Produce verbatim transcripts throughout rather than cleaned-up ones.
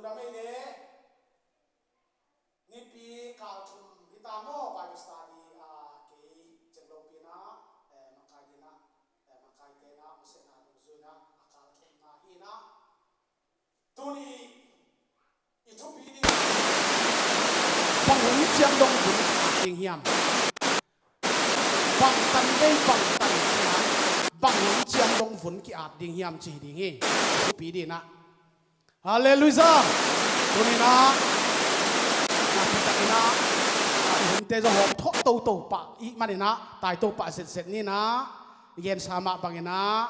Ramei le nipi kal thum hi ta maw, Bible study a kei cenglo pina, eh, makai dina, eh, makai tena, musena, dungzuina, a kal thumna hina. Tuni i thupi ding bang hun ciang dong vun ding hiam? Bang tan vei bang tan ciang bang hun ciang dong vun ki-at ding hiam ci ding hi. Thupi dina. Halleluijah. Tuninah nakpi takinah i hunte zong hawm thawh toto pah ih maninah tai to pah zetzet ninah i gensa mah banginah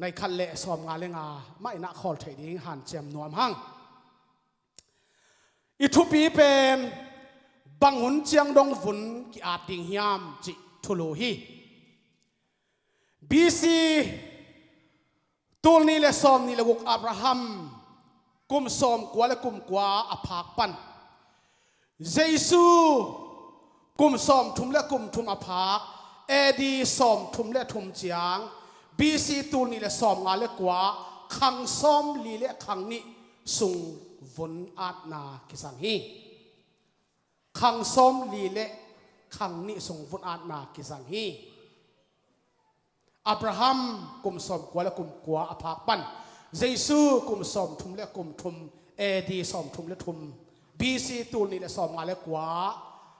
nai khat le sawm nga le nga mah inah khawl theih ding hanciam nuam hang. I thupi pen bang hun ciang dong vun ki-at ding hiam cih thulu hi. B C tul nih le sawm nih le guk Abraham kum sawm kua le kum kua a phak pan Jesu kum sawm thum le kum thum a phak, A D sawm thum le thum ciang, B C tul nih le sawm nga le kua, khang sawm li le khang nih sung vun atna kisang hi. Khang sawm li le khang nih sung vun atna kisang hi. Abraham kum sawm kua le kum kua a phak pan, Jesu kum sawm thum le kum thum, A D sawm thum le thum, B C tul nih le sawm nga le kua,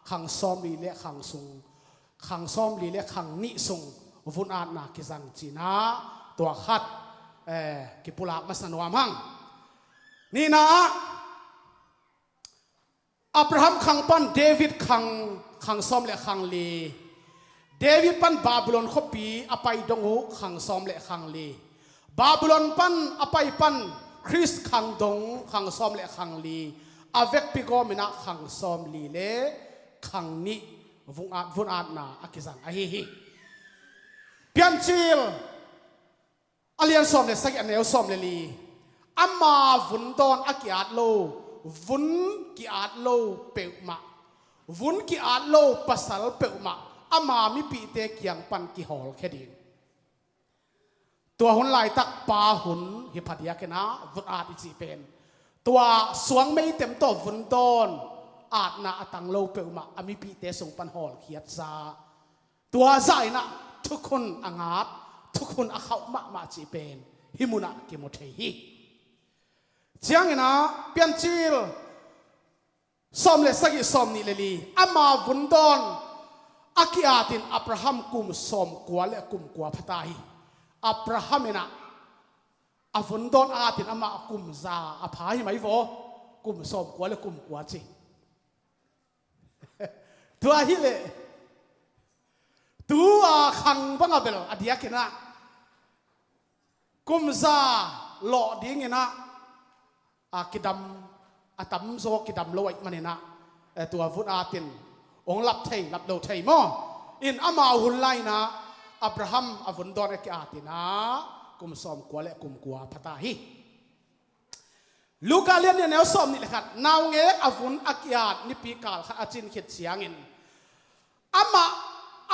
khang sawm li le khang sung, khang sawm li le khang nih sung vun atna kizang cina tua khat, eh, kipulak masa nuam hang. Nina ah Abraham khang pan David khang, khang sawm le khang li. David pan Babylon khuapi a pai dong uh khang sawm le khang li. Babylon pan a pai pan Khrist khang dong khang sawm le khang li. A vekpi gawminah khang sawm li le khang nih vun at, vun atna a kizang ahi hi. Piancil a lian sawm le sagih a neu sawm le li. Ama vun dawn a ki-at lo, vun ki-at lo peuhmah, vun ki-at lo pasal peuhmah ama mipihte kiang pan kihawlkhia ding. Tua hun laitak pa hun hi phadiakinah vun at i cih pen tua suang meitem tawh vun dawn atna a tang lo peuhmah a mipihte sung pan hawlkhiatsa. Tua zahinah thukhun a ngat, thukhun a khauh mahmah cih pen hih munah kimu thei hi. Cianginah Piancil sawm le sagih sawm nih le li, ama vun dawn a ki-atin Abraham kum sawm kua le kum kua phata hi. Abraham inah a vun dawn atin amah kum za a pha hi mai vaw, kum sawm kua le kum kua ci. Tua hileh tua khang banga bel a diakinah kum za lawh dinginah a kidam, a tamzaw kidam lo ahih maninah, eh, tua vun atin hong lap thei lap lo thei maw? In amau hun lainah Abraham a vun dawn a ki-atinah kum sawm kua le kum kua phata hi. Luka lian nih a neu sawm nih le khat, naungek a vun a ki-at nipi kal khat a cin khit ciangin amah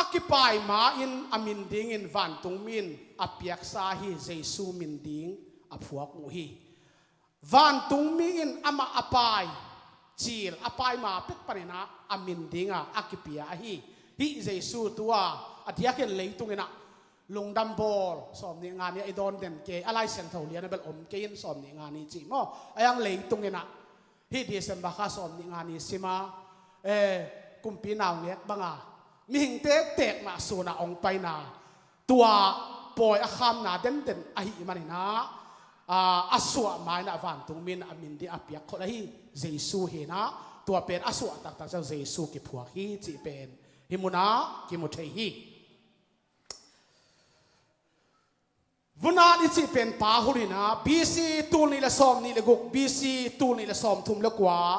a kipai ma-in a min dingin vantungmi in a piaksa hi. Jesu min ding a phuak uh hi. Vantungmi in amah a pai cil a pai ma pek paninah a min dinga a kipia ahi. Hih Jesu tua a diakin leitunginah lungdam bawl sawm nih nga ni a i dawn den kei a, Lai Siangtho lian a bel om kei in sawm nih nga ni cih maw? A yang leitunginah hih December kha sawm nih nga ni sima, eh, kumpi naungek banga mihing tektek mah sunah hong paina tua pawi a khamna denden ahih maninah, a, a suah mainah vantungmi in a min ding a piak khol ahi Jesu hinah tua pen a suah taktak ciang Jesu kiphuak hi cih pen hih munah kimu thei hi. Vun at i cih pen pa hun inah B C tul nih le sawm nih le guk, B C tul nih le sawm thum le kua,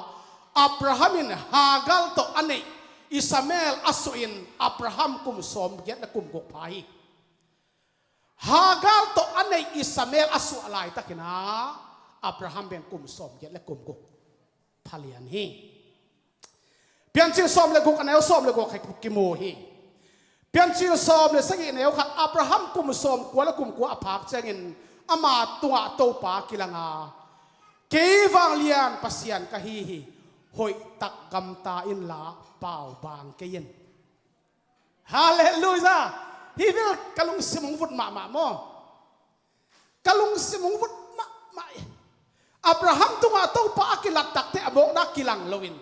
Abraham in Hagar tawh a neih Ishmael a suahin Abraham kum sawm giat le kum guk pha hi. Hagar tawh a neih Ishmael a suah laitakinah Abraham pen kum sawm giat le kum guk phalian hi. Piancil sawm le guk a neu sawm le guk kha kimu hi. Piancil sawm le sagih neu khat, Abraham kum sawm kua le kum kua a phak ciangin ama tungah Topa kilanga, Kei vanglian Pasian ka hi hi. Hoihtak gamta inla paubaang kei in. Halleluiah. Hih bel ka lungsim hong vut mahmah maw? Ka lungsim hong vut mahmah hi. Abraham tungah Topa a kilattakte a mawkna kilang loin,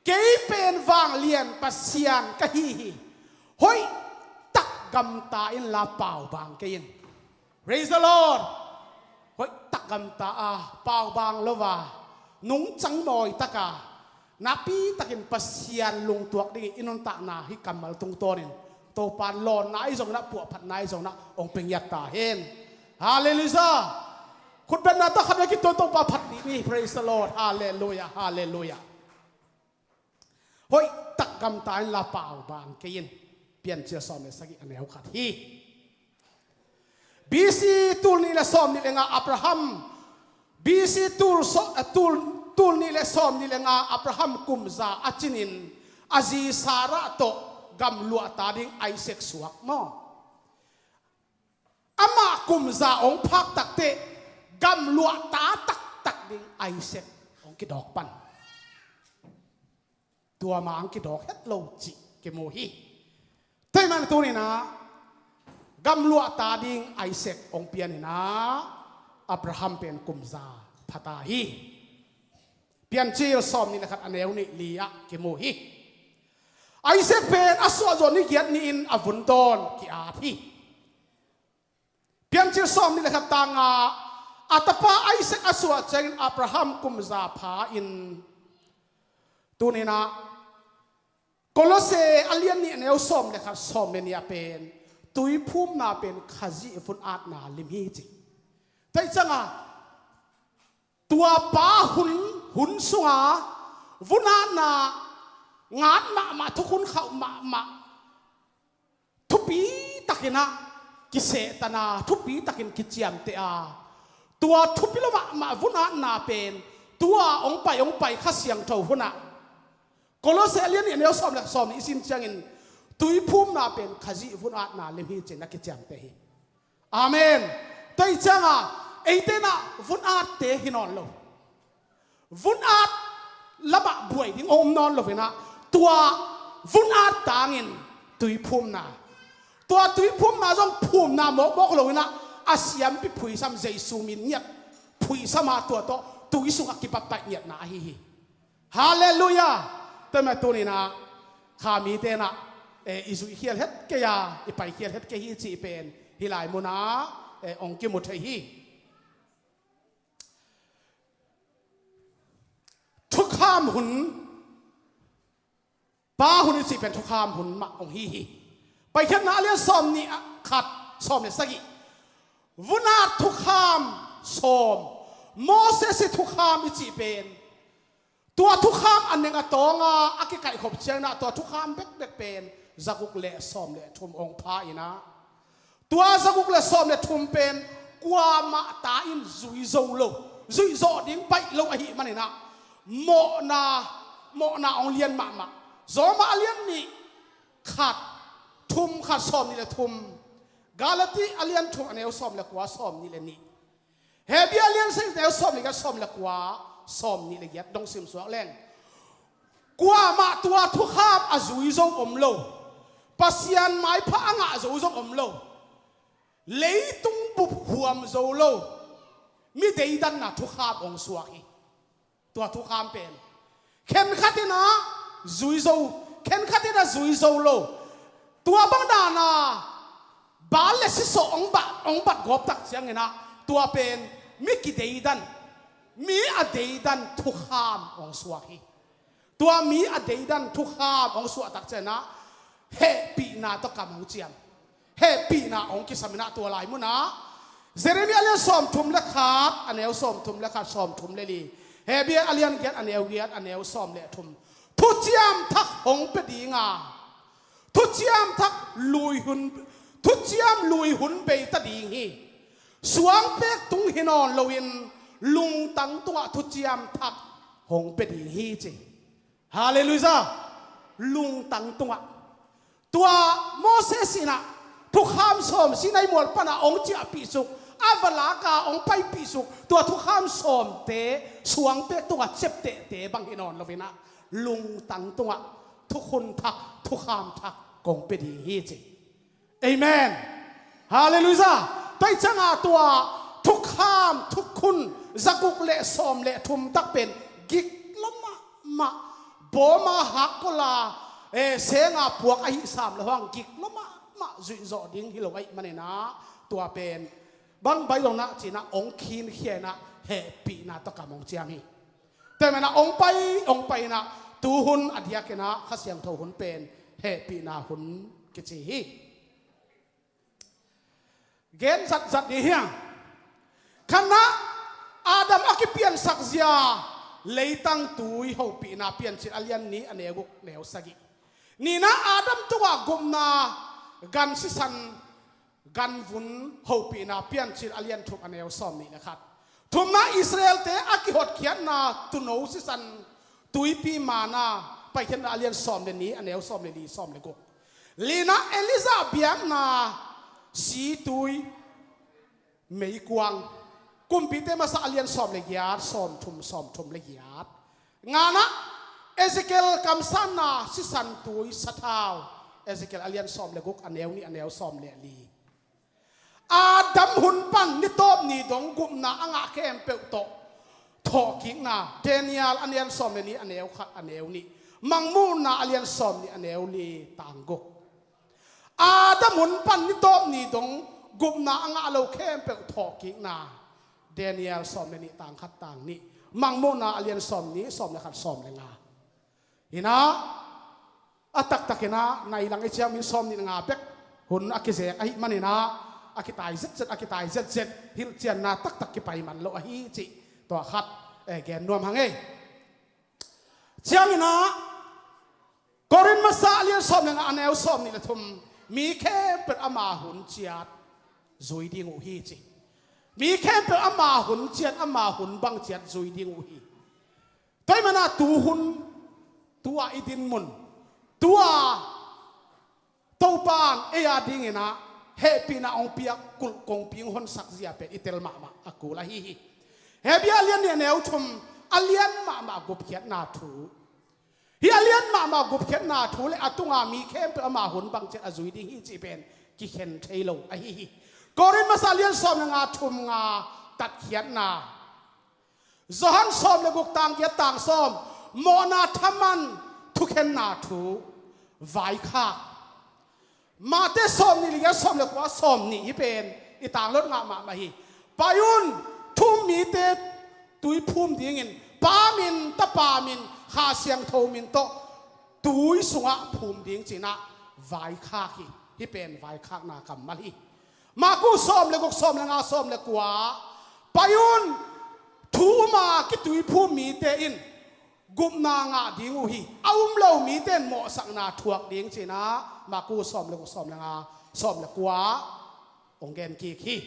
kei pen vanglian Pasian ka hi hi. Hoihtak gamta inla paubaang kei in. Praise the Lord. Hoihtak gamta a paubaang lo a, nungcang mawi taka, napitakin Pasian lungtuak dingin i nuntakna hih kammal tungtawnin Topa lawnna ahi zongin ah, puahphatna ahi zongin ah hong pia ngiat ta hen. Halleluiah. Khutbetna tawh khat vei kituak, Topa phat dih ni. Praise the Lord. Halleluiah. Halleluiah. Hoihtak gamta inla paubaang kei in. Piancil sawm le sagih, a neu khat hi. B C tul nih le sawm nih le nga Abraham, B C tul, so, eh, tul, tul nih le sawm nih le nga Abraham kum za a cinin a zi Sarah tawh gamluahta ding Isaac suak maw? Amah kum za hong phak takteh gamluahta taktak ding Isaac hong kidawk pan. Tua mah hong kidawk het lo cih kimu hi. Tua ahih manin tuni-in ah gamluahta ding Isaac hong pian in ah Abraham pen kum za pha ta hi. Piancil sawm nih le khat, a neu nih li ah kimu hi. Isaac pen a suah zawh ni giat ni-in a vun dawn ki-at hi. Piancil sawm nih le khat, tang nga, a tapa Isaac a suah ciangin Abraham kum za pha in, tuni-in ah Kolose a lian nih, a neu sawm le khat, sawm le nih ah pen tuiphumna pen Khazih vun-atna lim hi ci. Tua ahih ciangin tua pa hun, hun sunga vun-atna ngat mahmah, thukhun khauh mahmah, thupi takin ah kisehtan a, thupi takin kiciamteh a, tua thupi lo mahmah vun-atna pen tua hong pai, hong pai Kha Siangtho hun ah, Kolose a lian nih, a neu sawm le sawm nih i sim ciangin tuiphumna pen Khazih vun-atna lim hi ci-in a kiciamteh hi. Amen. Tua ahih ciangin eite in ah vun-atte hi nawn lo. Vun-at lamah buai ding om nawn lo-in ah, tua vun-at tangin tuiphumna, tua tuiphumna zong phumna mawkmawk lo-in ah, a siampi phuisam, Jesu min ngiat phuisam a, tua tawh tui sungah kibaptaih ngiatna ahi hi. Halleluiah. Tua ahih manin tuni-in ah Kha mite in ah, eh, i zuihkhial het kei a, i paikhial het kei hi cih pen hih lai munah, eh, hong kimu thei hi. Thukham hun, pa hun i cih pen thukham hun mah hong hi hi. Paikhiatna a lian sawm nih, a khat, sawm le sagih. Vun-at thukham sawm. Moses i thukham i cih pen tua thukham a neng a tawng a, a kikaihkhop ciangin ah tua thukham bekbek pen zaguk le sawm le thum hong pha in ah, tua zaguk le sawm le thum pen kuamah ta in zui zo lo, zuih zawh ding baih lo ahih manin ah, mawhna, mawhna hong lian mahmah. Roma a lian nih, khat, thum, khat, sawm nih le thum. Galati a lian thum, a neu sawm le kua, sawm nih le nih. Hebru a lian sagih, a neu sawm le giat, sawm le kua, sawm nih le giat dong simsuak leng, kuamah tua thukham a zui zo om lo, Pasian maipha a ngah zo zong om lo, leitung bup huam zo lo, mi deidanna thukham hong suak hi. Tua thukham pen khenkhat in ah zui zo, khenkhat in ah zui zo lo. Tua bang dan a bal le sisawh hong bat, hong bat gawp tak ciangin ah, tua pen mi kideidan, mi a deidan thukham hong suak hi. Tua mi a deidan thukham hong suah tak ciangin ah, hehpihna tawh kam hong ciam. Hehpihna hong kisam in ah, tua lai munah Jeremiah a lian sawm thum le khat, a neu sawm thum le khat, sawm thum le li. Hebru a lian giat, a neu giat, a neu sawm le thum. Thuciam thak hong pia ding a, thuciam thak lui hun, thuciam lui hun bei ta ding hi. Suangpek tung hi nawn loin lungtang tungah thuciam thak hong pia ding hi ci. Halleluiah. Lungtang tungah. Tua Moses in ah thukham sawm Sinai mual panah hong ciahpih suk a va lak a hong paipih suk tua thukham sawmte suangpek tungah ciaptehte bang hi nawn lo in ah, lungtang tungah thukhun thak, thukham thak kong pia ding hi ci. Amen. Halleluiah. Tua ciangah tua thukham, thukhun zaguk le sawm le thum tak pen gik lua mahmah, bawma hakkol a, eh, senga puak ahi sam lo hang gik lua mahmah zuih zawh ding hi lo ahih manin ah, tua pen bang baih lo na ci-in ah hong khinkhia in ah, hehpihna tawh kam hong ciam hi. Tua manin ah hong pai, hong pai in ah, tuhun a diakin ah Kha Siangtho hun pen hehpihna hun kici hi. Gen zatzat ni hiang. Khatna, Adam a kipiansak zia leitang tui hopihna Piancil a lian nih a neu guk neu sagih. Nihna, Adam tungah gupna gan sisan ganvun hopihna Piancil a lian thum a neu sawm nih le khat. Thumna, Israelte a kihotkhiatna tuuno sisan tuipi manna Paikhiatna a lian sawm le nih a neu sawm le li, sawm le guk. Lina, Elijah biakna situi meikuang Kumpite Masa a lian sawm le giat, sawm thum, sawm thum le giat. Ngana, Ezekiel kamsanna sisan tui sathau, Ezekiel a lian sawm le guk a neu nih a neu sawm le li. Adam hun pan ni tawp ni dong gupna a ngah khempeuh tawh thawhkikna Daniel a lian sawm le nih a neu khat a neu nih, Mangmuhna a lian sawm nih a neu li tang guk. Adam hun pan ni tawp ni dong gupna a ngah lo khempeuh thawhkikna Daniel sawm le nih tang khat tang nih, Mangmuhna a lian sawm nih, sawm le khat, sawm le nga. Hi in ah, a taktakin ah nai lang i ciam in sawm nih le nga bek hun a kizek ahih manin ah, a kitai zetzet, a kitai zetzet, hilhcianna taktak kipai man lo ahi cih tua khat, eh, gen nuam hang ei. Ciangin ah Korin Masa a lian sawm le nga a neu sawm nih le thum, mi khempeuh ama hun ciat zui ding uh hi ci. Mi khempeuh ama hun ciat, ama hun bang ciat zui ding uh hi. Tua ahih manin ah tuhun, tua i dinmun, tua Topa'n ei a dingin ah hehpihna hong piak kulh kongpi hong honsak zia pen i tel mahmah a kul ahi hi. Hebru a lian nih a neu thum, a lian mahmah gupkhiatna thu. Hih a lian mahmah gupkhiatna thu le a tunga mi khempeuh ama hun bang ciat a zui ding hi cih pen kikhen thei lo ahi hi. Korin Masa a lian sawm le nga, thum nga, tatkhiatna. Johan sawm le guk, tang giat, tang sawm, mawhna thaman thukhenna thu, vaikhak. Mate sawm nih le giat, sawm le kua, sawm nih, hih pen i tang lot ngah mahmah hi. Pai un, thu-um mite tui phum dingin Pa min, Tapa min, Kha Siangtho min tawh tui sungah phum ding ci-in ah vaikhak hi. Hih pen vaikhakna kammal hi. Marku sawm le guk, sawm le nga, sawm le kua, pai un, thu-um a kituiphum mite in gupna ngah ding uh hi. A um lo mite in mawhsakna thuak ding ci-in ah Marku sawm le guk, sawm le nga, sawm le kua hong gen kik hi.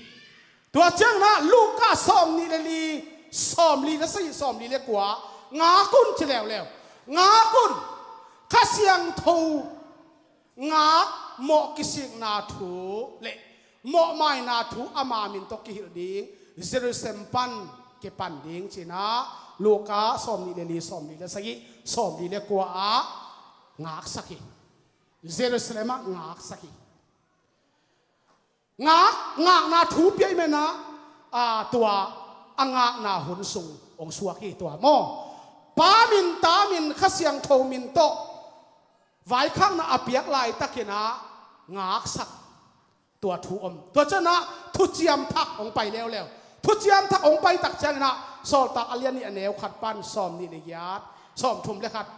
Tua ciangin ah Luka sawm nih le li, sawm li le sagih, sawm li le kua, ngak un ci leuleu. Ngak un, Kha Siangtho ngak, mawh kisikna thu le mawhmaina thu ama min tawh kihilh ding, Jerusalem pan kipan ding ci-in ah Luka sawm nih le li, sawm li le sagih, sawm li le kua ah ngaksak hi. Jerusalem ah ngaksak hi. Ngak, ngakna thu pia i menah, a, tua a ngakna hun sung hong suak hi tua maw. Pa min, Ta min, Kha Siangtho min tawh vaikhakna a piak laitakin ah ngaksak tua thu om. Tua ciangin ah thuciam thak hong pai leuleu. Thuciam thak hong pai tak ciangin ah Sawltak a lian nih a neu khat pan sawm nih le giat, sawm thum le khat.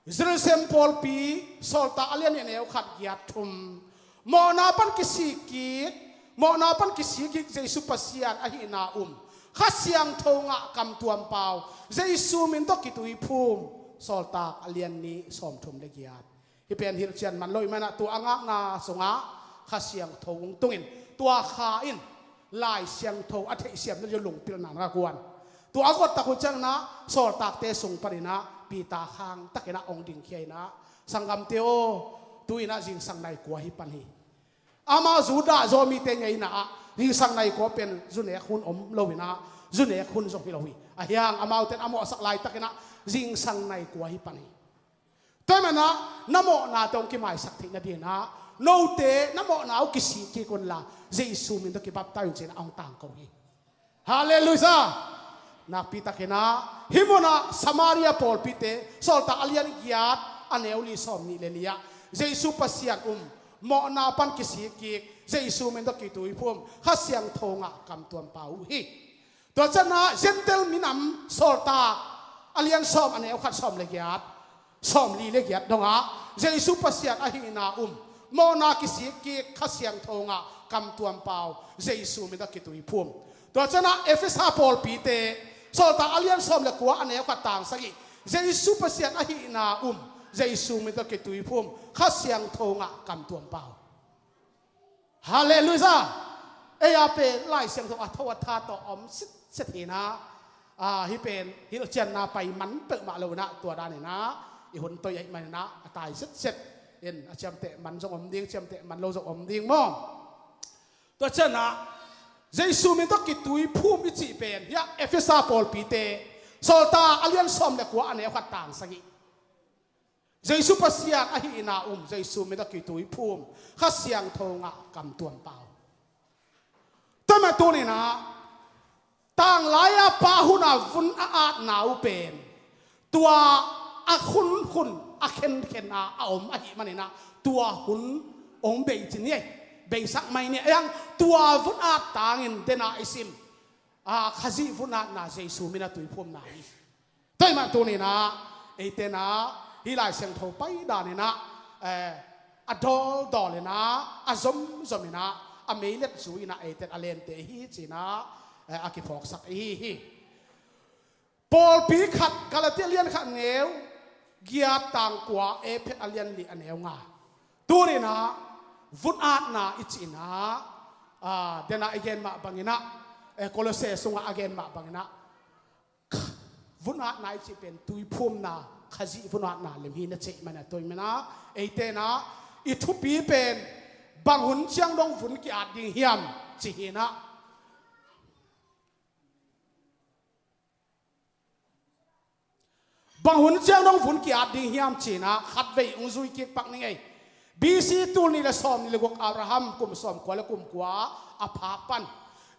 Jerusalem pawlpi, Sawltak a lian nih a neu khat, giat thum. Mawhna pan kisik kik, mawhna pan kisik kik Jesu Pasian ahihna um, Kha Siangtho ngah kamtuam pau, Jesu min tawh kituiphum, Sawltak a lian nih, sawm thum le giat. Hih pen hilhcian man lo i manah tua a ngakna sungah Kha Siangtho hong tungin, tua Kha in Lai Siangtho a theihsiam na lungpilna na kuan. Tua a guat tak uh ciangin ah Sawltakte sung panin ah Peter khang takin ah hong dingkhia in ah, sanggamte aw, tu-in ah zingsang nai kua hi pan hi. Amau Judah Zomite ngeina ah zingsang nai kua pen zu nek hun om lo in ah, zu nek hun zong hi lo hi. Ahi hang amaute in a mawhsak laitakin ah zingsang nai kua hi pan hi. Tua ahih manin ah na mawhnate hong kimaisak theih nadingin ah note na mawhna uh kisik kik unla Jesu min tawh kibaptize un ci-in ah hong tangko hi. Halleluiah! Nakpi takin ah hih munah Samaria pawlpite, Sawltak a lian giat, a neu li, sawm nih le li ah Jesu Pasian um, mawhna pan kisik kik, Jesu min tawh kituiphum, Kha Siangtho ngah, kam tuam pau uh hi. Tua ciangin ah Gentile minam, Sawltak a lian sawm, a neu khat, sawm le giat, sawm li le giat dongah Jesu Pasian ahihna um, mawhna kisik kik, Kha Siangtho ngah, kam tuam pau, Jesu min tawh kituiphum. Tua ciangin ah Efesa pawlpite, Sawltak a lian sawm le kua, a neu khat, tang sagih, Jesu Pasian ahihna um, Jesu min tawh kituiphum, Kha Siangtho ngah, kam tuam pau. Halleluiah! Ei a pen Lai Siangtho a tho a tha tawh om sitset hi in ah, a, hih pen hilhcianna pai man peuhmah lo in ah, tua danin ah i hun toi ahih manin ah a tai sitset in, a ciamteh man zong om ding, ciamteh man lo zong om ding maw? Tua ciangin ah Jesu min tawh kituiphum i cih pen hiah Efesa pawlpite, Sawltak a lian sawm le kua, a neu khat, tang sagih, Jesu Pasian ahihna um, Jesu min tawh kituiphum, Kha Siangtho ngah, kam tuam pau. Tua mah tuni-in ah tanglai-a Pa hun-a vun a atna uh pen tua a khunkhun, a khenkhen a, a om ahih manin ah tua hun hong bei ci ni ei. Beisak mai ni ei. Ahi hang tua vun at tangin, den a i sim, a, Khazih vun atna, Jesu min a tuiphumna hi. Tua ahih manin tuni-in ah eite in ah hih Lai Siangtho pai danin ah, eh, a dawldawl in ah, a zomzom in ah, a meilet zui in ah eite in a lente hi ci-in ah, eh, a kiphawksak i hi hi. Pawlpi khat, Galati a lian khat, neu giat, tang kua, Efesa a lian li, a neu nga. Tuni-in ah vun atna i cih in ah, a, den a i gen mah bangin ah, eh, Kolose sungah a gen mah bangin ah vun atna i cih pen tuiphumna, Khazih vun atna lim hi na ci ahih manin ah, tua ahih manin ah eite in ah i thupi pen bang hun ciang dong vun ki-at ding hiam ci hi in ah. Bang hun ciang dong vun ki-at ding hiam ci-in ah khatvei hong zui kik pak ning ei. B C tul nih le sawm nih le guk, Abraham kum sawm kua le kum kua a phak pan,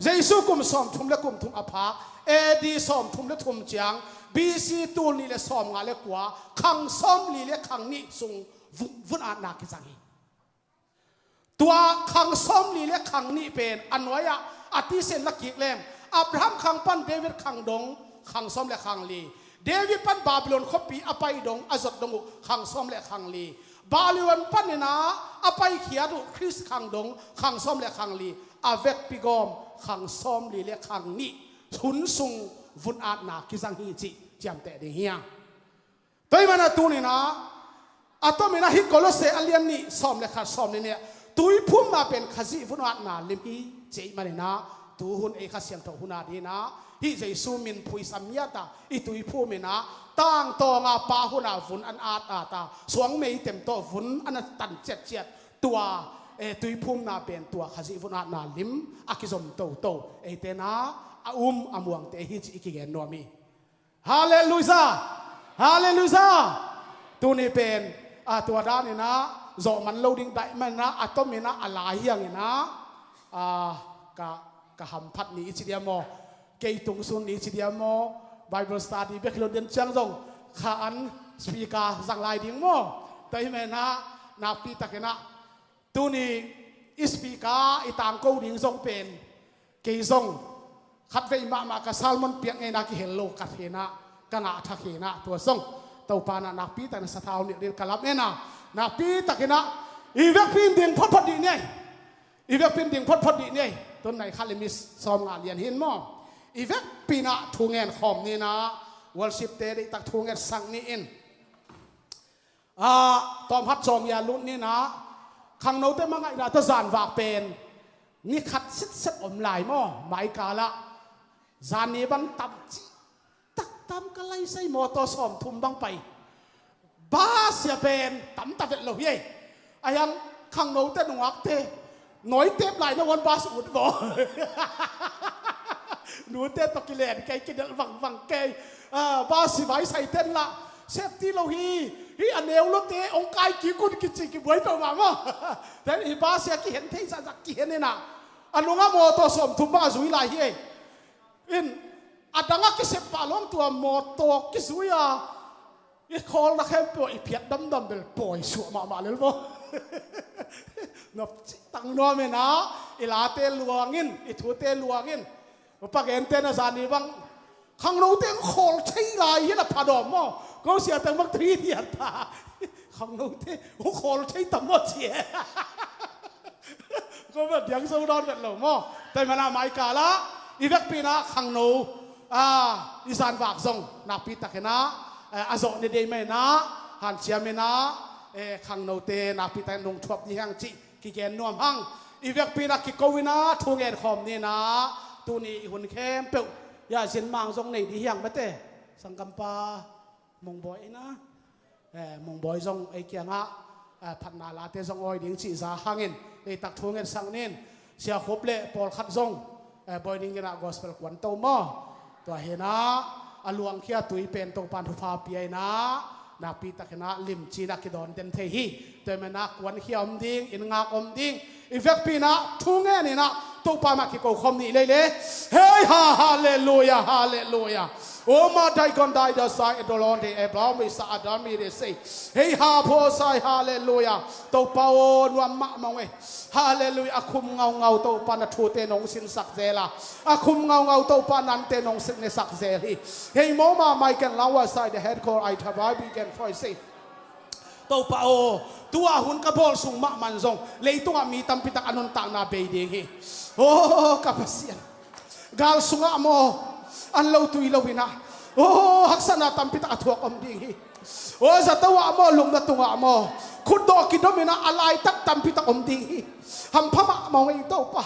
Jesu kum sawm thum le kum thum a phak, A D sawm thum le thum ciang, B C tul nih le sawm nga le kua, khang sawm li le khang nih sung vun, vun atna kizang hi. Tua khang sawm li le khang nih pen a nuai-ah a tisen la kik leng, Abraham khang pan David khang dong khang sawm le khang li, David pan Babylon khuapi a pai dong, a zot dong uh khang sawm le khang li, Babylon panin ah a paikhiat uh Khrist khang dong khang sawm le khang li, a vekpi gawm khang sawm li le khang nih hun sung vun atna kizang hi cih ciamteh ding hi hang. Tua ahih manin ah tuni-in ah a tomin ah hih Kolose a lian nih, sawm le khat, sawm nih nih ah tuiphumna pen Khazih vun atna lim hi ci ahih manin ah, tuhun ei Kha Siangtho hun a dingin ah hih Jesu min phuisam ngiat a i tuiphum in ah, tangtawng a Pa hun-a vun an at at a, suang meitem tawh vun an a tan ciatciat, tua, eh, tuiphumna pen tua Khazih vun atna lim a kizom toto eite in ah a um a muangte hi cih i kigen nuam hi. Halleluiah! Halleluiah! Tuni pen, a, tua danin ah zawh man lo ding daih manin ah a tomin ah a lai hi hangin ah, a, ka, ka hamphat ni i ci diam maw, kei tungsun ni i ci diam maw, Bible study bek hi lo, den ciang zong kha an speaker zang lai ding maw. Tua ahih manin ah nakpi takin ah tuni i speaker i tangko ding zong pen kei zong khatvei mahmah ka sermon piak ngeina kihel lo ka hi in ah, ka ngah thak hi in ah, tua zong Topa in ah nakpi takin sathau nilh dingin ka lamen a, nakpi takin ah i vekpi in ding photphot dih ni ei. I vekpi in ding photphot dih ni ei. Tun nai khat le mi sawm nga lian hi in maw, i vekpi in ah thu ngen khawm ni in ah, worship-te deihtak thu ngetsak ni in. A, tawmkhat cawm a lut ni in ah, khangnote mah ngaihna tawh zanvak pen ni khat sitset om lai maw, mai kal ah zanni bang tam cih tak tam, ka laisai mawtaw sawmthum bang pai. Bus-a pen tam ta vet lo hi ei. Ahi hang khangnote, nungakte Nawi tep lai na wan bas ut vaw. Nute tawh kilen kei, kidelh vangvang kei. Ah, bas i vai sai ten la safety lo hi. Hi a neu lote ong kai kik un kici kibuai peuhmah maw. Then hi bas hi a kihen thei zahzah kihen inah, a nungah mawtaw sawmthum bang a zui lai hi ei. In a dangah kisep pah lawm tua mawtaw kizui a i khawlna khempeuh i phiat damdam bel pawi suah mahmah lel maw? Nopci tang nuam inah, i late luangin, i thute luangin. Upa gente na zani bang khangnote ang khawl thei lai hi na phadawm maw? Ko siate bang tui hiat ta. Khangnote ang khawl thei tam maw ci e. Ko bel diang zo dawn vet lo maw? Tua hi manah mai kal ah i vekpi inah khangno, ah, i zanvak zong nakpi takin ah, eh, a zawh ni dei mah inah, hanciam inah, eh, khangnote nakpi takin nungthuap dih hang cih kigen nuam hang. I vekpi inah kiko inah thu ngen khawm ni inah, tuni i hun khempeuh ya zin mang zong nei dih hiang mate. Sanggampa Mongbawi inah, eh, Mongbawi zong ei kiangah, eh, phatna late zong awi ding cih za hangin ei tak thu ngetsak nin. Sia Khup le pawlkhat zong, eh, bawi ding inah gospel kuan to maw? Tua hi inah a luangkhia tui pen Topan thupha pia inah nakpi takin ah limci inah kidawn den thei hi. Tua hi manah kuankhia om ding, inn ngak om ding. I vekpi inah thu ngen inah Topa mah kiko khawm ni lei le. Hei ha, halleluia, halleluia. O ma dai gon dai da sai e dolon de e blau mi sa adam mi de sei. Hei ha pho sai, halleluia. Topa o, nuam mahmah ung e. Halleluia. A khum ngaungau Topa na thute nong sinsak zel a, a khum ngaungau Topa nante nong siknesak zel hi. Hei mawma mai ken lau a sai de het kol ai thabai bi ken phoi sei. Topa aw, tua hun ka bawl sung mahmah zong leitungah mi tampi tak a nuntakna bei ding hi. Aw ka Pasian, gal sungah maw an lo tui lo inah, aw haksatna tampi tak a thuak om ding hi. Aw zato ah maw, lumna tungah maw khutdawh kidom inah a laitak tampi tak om ding hi. Hampha mahmah ung ei Topa.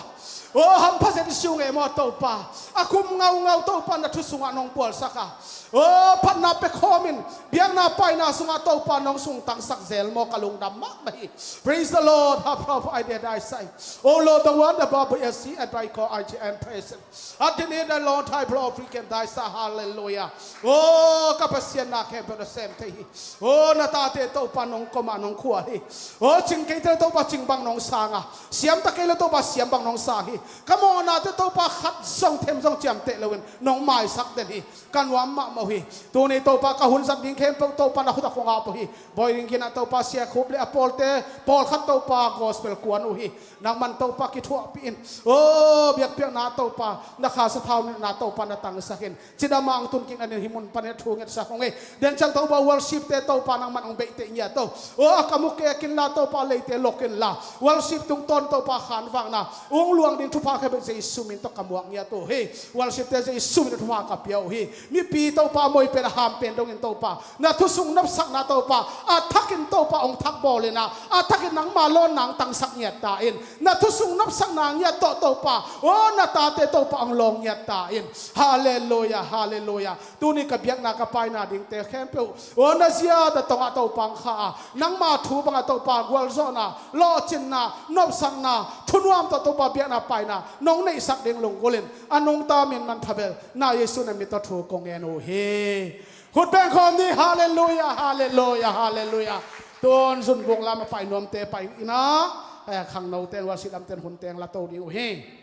Aw hampha zet i si ung ei maw Topa. A khum ngaungau Topa na thu sungah nong pualsak a, aw phatna pe khawmin biakna paina sungah Topa nong sungtangsak zel maw ka lungdam mahmah hi. Praise the Lord. Ha pha pha ai de dai sai. Oh Lord, the one above the sea and by call I am present. At the need the Lord high blow freaking dai sa, halleluia. Aw ka Pasian, na khempeuh na sem thei hi. Aw na tate Topa nong koma nong khual hi. Aw cing kei te Topa cing bang nong sang a, siam ta kei le Topa siam bang nong sang hi. Ka mawhnate Topa khat zong them zong ciamteh loin nong maisak den hi. Ka nuam mahmah uh hi. Tuni Topa ka hun zat ding khempeuh Topa na khut ah kong ap uh hi. Bawi ding inah Topa Sia Khup le a pawlte pawlkhat Topa gospel kuan uh hi. Nangman Topa kithuahpih in. Aw biakpiakna Topa na kha sathau nina Topa na tangsak in. Cidam a ang tun kik na nin hi mun panin a thu ngetsak ung ei. Dencial Topa worship te Topa nangman ang beihte ngiat aw. Aw a ka mu kek inla Topa leite lok inla worship tungtawn Topa khanvakna ung luang ding thupha kha beh Jesu min tawh ka muak ngiat uh hi. Worship te Jesu min tawh thupha ka pia uh hi. Mipi Topa moi pen a ham pen dongin Topa na thusung nopsakna Topa a thakin Topa ong thak bawl inah a thakin nangma lawnna ang tangsak ngiat ta in. Na thusung nopsakna ngiat tawh Topa aw na tate Topa ong lawng ngiat ta in. Halleluia, halleluia. Tuni ka biakna ka paina dingte khempeuh aw na zia da tongah Topa ang kha a, nangma thu bangah Topa gualzawhna, lawhcinna, nopsakna, thunuam tawh Topa biakna paina nong neihsak ding lunggulhin a nungta min man phabel na Jesu na mit tawh thu kong ngen uh hi. Khut beng khawm ni. Halleluia, halleluia, halleluia. Tun zunbuk lam a pai nuamte pai inah, eh, khangnote worship lamte hunte ang la to ding uh hi.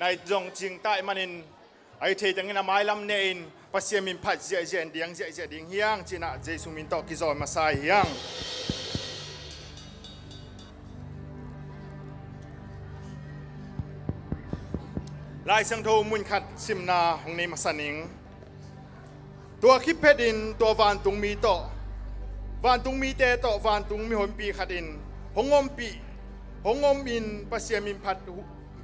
Nai zong cing ta ahih manin, a hi thei tengin a mailam ne-in Pasian min phat ziahziah in diang ziahziah ding hi hang, ci-in ah Jesu min tawh kizawn masa hi hang. Lai Siangtho mun khat simna hong nei masa ning. Tua khit phetin tua vantung mi tawh, vantung mite tawh vantung mihonpi khat in hong ompih, hong omin Pasian min phat,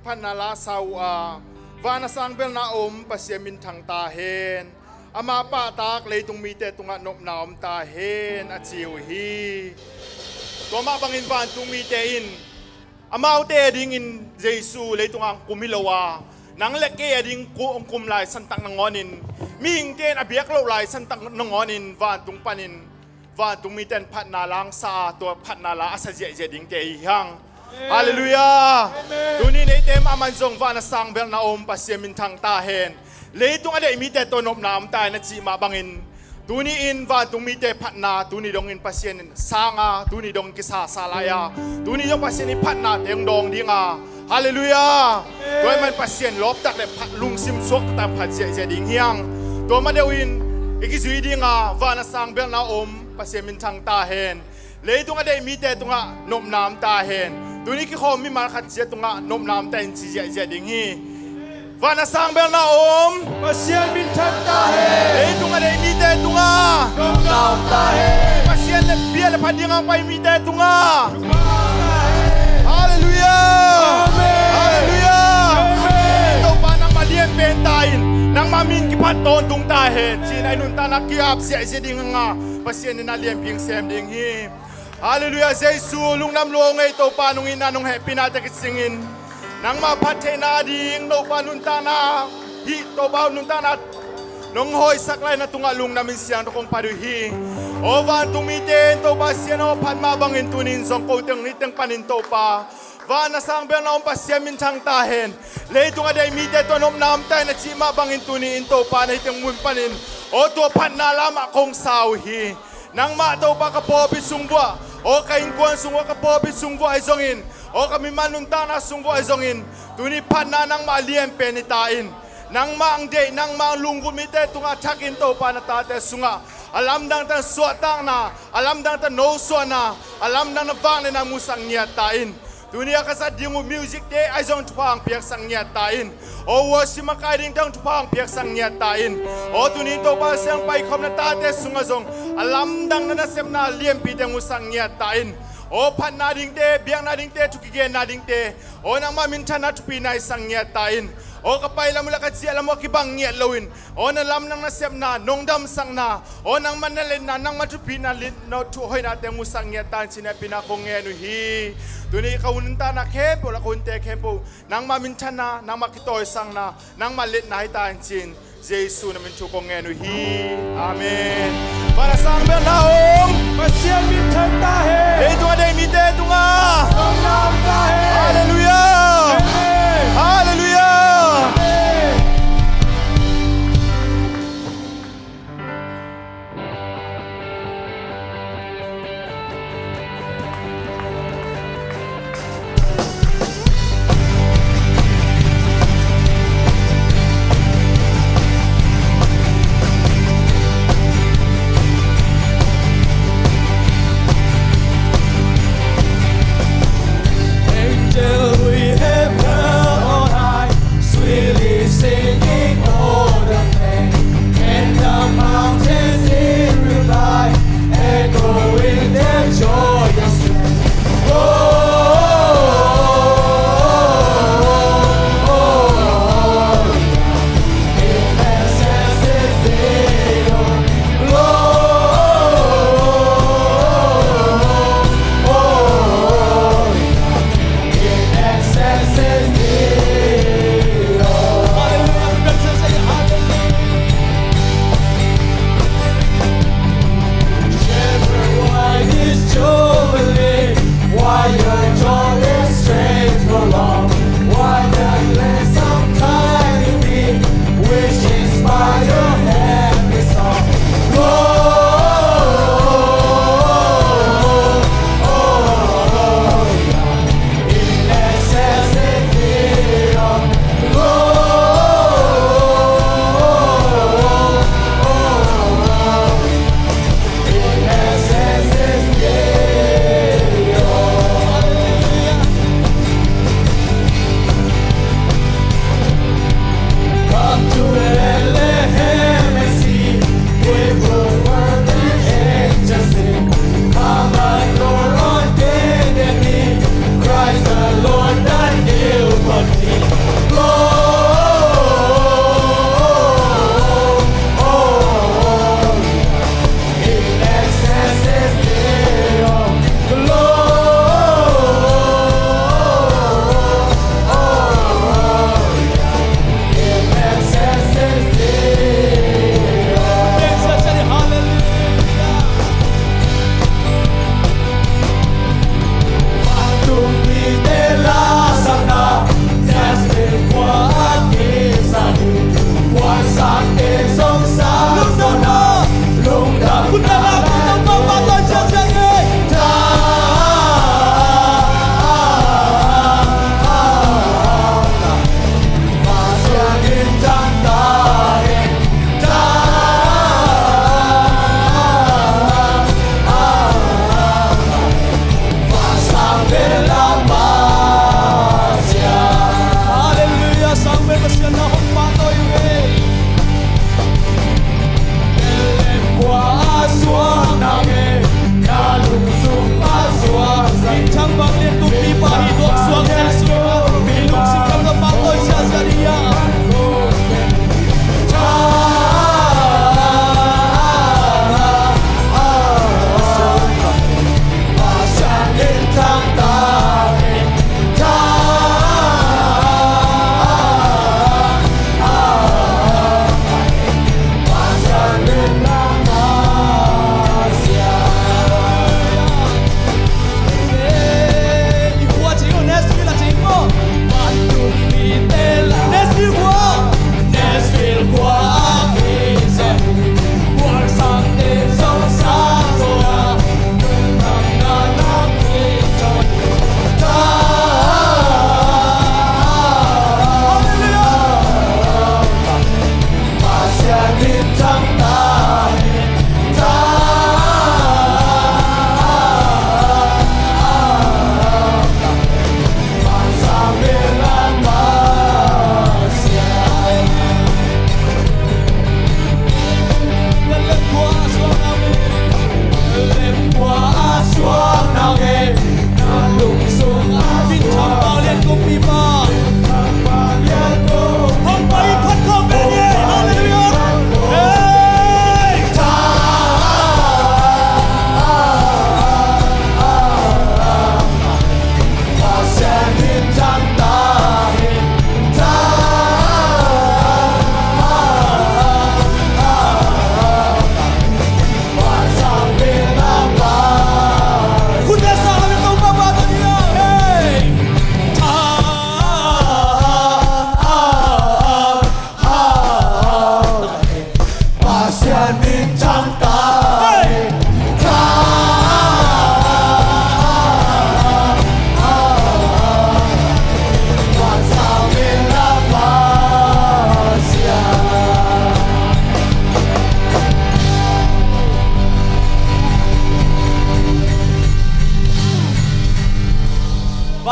phatna la sa uh a, van a sang belna om Pasian minthang ta hen. Ama pahtak leitung mite tungah nopna om ta hen, a ci uh hi. Tua mah bangin vantung mite in amaute adingin Jesu leitungah hong kum hi lo a, nang le kei ading ku hong kum lai santak nangawnin, mihingte in a biak loh lai santak nangawnin vantung panin vantung mite in phatna la hong sa a, tua phatna la a sa ziahziah dingte hi hang. Halleluiah. Tuni neite mah man zong van a sang belna om Pasian minthang ta hen. Leitung a deih mite tawh nopna om ta hen a cih mah bangin, tuni in vantung mite phatna tuni dongin Pasian in sang a, tuni dongin kisasa lai a, tuni dong Pasian in phatnate hong dawng ding a. Halleluiah. Tua ahih man Pasian lawptak le phat, lungsim suaktak phat ziahziah ding hi hang. Tua ma deuhin i kizui ding a, van a sang belna om Pasian minthang ta hen. Leitung a deih mite tungah nopna om ta hen. Tuni kikhawm mimal khat zia tungah nopna om ta hen ci ziahziah ding hi. Van a sang belna om Pasian minthang ta hen. Leitung a deih mite tungah nopna om ta hen. Pasian le bia le phat ding a pai mite tungah. Halleluiah. Halleluiah. Topa nangmah lian pen ta in, nangmah min kiphat tawntung ta hen, ci-in a i nuntakna ki-ap ziahziah ding hang a, Pasian in a lianpi sem ding hi. Halleluiah. Jesu, lungdam lua ung ei Topa, nong itna nong hehpihna tawh kisingin nangmah phat theihna ding Topa nuntakna, hih Topa nuntakna nong hawisak lai na tungah lungdam in siangtho kong phat uh hi. Aw vantung mite in Topa Pasian aw phat mah bangin tuni in zong kote hong hih teng panin Topa, van a sang belna om Pasian minthang ta hen. Leitung a deih mite tawh nopna om ta hen a cih mah bangin tuni in Topa na hih teng mun panin, aw tua phatna la mah kong sa uh hi. Nangmah Topa ka pawlpi sung vuah, aw ka innkuan sung vuah, ka pawlpi sung vuah ahi zongin, aw ka mimal nuntakna sung vuah ahi zongin, tuni phatna nangmah lian pen hi ta in. Nangmah hong deih, nangmah hong lunggulh mite tungah thakin Topa na tate sungah a lamdang tawh suahtakna, a lamdang tawh nosuahna, a lamdang na vangliatna musak ngiat ta in. Tuni a ka zat ding uh music te ahi zong thupha hong piaksak ngiat ta in. Aw worship a kai dingte hong thupha hong piaksak ngiat ta in. Aw tuni Topa Pasian paikhawm na tate sungah zong a lamdang na nasepna lianpite hong musak ngiat ta in. Aw phatna dingte, biakna dingte, thu kigenna dingte, aw nangmah minthanna thupina i sak ngiat ta in. Aw ka pai lam uh le ka ciah lam uh a kibang ngiat loin, aw na lamdang nasepna, nong damsakna, aw nangmah na letna, nangmah thupina, lit no thu hoihnate hong musak ngiat ta in ci-in a pina kong ngen uh hi. Tuni ka hun nuntakna khempeuh le ka hunte khempeuh nangmah minthanna, nangmah kitawisakna, nangmah letna hi ta in ci-in Jesu na min thu kong ngen uh hi. Amen. Van a sang belna om Pasian minthang ta hen. Leitung a deih mite tungah nopna om ta hen. Halleluiah. Amen. Halleluiah. Amen.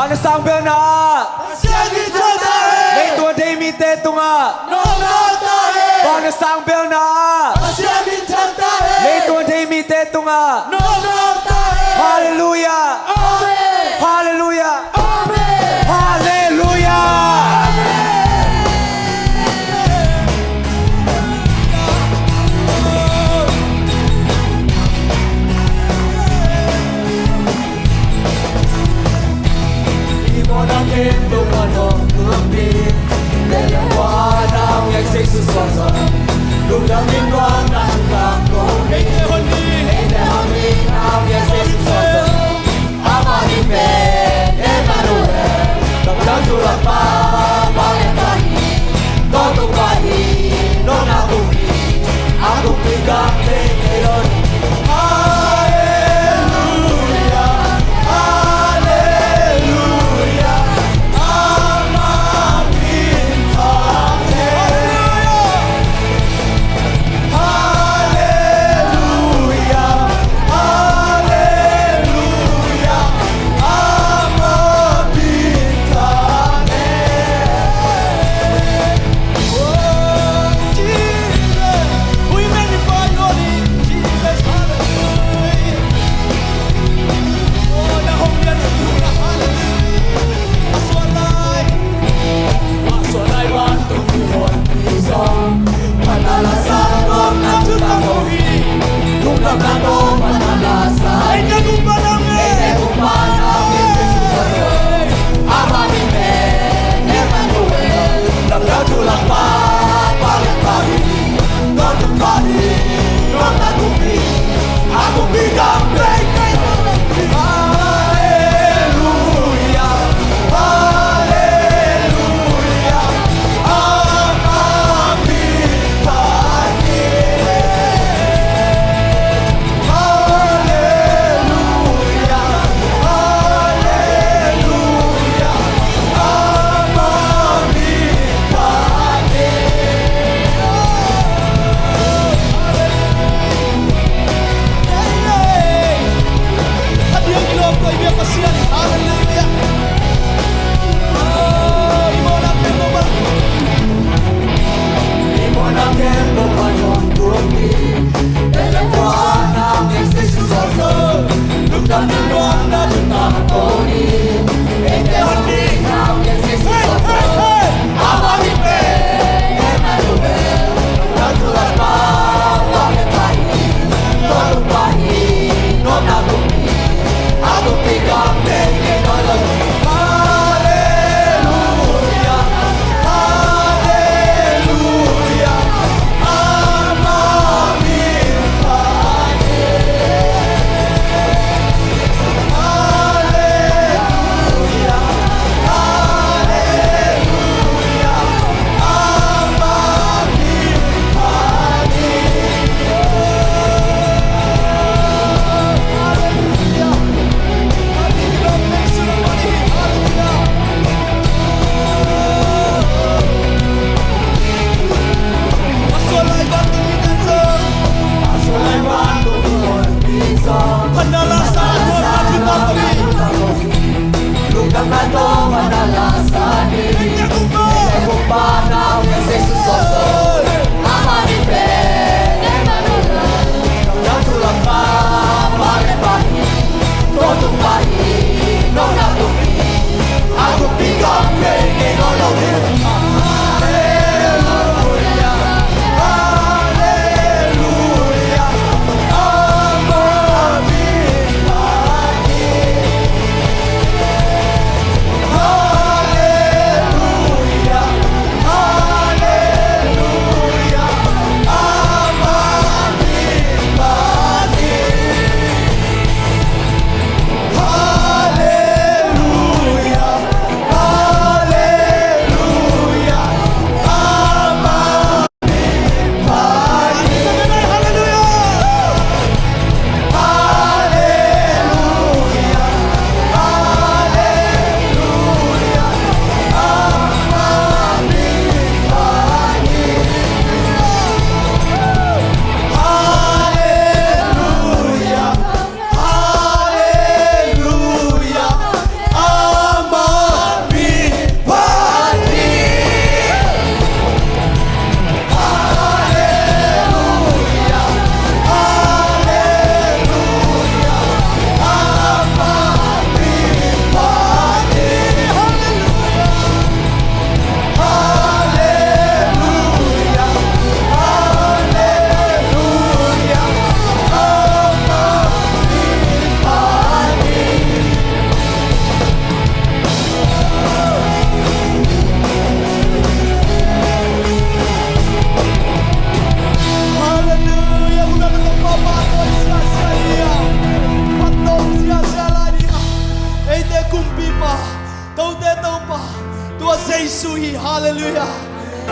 Bang na sang belna ah? Pasian minthanna hi. Leitung a thei mite tungah. Nopna tawh hi. Bang na sang belna ah? Pasian minthanna hi. Leitung a thei mite tungah. Nopna tawh hi. Halleluiah. Amen. Halleluiah. Amen. Halleluiah. Amen.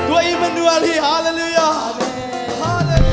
Tua Emmanuel hi. Halleluiah. Halleluiah.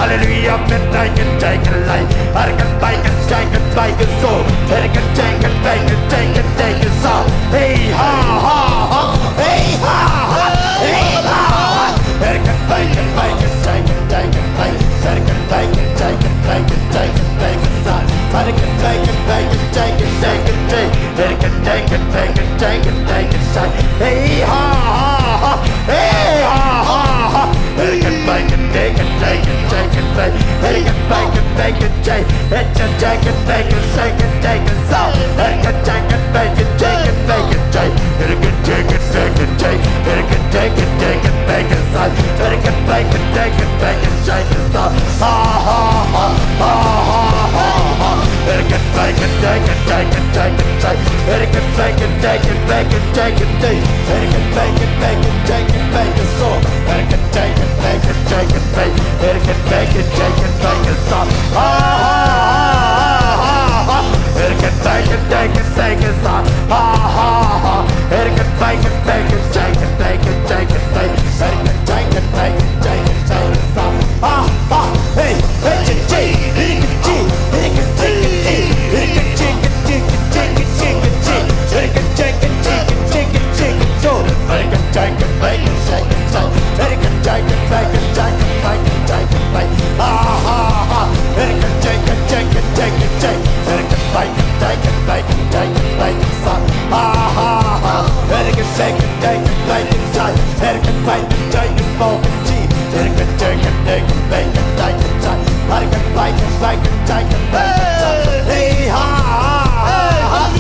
Hallelujah, amen. Take it, take it, light. Hey, ha, ha, ha. Hey, ha, ha. Hey, ha, ha. Hey, ha, ha, ha. Hey, ha, ha, ha.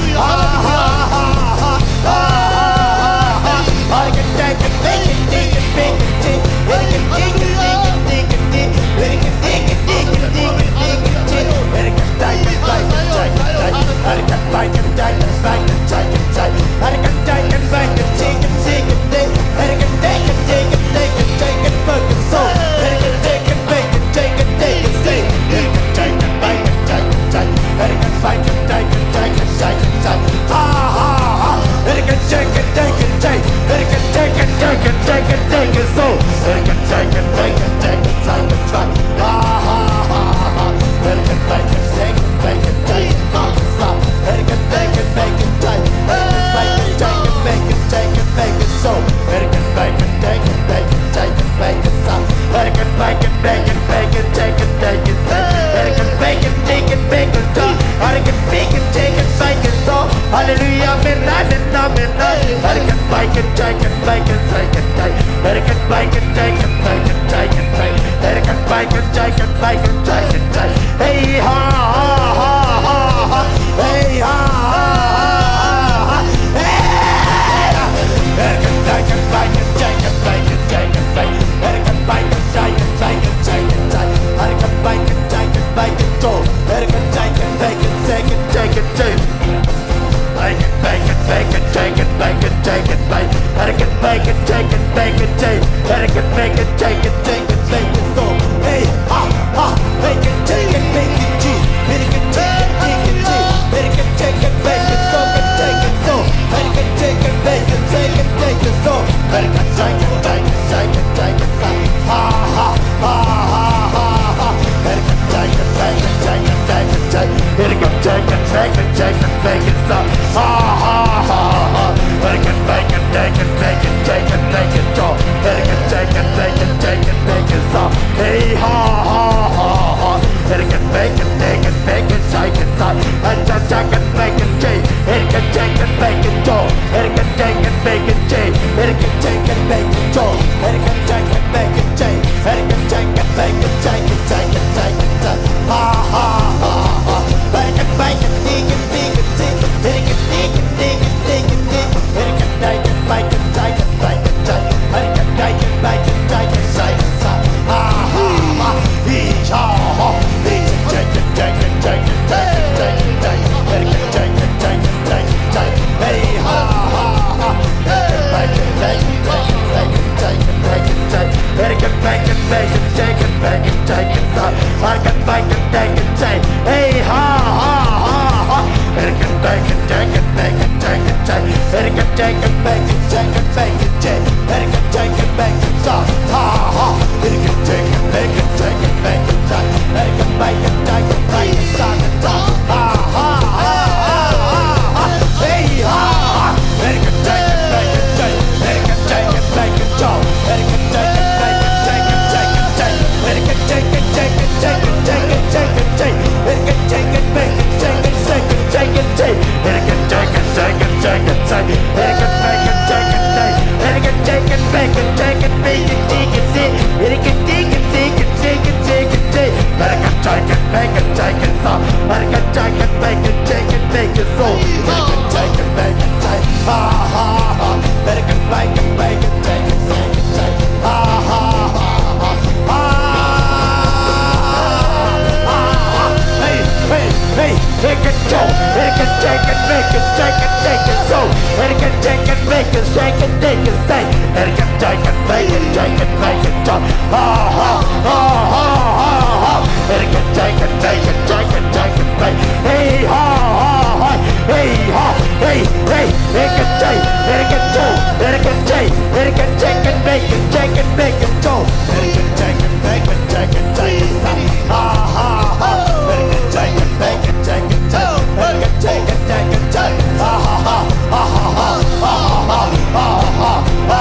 Hallelujah, amen, amen, amen, amen. Hurricane, bacon, jacket, bacon, jacket, jacket. Hurricane, bacon, jacket, bacon, jacket, jacket. Hurricane, bacon, jacket, bacon, jacket, jacket. Hey ha ha ha ha ha. Hey ha ha ha ha ha. Hey ha. Hurricane, bacon, bacon, jacket, bacon, jacket, bacon. Hurricane, bacon, jacket, bacon, jacket, jacket. Hurricane, bacon, jacket, bacon, jacket. Hurricane, jacket, bacon, jacket, jacket, jacket. Bacon, bacon, bacon, bacon, bacon, bacon. Hurricane, bacon, jacket, bacon, jacket. Hurricane, bacon, jacket, jacket, bacon, so. Hey ha ha. Bacon, jacket, bacon, G. Bacon, jacket, bacon, G. Bacon, jacket, bacon, so, bacon, jacket, so. Bacon, jacket, bacon, jacket, bacon, so. Hurricane, jacket, jacket, jacket, jacket, sa. Ha ha ha ha ha. Hurricane, jacket, bacon, jacket, bacon, jacket. Hurricane, jacket, bacon, jacket, bacon, sa. Ha ha ha ha. Hurricane, bacon, jacket, bacon, jacket, bacon, so. Hurricane, jacket, bacon, jacket, bacon, sa. Hey ha ha ha ha. Hurricane, bacon, jacket, bacon, jacket, sa. Hurricane, jacket, bacon, jacket. Hurricane, jacket, bacon, so. Hurricane, jacket, bacon, jacket. Hurricane, jacket, bacon, so. Hurricane, jacket, bacon, jacket. Hurricane, jacket, bacon, jacket, jacket, jacket, jacket. Ha ha ha ha. Hurricane, bacon, jacket, bacon, jacket. Hurricane, jacket, bacon, jacket, jacket. Hurricane, jacket, bacon, jacket, bacon, jacket. Hurricane, jacket, bacon, jacket, jacket, jacket. Ha ha ha. Hee ha ha. Hee, jacket, jacket, jacket, jacket, jacket, jacket. Hurricane, jacket, jacket, jacket, jacket. Hey ha ha ha. Hurricane, bacon, bacon, bacon, bacon, bacon, bacon, bacon. Hurricane, bacon, bacon, jacket, bacon, jacket, sa. Hurricane, bacon, bacon, jacket. Hey ha ha ha ha. Hurricane, bacon, jacket, bacon, jacket, jacket. Hurricane, jacket, bacon, jacket, bacon, jacket. Hurricane, jacket, bacon, sa. Ha ha. Hurricane, jacket, bacon, jacket, bacon, jacket. Hurricane, bacon, jacket, bacon, sa, sa. Ha ha ha ha ha. Hey ha ha. Hurricane, jacket, bacon, jacket. Hurricane, jacket, bacon, jacket. Hurricane, jacket, bacon, jacket, jacket, jacket. Hurricane, jacket, jacket, jacket, jacket, jacket, jacket. Hurricane, jacket, bacon, jacket, jacket, jacket, jacket. Hurricane, jacket, jacket, jacket, jacket, jacket. Hurricane, bacon, jacket, jacket, jacket. Hurricane, jacket, bacon, jacket, bacon, jacket, jacket. Hurricane, jacket, jacket, jacket, jacket, jacket. Hurricane, jacket, bacon, jacket, sa. Hurricane, jacket, bacon, jacket, bacon, so. Hurricane, jacket, bacon, jacket. Ha ha ha. Hurricane, bacon, bacon, jacket, jacket, jacket. Ha ha ha ha. Ha. Hey, hey, hey. Hurricane, jacket, bacon, jacket, bacon, jacket, jacket, so. Hurricane, jacket, bacon, jacket, jacket, say. Hurricane, jacket, bacon, jacket, bacon, jacket. Ha ha ha ha ha ha. Hurricane, jacket, bacon, jacket, jacket, bacon. Hey ha ha ha. Hey ha. Hey hey. Hurricane, jacket, hurricane, jacket, hurricane, jacket, bacon, jacket, bacon, jacket. Hurricane, jacket, bacon, jacket, jacket, sa. Ha ha ha. Hurricane, jacket, bacon, jacket, jacket. Hurricane, jacket, jacket, jacket. Ha ha ha. Ha ha ha. Ha ha ha. Ha ha ha. Ha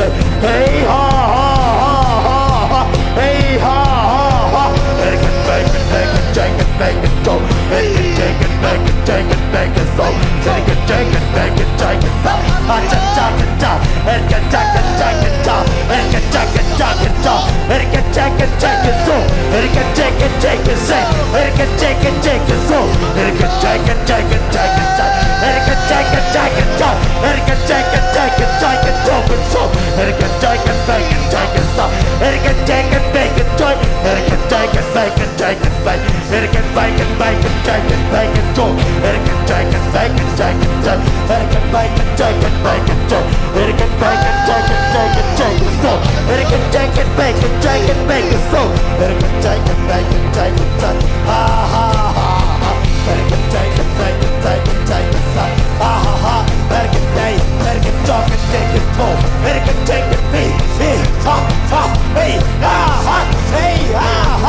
Hey ha ha ha ha ha. Hey ha ha ha. Hey, can bang it, bang it, bang it, bang it, go. Hey, can take it, bang it, take it, bang it, go. Hey, can take it, bang it, take it, bang it. Ah, cha cha cha cha. Hey, can take it, take it, cha. Hey, can take it, take it, cha. Hey, can take it, take it, so. Hey, can take it, take it, say. Hey, can take it, take it, so. Hey, can take it, take it, take it, cha. Hey, can take it, take it, cha. Hey, can take it, take it, take it, take it, so. Hey, can take it, bang it, take it, sa. Hey, can take it, bang it, joy. Hey, can take it, bang it, take it, bang it. Hey, can bang it, bang it, take it, bang it, go. Hey, can take it, bang it, take it, take it. Hey, can bang it, take it, bang it, go. Hey, can bang it, take it, take it, take it, so. Hey, can take it, bang it, take it, bang it, so. Hey, can take it, bang it, take it, take it. Ha ha ha ha. Hey, can take it, bang it, take it, take it, so. Ha ha ha. Hey, can take it, hey, can take it, take it, go. Hey, can take it, bang it. Hey, ha, ha, hey, ha, ha, hey, ha, ha.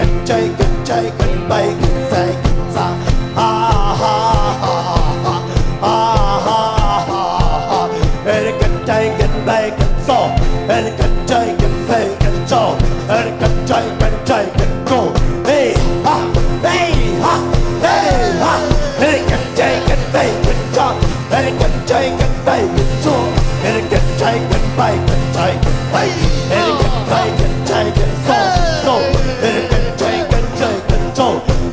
Chicken, chicken, bacon, bacon, sa. Ha, ha, ha, ha, ha. Ha, ha, ha, ha, ha. Chicken, chicken, bacon, so. Chicken, chicken, bacon, so. Chicken, chicken, chicken, so. Hey, ha, hey, ha, hey, ha. Chicken, chicken, bacon, so. Chicken, chicken, bacon, so. Chicken, chicken, bacon, chicken, hey. Chicken, chicken, chicken, so, so. Chicken, chicken, chicken, so.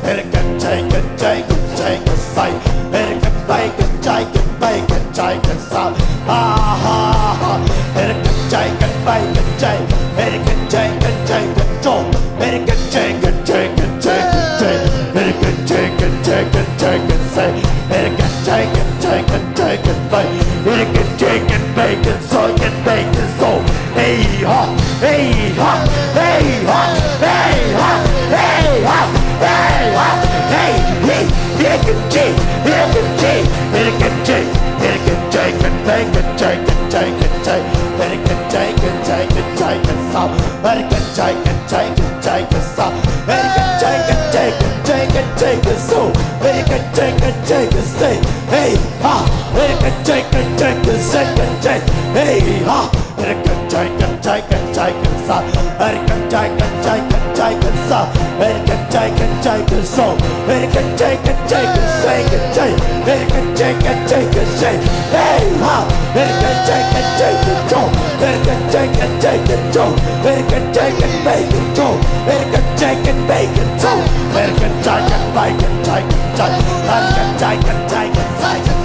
Chicken, chicken, chicken, chicken, say. Chicken, bacon, chicken, bacon, chicken, sa. Ha, ha, ha. Chicken, chicken, bacon, chicken. Chicken, chicken, chicken, so. Chicken, chicken, chicken, chicken, chicken. Chicken, chicken, chicken, chicken, say. Chicken, chicken, chicken, chicken, bacon. Chicken, chicken, bacon, so, chicken, bacon, so. Hey, ha, hey, ha, hey, ha, hey, ha, hey, ha, hey, ha, hey, hey, hey, chicken, chicken, chicken, chicken, chicken, chicken, bacon, chicken, chicken, chicken, chicken, chicken, chicken, chicken, so. Chicken, chicken, chicken, chicken, so. Chicken, chicken, chicken, chicken, chicken, so. Chicken, chicken, chicken, say. Hey, ha. Chicken, chicken, chicken, chicken, chicken, hey, ha. Chicken, chicken, chicken, chicken, sa. Chicken, chicken, chicken, chicken, sa. Chicken, chicken, chicken, so. Chicken, chicken, chicken, chicken, chicken, chicken, chicken, chicken, hey, ha. Chicken, chicken, chicken, so. Chicken, chicken, chicken, so. Chicken, chicken, bacon, so. Chicken, chicken, bacon, so. Chicken, chicken, bacon, chicken, chicken. Chicken, chicken, chicken, chicken,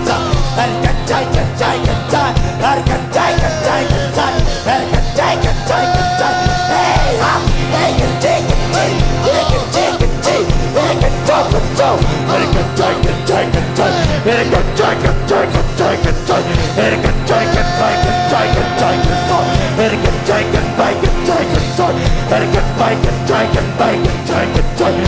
sa. Chicken, chicken, chicken, sa. Chicken, chicken, chicken, sa. Chicken, chicken, chicken, sa. Hey, ha. Chicken, chicken, chicken, chicken, chicken, chicken, so, so, so. Chicken, chicken, chicken, chicken, chicken, chicken, chicken, chicken, chicken, bacon, chicken, chicken, so. Chicken, chicken, bacon, chicken, so. Chicken, bacon, chicken, bacon, chicken, chicken,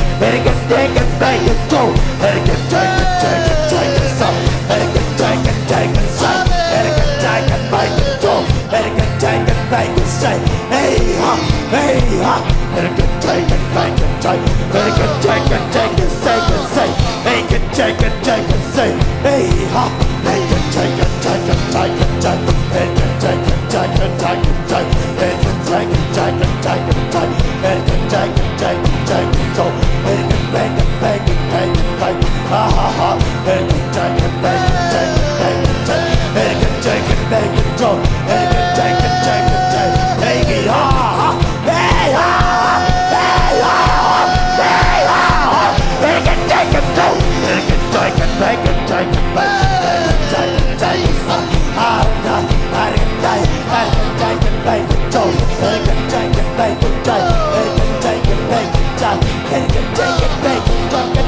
chicken, bacon, so. Chicken, chicken, chicken, chicken, so. Chicken, chicken, chicken, so. Chicken, chicken, bacon, so. Chicken, chicken, bacon, say. Hey, ha, hey, ha. Chicken, chicken, bacon, chicken. Chicken, chicken, chicken, say, say. Chicken, chicken, chicken, say. Hey, ha. Chicken, chicken, chicken, chicken, chicken. Chicken, chicken, chicken, chicken, chicken. Chicken, chicken, chicken, chicken, chicken. Chicken, chicken, chicken, chicken, so. Chicken, bacon, bacon, bacon, bacon. Ha, ha, ha. Chicken, chicken, bacon, chicken, bacon, chicken. Chicken, chicken, bacon, so. Chicken, chicken, chicken, chicken. Hey, ha, ha. Hey, ha, ha. Hey, ha, ha. Hey, ha, ha. Chicken, chicken, so. Chicken, chicken, bacon, chicken, bacon, chicken, chicken, chicken, so. Ah, ah, ah, ah, ah, chicken, bacon, so. Chicken, chicken, bacon, so. Chicken, chicken, bacon, so. Chicken, chicken,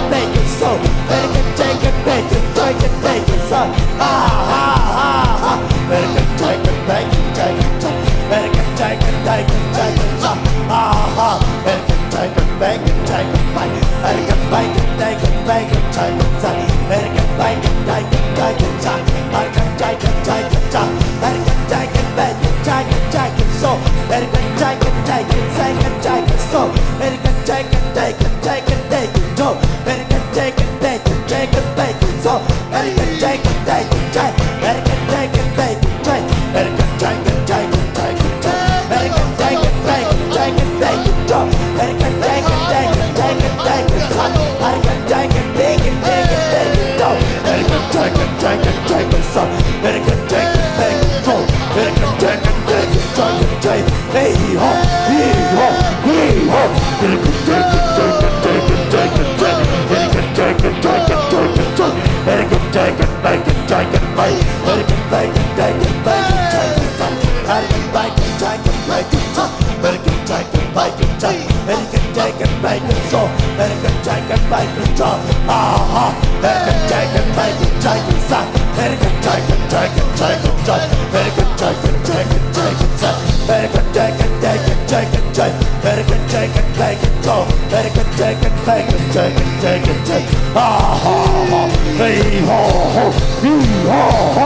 bacon, so. Chicken, chicken, bacon, so. Chicken, bacon, so. Ah, ah, ah, ah. Chicken, chicken, bacon, chicken, so. Chicken, chicken, bacon, chicken, so. Ah, ah. Chicken, chicken, bacon, chicken, bacon. Chicken, bacon, chicken, bacon, chicken, so. Chicken, bacon, chicken, chicken, so. Chicken, chicken, bacon, chicken, chicken, so. Chicken, chicken, chicken, chicken, chicken, so. Chicken, chicken, bacon, chicken, bacon, so. Chicken, chicken, bacon, chicken, bacon, so. Chicken, chicken, bacon, chicken, chicken, bacon, chicken, chicken, chicken, chicken, chicken, so. Chicken, chicken, bacon, chicken, bacon, so. Chicken, chicken, bacon, chicken, bacon, so. Chicken, chicken, bacon, chicken, bacon, so. Chicken, chicken, chicken, bacon, so. Chicken, chicken, bacon, chicken, chicken. Hey, hee haw, hee haw, hee haw. Chicken, chicken, chicken, chicken, chicken, chicken. Chicken, chicken, chicken, chicken, chicken. Chicken, chicken, bacon, chicken, bacon. Chicken, bacon, chicken, bacon, chicken, chicken, so. Chicken, bacon, chicken, bacon, chicken, bacon, so. Chicken, chicken, bacon, chicken, bacon, so. Chicken, chicken, bacon, so. Ah, ah. Chicken, chicken, bacon, chicken, so. Chicken, chicken, chicken, chicken, so. Chicken, chicken, chicken, chicken, so. Chicken, chicken, chicken, chicken, chicken. Chicken, chicken, bacon, so. Chicken, chicken, bacon, chicken, chicken, chicken. Ah, ah, ah. Hey, ho, ho. Hee, ho, ho.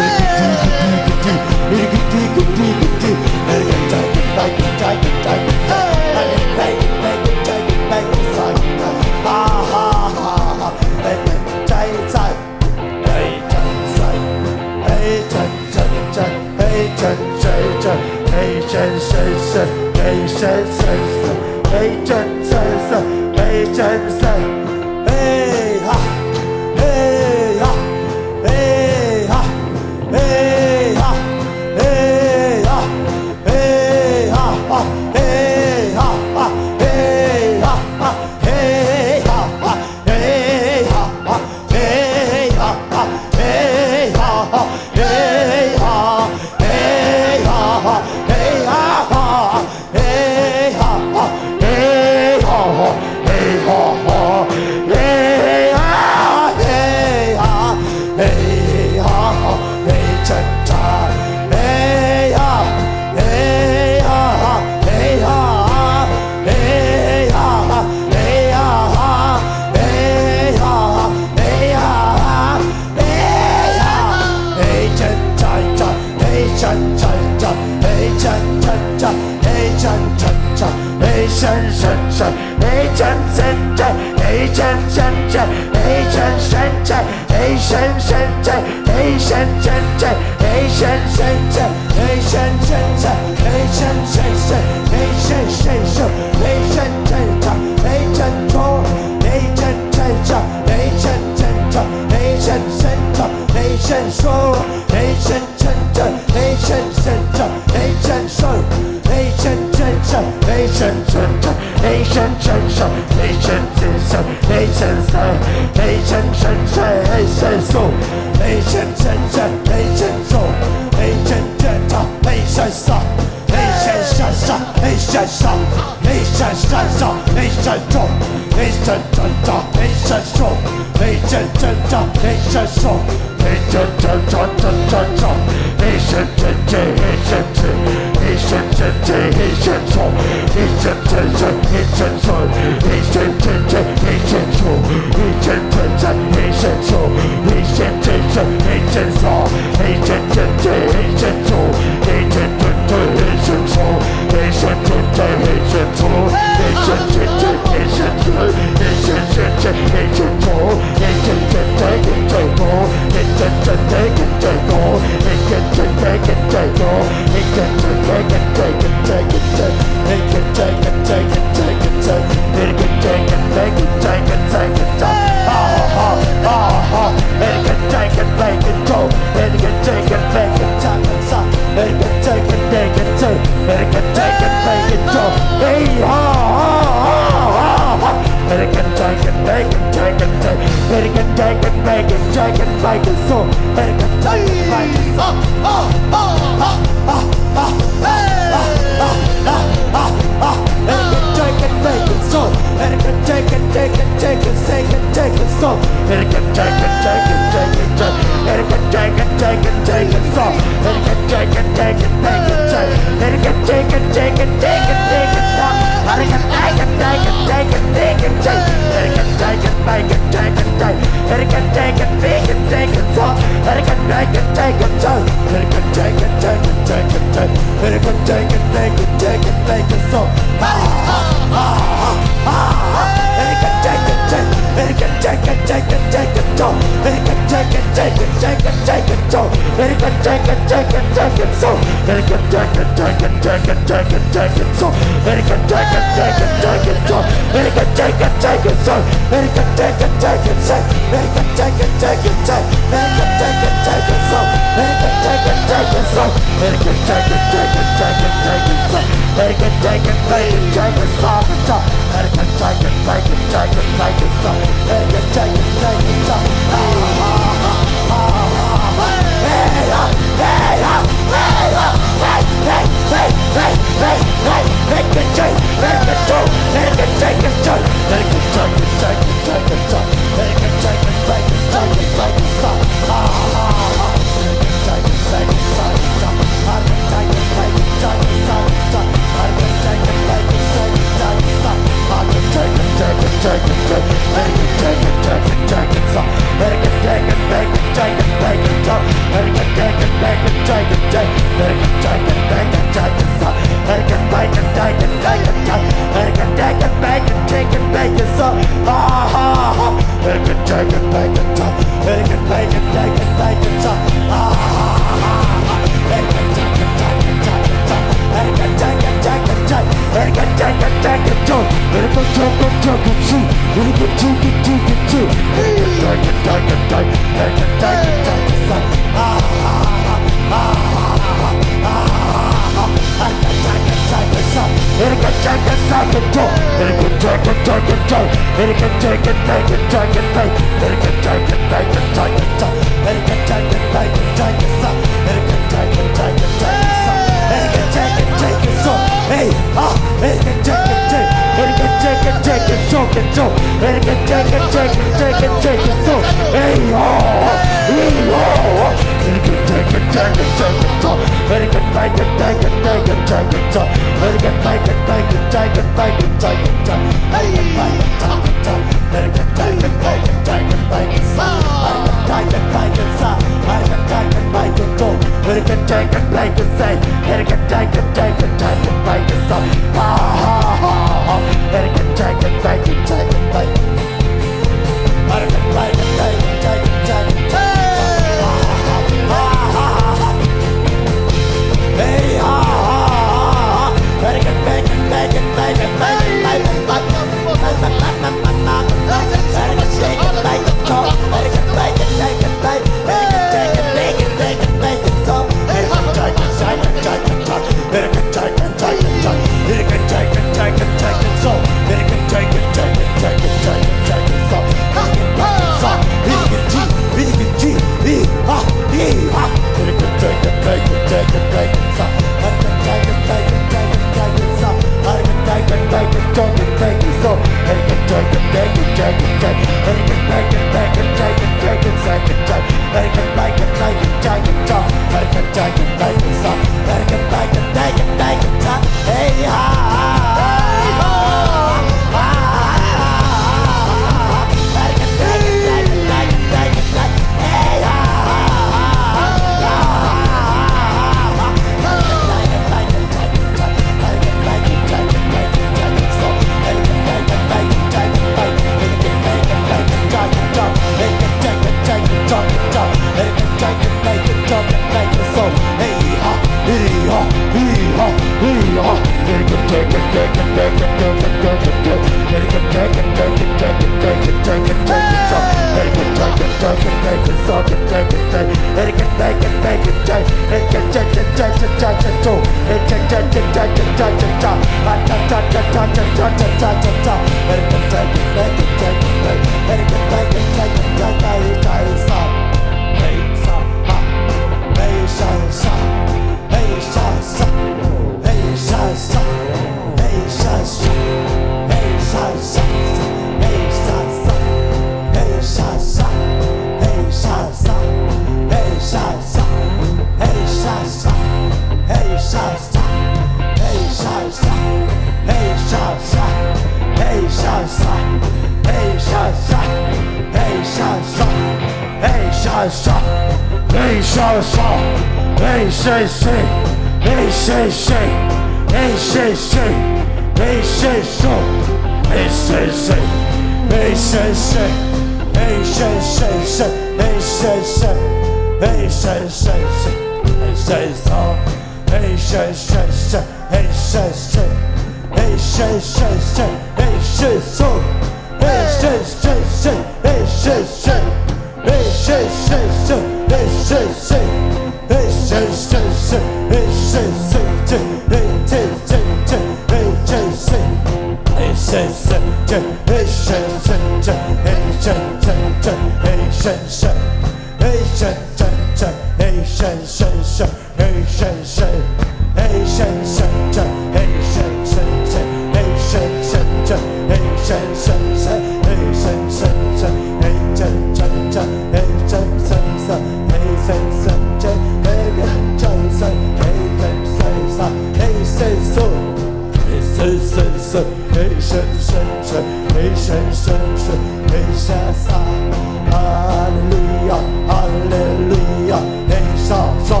Hallelujah, hallelujah. Hey, sha, sha.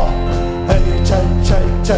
Hey, che, che, che.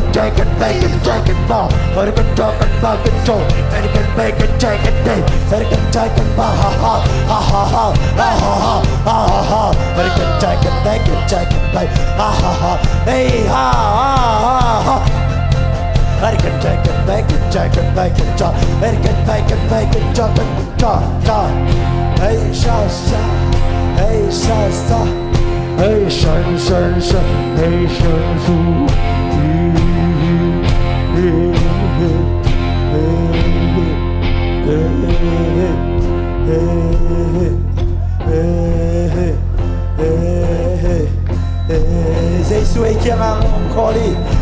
can, Jack can, make it, Jack can, ball. But it can, Jack can, make it, Joe. And it can, make it, Jack can, day. And it can, Jack can, ball. Ha, ha, ha, ha, ha, ha, ha, ha, ha. And it can, Jack can, make it, Jack can, day. Ha, ha, ha. Hey, ha, ha, ha, ha. And it can, Jack can, make it, Jack can, make it, Joe. And it can, make it, make it, Joe. Cha, cha. Hey, sha, sha. Hey, sha, sha. Hey, shan, shan, sha. Hey, shan, su. Jesu ei kiangah om khawm hi.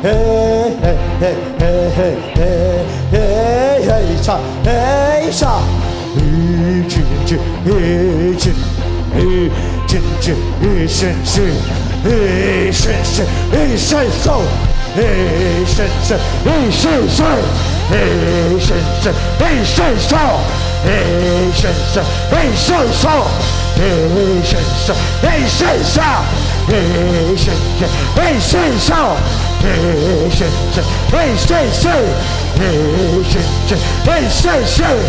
Hey, hey, hey, hey, cha, hey, cha. Hey, chin, chin, hey, chin, hey, chin, chin, hey, shin, shin, hey, shin, shin, hey, shin, so. Hey, shin, shin, hey, shin, so. Hey, shin, shin, hey, shin, so. Hey, shin, shin, hey, shin, so. Hey, shin, shin, hey, shin, so. Hey, shin, shin, hey, shin, so. Hey, shin, shin, hey, shin, shin. Hey, shin, shin, hey, shin, shin.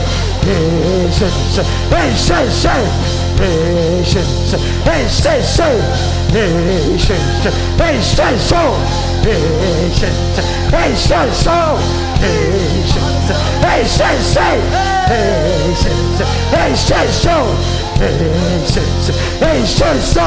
Hey, shin, shin, hey, shin, shin. Hey, shin, shin, hey, shin, shin. Hey, shin, shin, hey, shin, so. Hey, shin, shin, hey, shin, so. Hey, shin, shin, hey, shin, shin. Hey, shin, shin, hey, shin, so. Hey, shin, shin, hey, shin, so.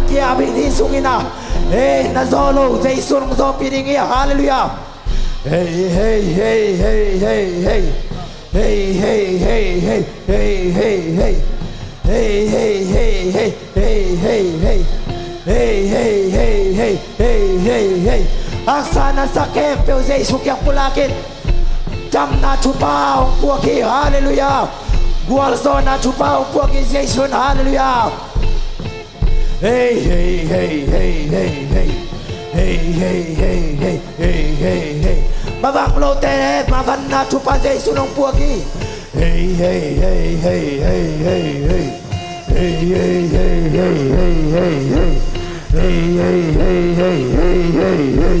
Tangkia a bit hi sungin a. Hei, na zawh lo, Jesu in hong zawhpih ding hi. Halleluiah. Hei, hei, hei, hei, hei, hei. Hei, hei, hei, hei, hei, hei, hei. Hei, hei, hei, hei, hei, hei, hei. Hei, hei, hei, hei, hei, hei, hei. Haksa na sak khempeuh Jesu kiang pulak in. Damna thupha hong puak hi, halleluiah. Gualzawhna thupha hong puak hi Jesu in, halleluiah. Hei, hei, hei, hei, hei, hei. Hei, hei, hei, hei, hei, hei, hei. Mavang lote, mavanna thupha Jesu in hong puak hi. Hei, hei, hei, hei, hei, hei, hei. Hei, hei, hei, hei, hei, hei, hei. Hei, hei, hei, hei, hei, hei, hei.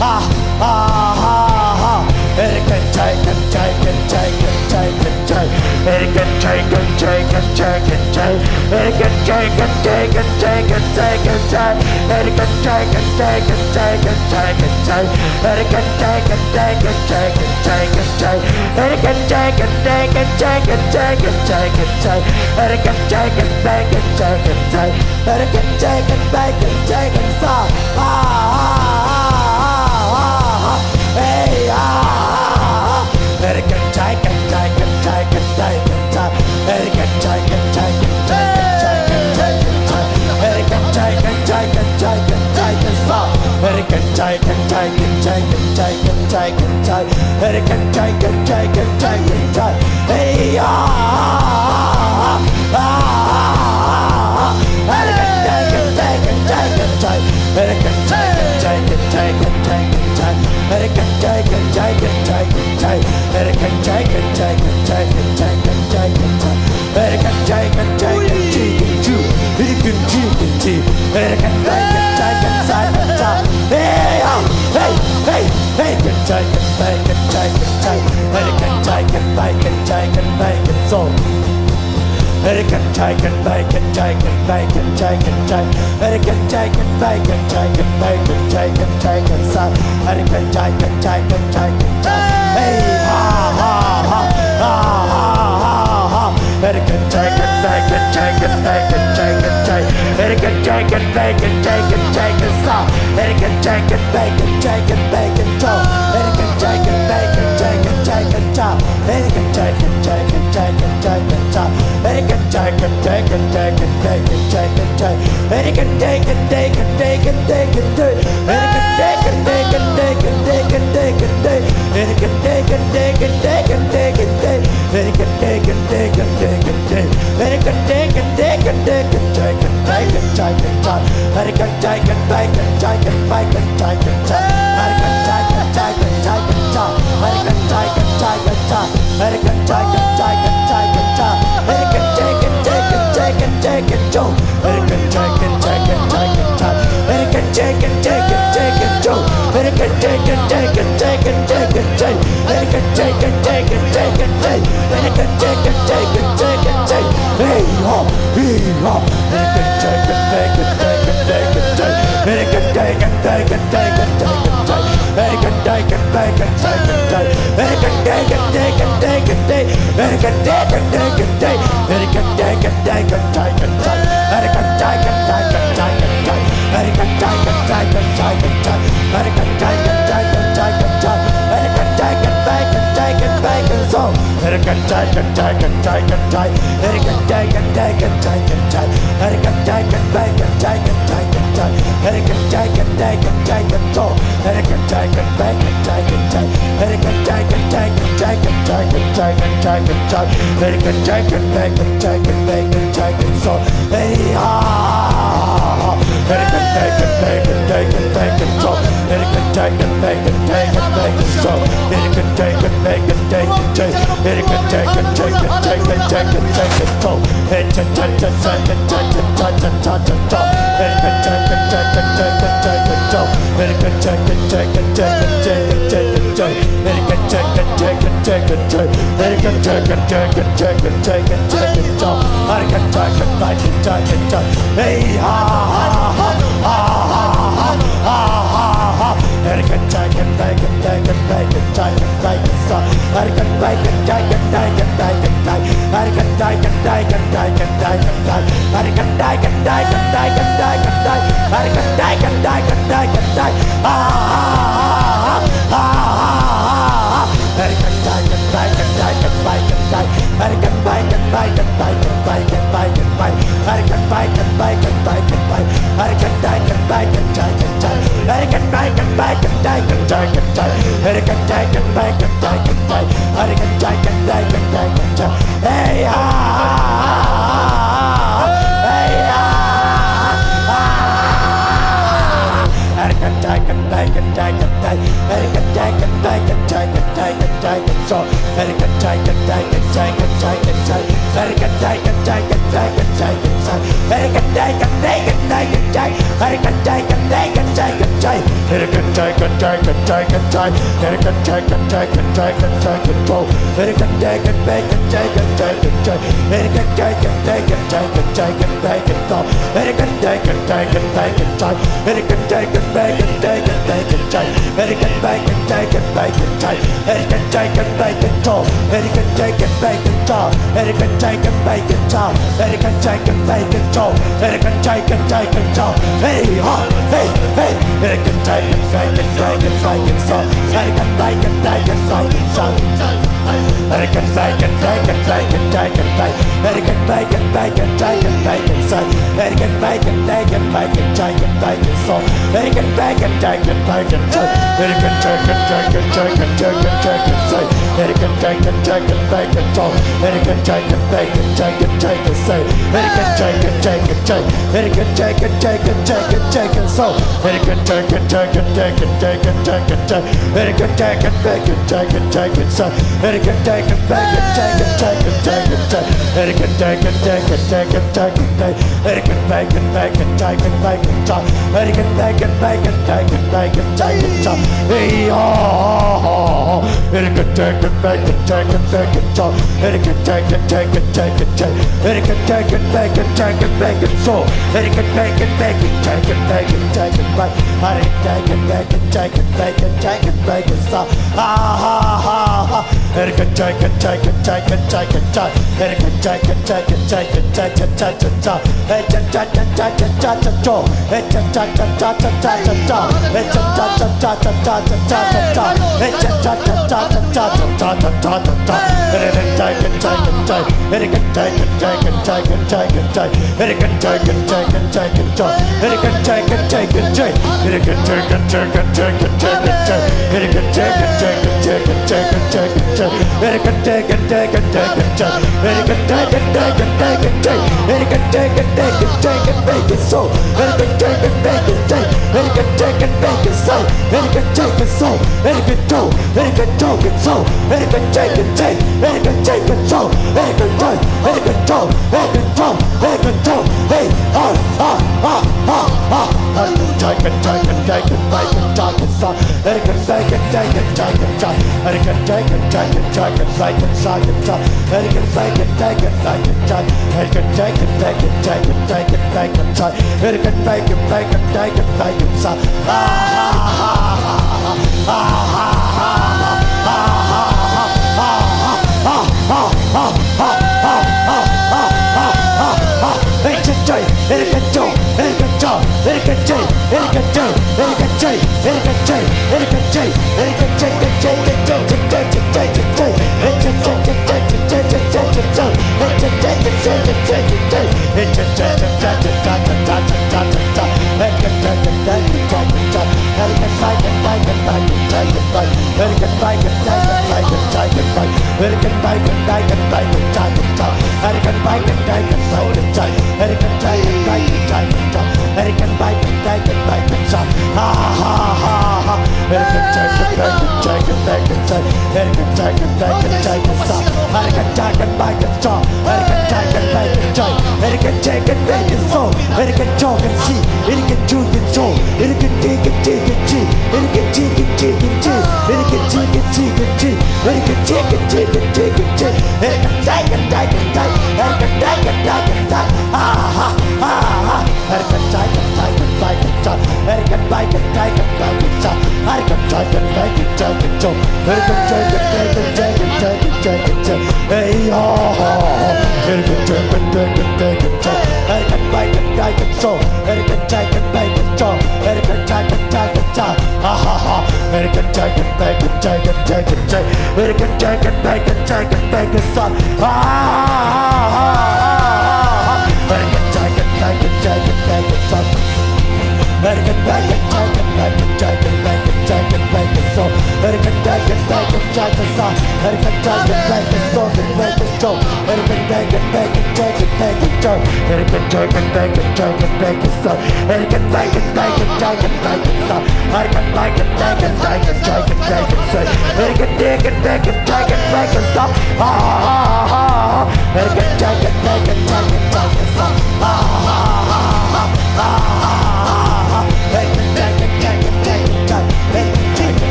Ah, ah, ah, ah.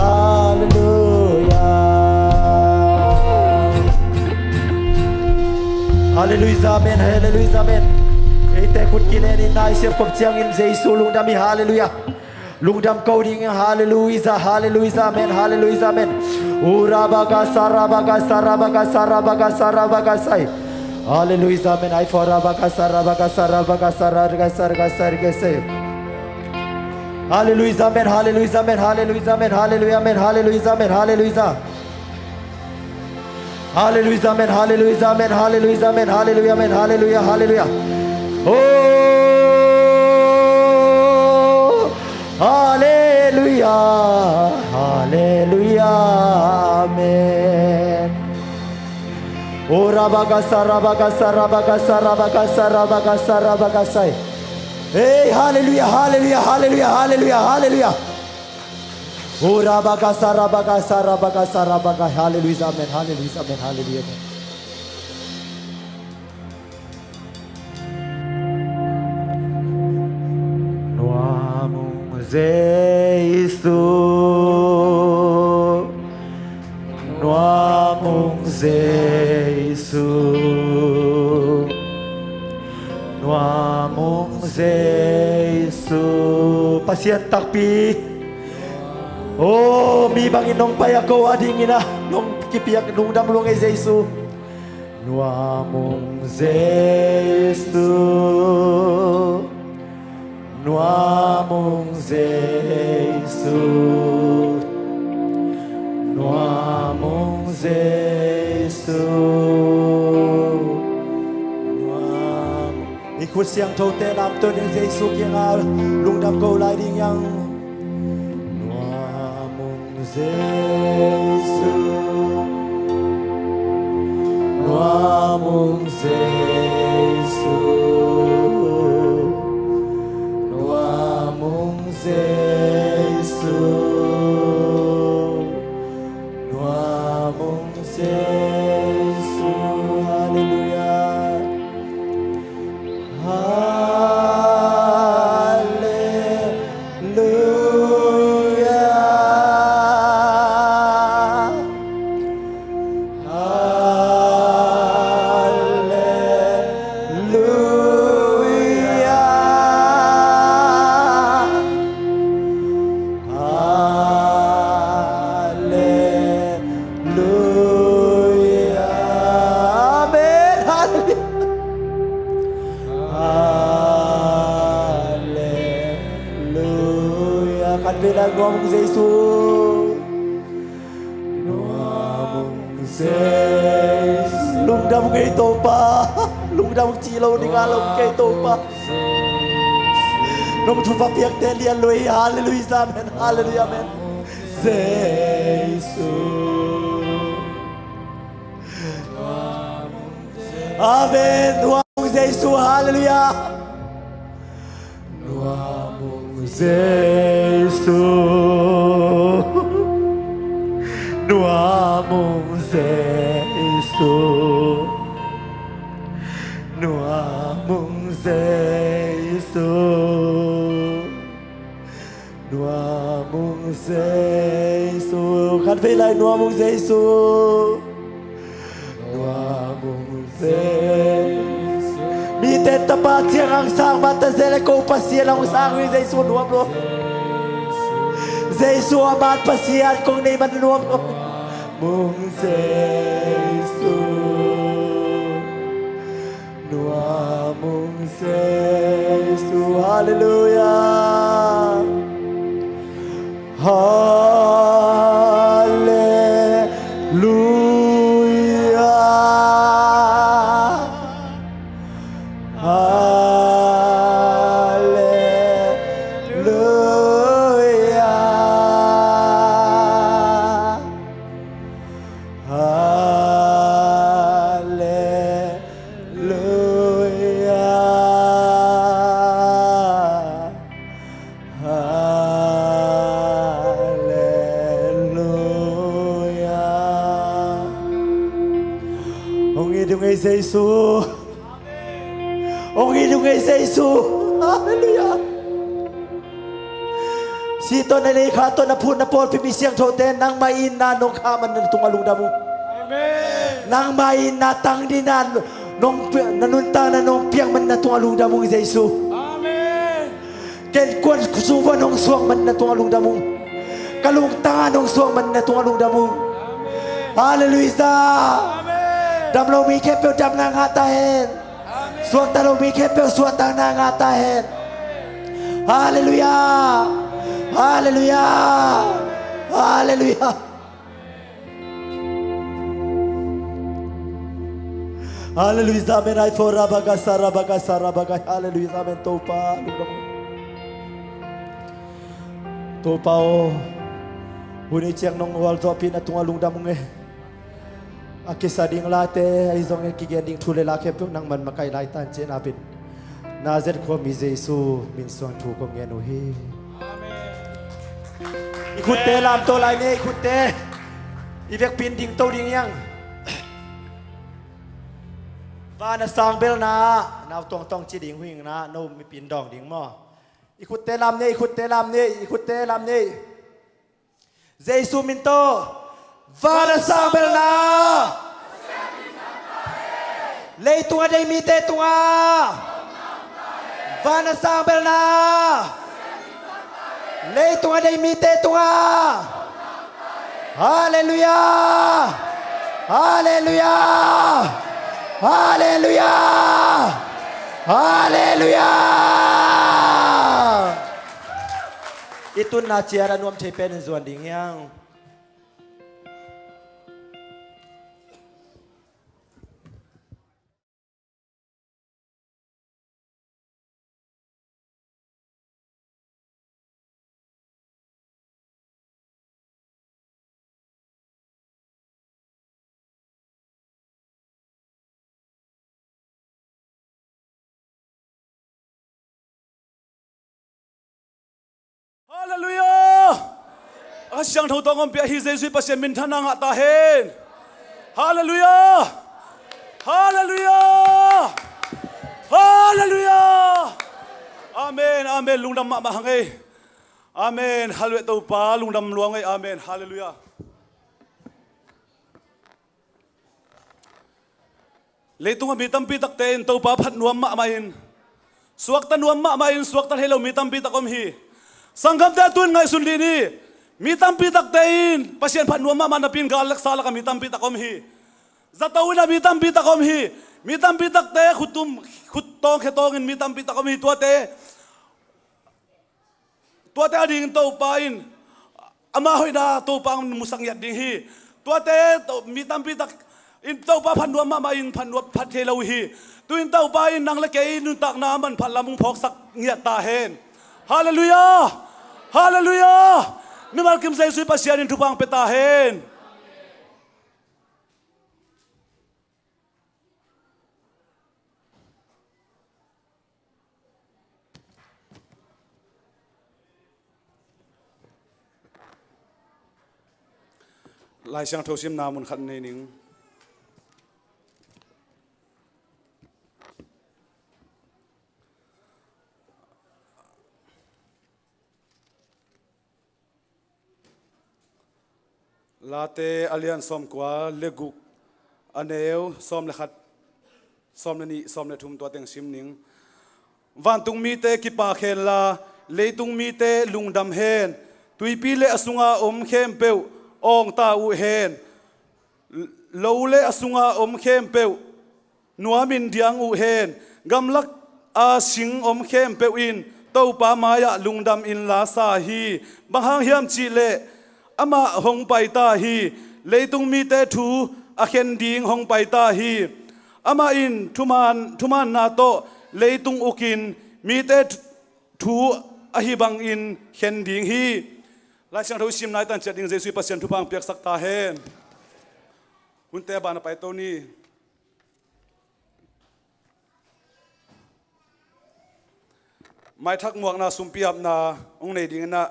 Halleluia. Halleluia, amen. Halleluia, amen. Eite khut kilen in, na i siap khop ciangin Jesu lungdam hi. Halleluia. Lungdam ko ding. Halleluia, halleluia, amen. Halleluia, amen. Ura bagasa, rabagasa, rabagasa, rabagasa, rabagasa. Halleluia, amen. Ai fo, rabagasa, rabagasa, rabagasa, rabagasa, rabagasa, rabagasa. Halleluia, amen. Halleluia, amen. Halleluia, amen. Halleluia, amen. Halleluia, amen. Halleluia. Halleluia, amen. Halleluia, amen. Halleluia, amen. Halleluia, amen. Halleluia, halleluia. Oh, halleluia. Halleluia, amen. Oh, rabagasa, rabagasa, rabagasa, rabagasa, rabagasa, rabagasa. Hey, halleluia, halleluia, halleluia, halleluia, halleluia. Oh, rabagasa, rabagasa, rabagasa, rabaga-, halleluia, amen, halleluia, amen, halleluia, amen. Nuam ung Jesu, nuam ung Jesu, nuam ung Jesu. Pasian takpi. Oh, mi bangin nong pai a, ko a dingin a nong kipiak lungdam lua ngei Jesu. Nuam ung Jesu, nuam ung Jesu, nuam ung Jesu, nuam ung. I khut siangthote lamto ding, Jesu kiangah lungdam ko lai ding hiam. Nuam ung Jesu, nuam ung Jesu, nuam ung Jesu, nuam ung Jesu. Halleluia. Halleluia. Halleluia. Halleluia. Amen. Halleluia. Halleluia. Khatvei lai nuam ung Jesu. Nuam ung Jesu. Lungdam ung ei Topa. Lungdam ung ci lo ning a lo ung ei Topa. Nong thupha piakte lian lo ei. Halleluia, amen. Halleluia, amen. Jesu. Amen. Nuam ung Jesu. Halleluia. Nuam ung Jesu. Nuam ung Jesu. Nuam ung Jesu. Nuam ung Jesu. Khatvei lai nuam ung Jesu. Nuam ung Jesu. Mi Te tapa ciang ang sang mah ta zel e, ko Pasian ang sang hi. Jesu nuam lo. Jesu a man Pasian kong nei man nuam lo. Mung Jesu. Nuam mung Jesu. Halleluia. Halleluia. Halleluia. Halleluia. Halleluia. Hong it ung ei Jesu. Hong it ung ei Jesu. Halleluia. Si tawh na lei kha tawh na phut na pawlpi mi siangthote nangmah itna nong khah man na tungah lungdam ung. Amen. Nangmah itna tang dingin nong pi-, na nuntakna nong piak man na tungah lungdam ung Jesu. Amen. Ken kuan sung uah nong suak man na tungah lungdam ung. Ka lungtang ah nong suak man na tungah lungdam ung. Halleluia. Amen. Dam lo mi khempeuh damna ngah ta hen. Amen. Suakta lo mi khempeuh suahtakna ngah ta hen. Halleluia. Halleluia. Halleluia. Halleluia. Amen. Ai fo rabagasa rabagasa rabagai. Halleluia. Amen. Topa lungdam. Topa aw, hun i ciang nong gualzawhpih na tungah lungdam ung e. A kisa ding late ahi zongin kigen ding thu le la khempeuh nangman makaih laitan cih napin Nazareth khuami Jesu min suang thu kong ngen uh hi. Amen. I khutte lamto lai ni, i khutte. I vekpi in dingto ding hiang. Van a sang belna nau tongtong ci ding huing na no mipi in dawng ding maw? I khutte lam ni, i khutte lam ni, i khutte lam ni. Jesu min tawh. Van a sang belna. Leitung a dei mite tungah. Van a sang belna. Leitung a dei mite tungah. Halleluia. Halleluia. Halleluia. Halleluia. I tunna ciat a nuam thei pen in zuan ding hiang. Halleluia. A siangtho tawng om pia hi Jesu i Pasian minthanna ngah ta hen. Halleluia. Halleluia. Halleluia. Amen. Amen. Lungdam mahmah hang ei. Amen. Halleluia. Topa lungdam luang ei. Amen. Halleluia. Leitungah mi tampi takte in Topa phat nuam mahmah in, suakta nuam mahmah in, suakta thei lo mi tampi tak om hi. Sanggamte tu in ngaihsun dih ni. Mi tampi takte in Pasian phat nuam mahmah napi in gal laksa lakah mi tampi tak om hi. Zato in ah mi tampi tak om hi. Mi tampi takte khuttum, khuttawng khetawng in mi tampi tak om hi. Tuate Tuate a dingin Topa in ama hoihna Topa ang musak ngiat ding hi. Tuate to-, mi tampi tak in Topa phat nuam mahmah in phat nuam phat thei lo hi. Tu in Topa in nang le kei nuntakna manphat lam hong phawksak ngiat ta hen. Halleluia. Halleluia. Mimal kim Jesu i Pasian in thupha ang pia ta hen. Lai Siangtho simna mun khat nei ning. Late a lian sawmkua le guk, a neu sawm le khat. Sawm le nih, sawm le thum tua teng sim ning. Vantung mite kipak hen la, leitung mite lungdam hen. Tuipi le a sunga om khempeuh awngta uh hen. Lo le a sunga om khempeuh nuamin diang uh hen. Gamlak a sing om khempeuh in Topa mai-ah lungdam in la sa hi. Bang hang hiam cihleh amah hong paita hi. Leitung mite thu a khen ding hong paita hi. Amah in thuman, thumanna tawh leitung ukin mite thu ahi bangin khen ding hi. Lai Siangtho i sim nai tan ciat ding Jesuh i Pasian thupha hong piaksak ta hen. Hunte a ban a paito ni. Maithak muakna sumpi apna hong nei dingin ah,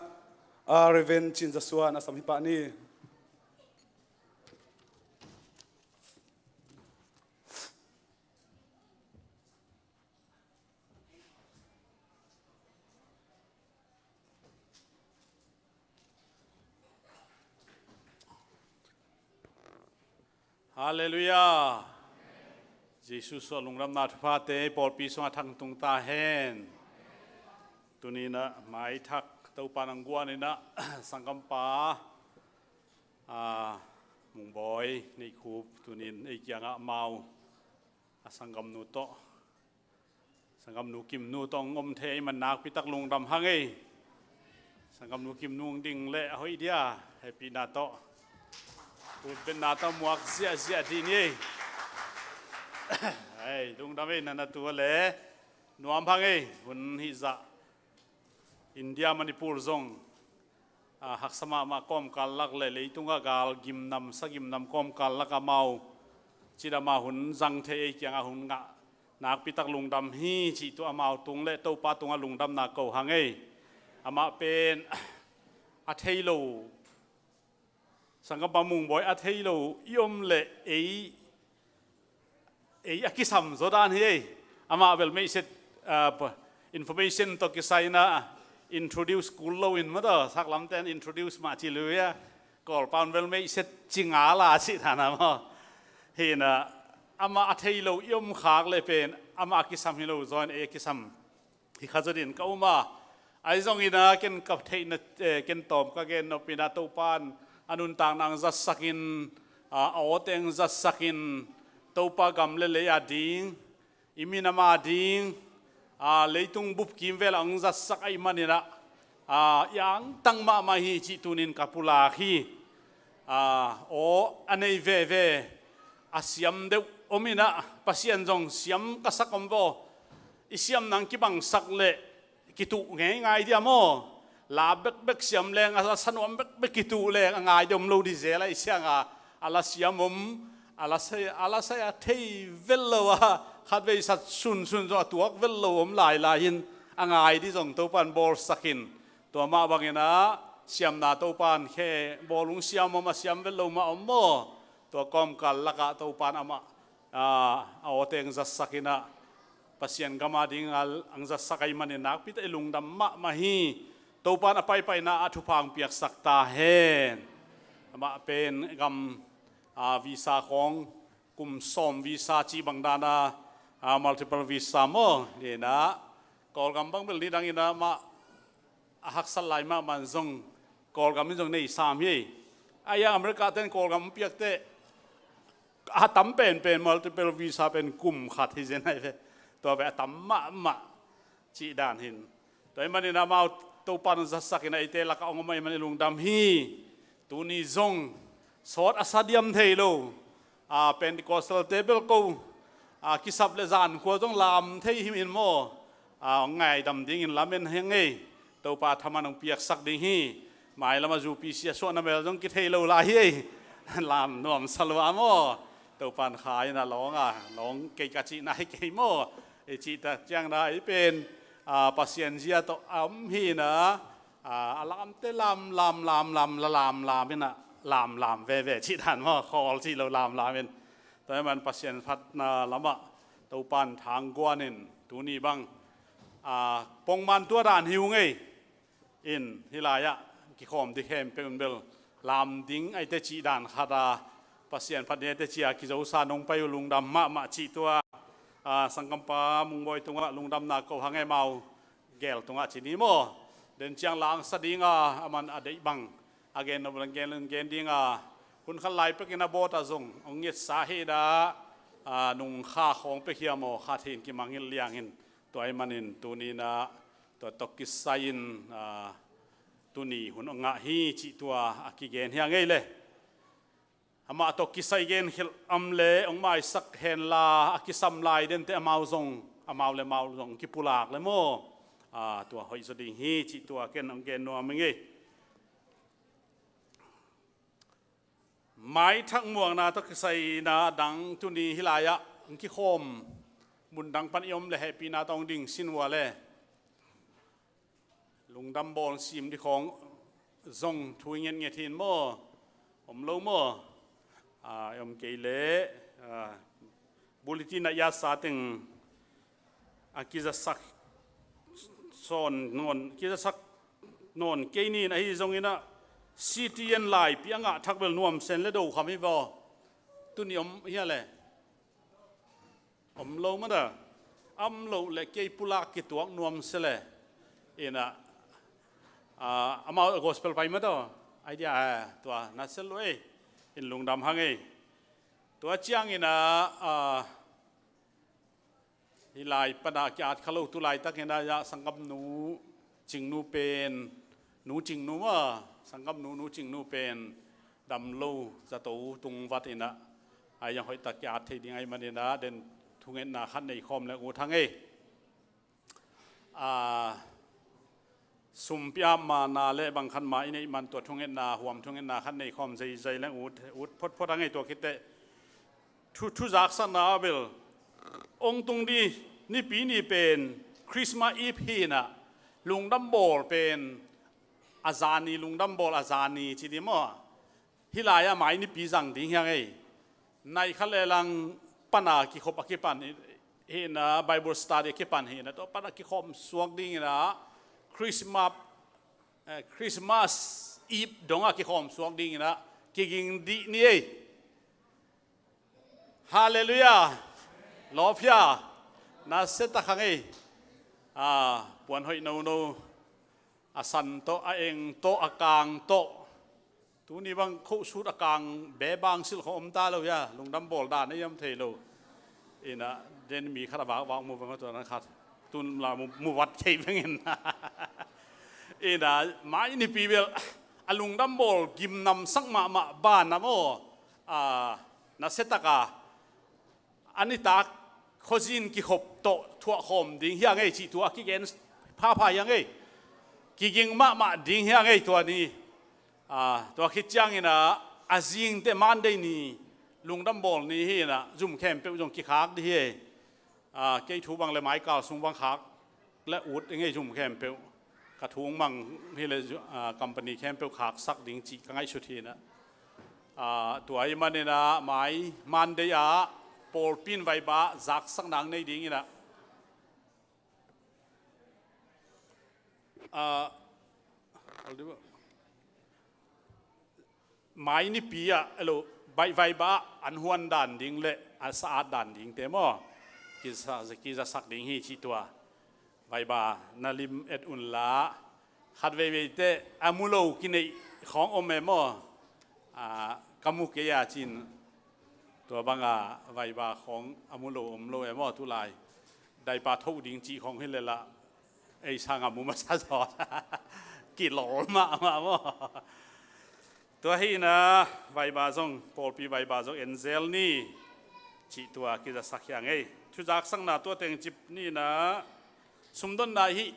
a, Reverend Cin Za Suan a sam hi pah ni. Halleluiah. Jesuh suah lungdamna thuphate pawlpi sungah thangtung ta hen. Tuni-in ah maithak Topa nang guan in ah sanggampa, a, Mungbawi Neihkhup tuni-in ei kiangah amau a sanggamnu tawh, sanggamnu Kimnu tawh hong om thei ahih man nakpi tak lungdam hang ei. Sanggamnu Kimnu hong ding leh a hoih dia, hehpihna tawh. Utbenna tawh muak ziahziah dih ni ei. Ei, lungdam ei, na na tu a le nuam hang ei. Hun hih zah India, Manipur zong, a, haksa mahmah kawmkal lak le leitungah gal gimnam, sa gimnam kawmkal lak amau cidam a hun zang thei ei kiangah hun ngah nakpi tak lungdam hi cih tu amau tung le Topa tungah lungdamna ko hang ei. Amah pen a thei lo, sanggampa Mungbawi a thei lo i om leh ei, ei a kisam zaw dan hi ei. Amah bel meihset, ah, pa-, information tawh kisai in ah introduce kul lo in maw, tawh saklamte in introduce mah ci lui a, Kawlpa un bel meihset ci ngal a cih dan a maw. Hi in ah amah a thei lo i om khak leh pen amah a kisam hi lo zaw in ei a kisam hi kha zaw dingin ka um a. Ahi zongin ah ken ka theihna, eh, ken tawm ka gen nop in ah Topa in a nuntakna hong zatsak in, ah, a awte hong zatsak in, Topa gam le lei a ding, i minam a ding, ah, leitung bup kimvel ah hong zatsak ahih manin ah, ah, i angtang mahmah hi cih tuni-in ka pulak hi. Ah, aw a nei veve, a siam deuh om in ah Pasian zong siam ka sak om vaw. I siam nang kibangsak leh kituh ngeingai dia maw. La bekbek siam leng, a, a sa nuam bekbek kituh leng a ngai dia om lo di zel a, i siang a, a la siam om, a la sai, a la sai a thei vel lo a, khatvei sat sunsun zong a tuak vel lo om lailai in a ngai di zong Topa in bawlsak in. Tua mah bangin ah siamna Topa in khe bawl hong siam om, a siam vel lo mah om maw. Tua kawmkal lakah Topa in amah, a, a awte hong zatsak in ah Pasian gam a ding a hong zatsak ahih manin nakpi tak i lungdam mahmah hi. Topa in a paipaina ah thupha hong piaksak ta hen. Amah pen gam, a, visa khawng kum sawm visa cih bang dan a, a, multiple visa maw. Ni in ah Kawlgam bang bel nidang in ah amah a haksat lai mahmah in zong Kawlgam in zong nei sam hi. Ahi hang America te in Kawlgam hong piak teh a tam penpen multiple visa pen kum khat hi zen ahi ve. Tua ve a tam mahmah cih dan hi in. Tua ahih manin amau Topa in zatsak in ah eite lakah hong om ahih manin lungdam hi. Tuni zong sawt a sa diam thei lo, a, Pentecostal te bel ko, a, kisap le zankhua zong lam thei hi in maw. A, hong ngaidam dingin lamen hi ing ei. Topa thaman hong piaksak ding hi. Mailam a U P C a suahna mel zong kithei lo lai hi ei. Lam nuamsa lua maw. Topa in kha in ah lawng a, lawng kei ka cihna hi kei maw. I cihtak ciangin ah ei pen, a, Pasian zia tawh a om hi in ah, a, a lamte lam, lam, lam, lam, la lam, lam in ah, lam, lam veve cih dan maw, khawl cih lo lam, lam in. Tua ahih man Pasian phatna lamah Topa in thangguan in tuni bang, a, pongman tua dan hi ung ei. In hih lai-ah kikhawm ding khempeuh in bel lam ding ahi teh cih dan khat a, Pasian phat ding ahi teh ci-a kizosa nong pai uh lungdam mahmah cih tua. A, sangkampa Mungbawi tungah lungdamna ko hang e, amau gel tungah ci ni maw. Den ciang langsa dinga aman a deih bang a gen nop lang gen, gen dinga, hun khat lai pekin a bawta zong hong ngetsa hi dah, a, nungkha khawng pek hiam aw, kha thei in kimangngilh liang in. Tua ahih manin tuni-in ah tua tawh kisai-in, a, tuni hun hong ngah hi cih tua a kigen hi a ngei le. Amah tawh kisai gen khelh om le hong maisak henla, a kisam lai dente amau zong, amau le amau zong kipulak le maw. A, tua hoih zaw ding hi cih tua ken hong gen nuam ing ei. Maithak muakna tawh kisai-in ah dang tuni hih lai-ah hong kikhawm, mundang pan i om le hehpihna tawh hong ding sin uh a le. Lungdam bawl sim ding khawng zong thu i ngetnget hi in maw? Om lo maw? A, i om kei leh, a, bulletin ah i atsa teng a kizasak sawn nawn, kizasak nawn kei ni in, ahi zongin ah C T N laipi a ngah thak bel nuam sen le do kham hi vaw. Tuni om hia le? Om lo mah dah. Om lo le kei pulak kituak nuam se le. Ina, a, amau gospel pai mah dah. Idea, a, tua na sel lo ei. In lungdam hang ei. Tua ciangin ah, a, hih lai pana ki-at kha lo tu laitakin ah, ya, sanggamnu Cingnu pen, Nu Cingnu maw, sanggamnu Nu Cingnu pen dam lo zato tung vat in ah, a, yang hoihtak ki-at thei ding ahih manin ah, den thungetna khat nei khawm le ut hang ei. A, sum pia mana le bang khat ma i neih man tua thungetna, huam thungetna khat nei khawm zeizai le ut, ut photphot hang ei. Tua khit teh thu, thuzaksakna ah bel hong tung ding Nipi ni pen Christmas Eve hi in ah, lungdam bawl pen a zani, lungdam bawl a zani ci ding maw? Hih lai-ah mai Nipi zang ding hi hang ei. Nai khat le lang pana kikhop a kipan hi in ah, Bible study a kipan hi in ah, tua pana kikhawm suak ding in ah, Christmas, eh, Christmas Eve dong a kikhawm suak ding in ah kiging dih ni ei. Halleluiah. Lawphia. Na se tak hang ei. A, puan hoih nono. A san tawh, a eng tawh, a kang tawh. Tuni bang khohsut a kang bebang silh khawng om ta lo hia. Lungdam bawl dan ei om thei lo. Ina, den mi khat a vakvak mu bang a tua na khat. Tun la mu, mu vat kei bangin. Ina, mai Nipi bel a lungdam bawl gimnamsak mahmah banah maw, a, na se tak a, a nitak khuazin kikhop tawh thuah khawm ding hi hang ei cih tua a kigen phapha hi hang ei. Kiging mahmah ding hi hang ei tua ni. A, tua khit ciangin ah, a zing teh Monday ni, lungdam bawl ni hi in ah, zum khempeuh zong kikhak ding hi ei. A, kei thu bang le maikal sung bang khak le ut ing ei zum khempeuh. Ka thu mang hi le, a, company khempeuh khaksak ding cih ka ngaihsut hi in ah. A, tua ahih manin ah mai Monday ah pawlpi in vaiba zaksak nang nei ding in ah. A, mai Nipi ah, elo, bai, vaiba ah an huan dan ding le an sa-at dan dingte maw, kiza, kizasak ding hi cih tua. Vaiba na lim et unla, khat veivei teh a mu lo kineih khawng om e maw. A, ka mu kei a cin, tua banga vaiba khawng a mu lo om lo e maw, tu lai. Daipa thoh ding cih khawng hi le lah. Ei sangah mu masa zaw. Kilol mahmah maw. Tua hi in ah, vaiba zong, pawlpi vaiba zong en zel ni. Cih tua kizasak hi hang ei. Thuzaksakna tua teng cip ni in ah, sumdonna hih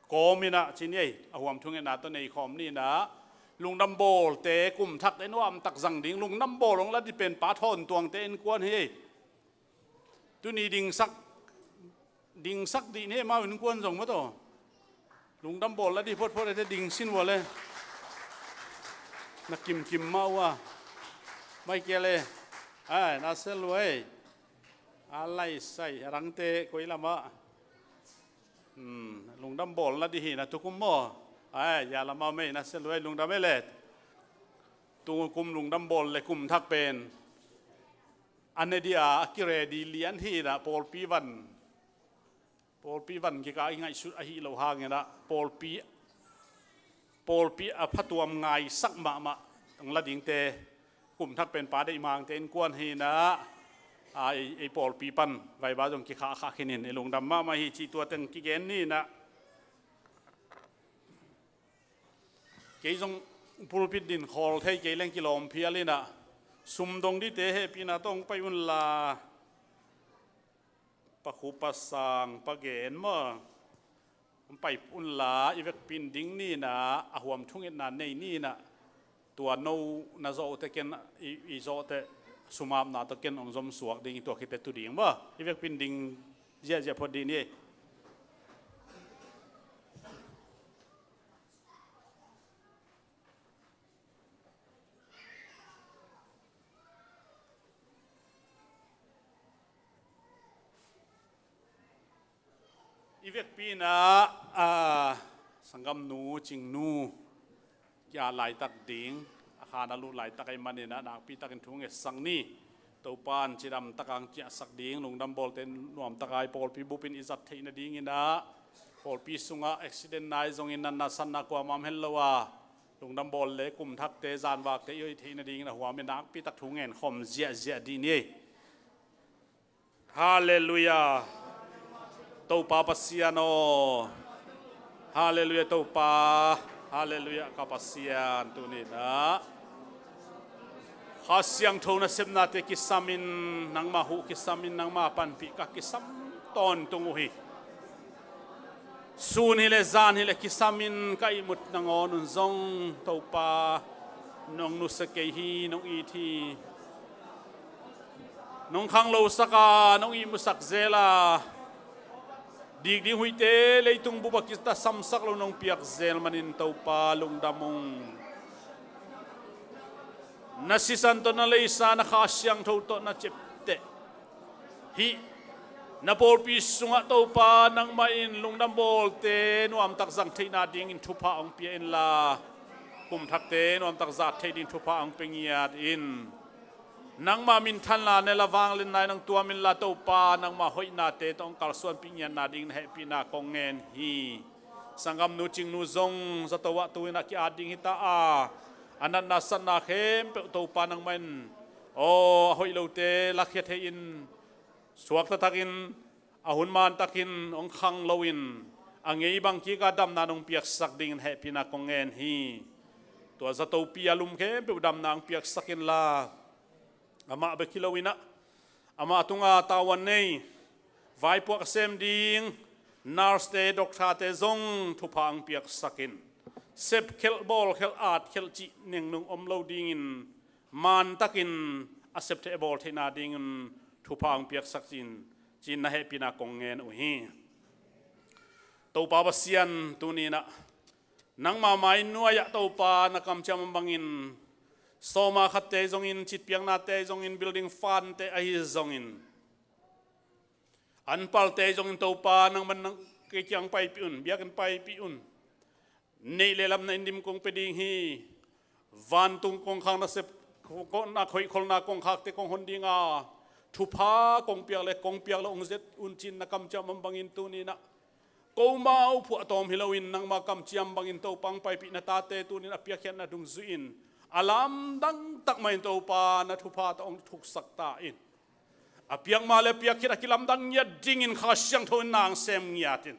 kawm in ah ci ni ei. A huam thungetna tawh nei khawm ni in ah, lungdam bawlte kum thak te nuamtak zang ding, lungdam bawl hong la ding pen Pa Thawn Tuangte innkuan hi ei. Tuni dingsak, dingsak dih ni ei, amau innkuan zong maw taw. Lungdam bawl la ding photphot ei teh ding sin uh a le. Na kimkim mah uh a. Mai kia le. Ai, na sel uh ei. A lai sai, a rangte koi lamah. Hmm, lungdam bawl la ding hi na tukum maw. Ai, ya lamah mei na sel uh ei, lungdam ei le. Tukum lungdam bawl le kum thak pen. a ne dia a ki ready lian hi inah, pawlpi van, pawlpi van kikah i ngaihsut ahi lo hang inah, pawlpi, pawlpi a phatuam ngaisak mahmah hong la dingte, kum thak pen Pa Deih Mangte innkuan hi inah, a, ei, ei pawlpi pan vaiba zong kikhahkhah khin in, i lungdam mahmah hi cih tua teng kigen ni inah. Kei zong pulpit din khawl thei kei leng kilawm phial inah, sum dong dite hehpihna tawh hong pai unla, Pa Khup, Pa Sang, Pa Gen maw, hong pai unla, i vekpi in ding ni inah, a huam thungetna nei ni inah, tua no na zawhte ken, i, i zawhte sumapna tawh ken hong zom suak ding, tua khit teh tu ding maw, i vekpi in ding ziahziah phot ding ni ei. I vekpi inah, a, sanggamnu Cingnu kia laitak ding, a khan a lut laitak ahih manin ah nakpi takin thu ngetsak ni. Topa in cidam takin hong ciahsak ding, lungdam bawlte nuam takin pawlpi bup in i zat theih nading inah, pawlpi sungah accident nai zongin natna satna kuamah om hen lo a, lungdam bawl le kum thakte, zanvakte i hoih theih nadingin a huam in nakpi tak thu ngen khawm ziahziah dih ni ei. Halleluiah. Topa Pasian aw. Halleluiah Topa. Halleluiah ka Pasian, tuni inah Kha Siangtho nasepnate kisam in, nangma huh kisam in, nangma panpih ka kisam tawntung uh hi. Sun hileh zan hileh kisam in ka ihmut nangawn un zong Topa, nong nusia kei hi, nong it hi. Nong khanglosak a, nong ihmusak zel a, dik ding huihte leitung bup ah kitasamsak lo nong piak zel manin Topa lungdam ung. Na sisan tawh, na leisa, na Kha Siangtho tawh na ciapteh hih na pawlpi sungah Topa nangmah in lungdam bawlte nuamtak zang theih nadingin thupha hong pia inla, kum thakte nuamtak zat theih ding thupha hong pia ngiat in. Nangma minthanna ne la, vangliatna in hong tuam inla Topa, nangma hoihnate tawh hong kalsuanpih ngiat nadingin na hehpihna kong ngen hi. Sanggamnu Cingnu zong zato ah tu inah ki-at ding hi ta a, a natna satna khempeuh Topa nangmah in, aw, a hoih lote lakhia thei in, suakta takin, a hun mantakin hong khanglo in, a ngei bang kikah damna nong piaksak dingin hehpihna kong ngen hi. Tua zatopi a lum khempeuh damna hong piaksak inla, amah bek hi lo inah, amah tunga tavuan nei, vaipuak a sem ding nurse-te, doctor-te zong thupha hong piaksak in, sepkhelh, bawlkhelh, atkhelh cih nengnung om lo dingin, mantakin a sep theih, a bawl theih nadingin thupha hong piaksak in, ci-in na hehpihna kong ngen uh hi. Topa Pasian, tuni inah nangma mai nuai-ah Topa na kamciam bangin, sawma khatte zongin, citpiaknate zongin, building fund-te ahi zongin, an palte zongin Topa nangman nang kei kiang paipih un, biakinn paipih un. Neih le lamna in dim kong pia ding hi. Vantung kongkhak nasep, ko-, ko-, na hoih kholna kongkhakte kong hon ding a, thupha kong piak le kong piak lo hong zet un, ci-in na kamciam bangin tuni inah komau phuahtawm hi loin nangma kamciam bangin Topa hong paipih na tate tuni inah piakkhiatna dungzui in, a lamdang tak mahin Topa na thupha tawh hong thuksak ta in. A piak ma le a piakkhiat a kilamdang ngiat dingin Kha Siangtho in na hong sem ngiat in.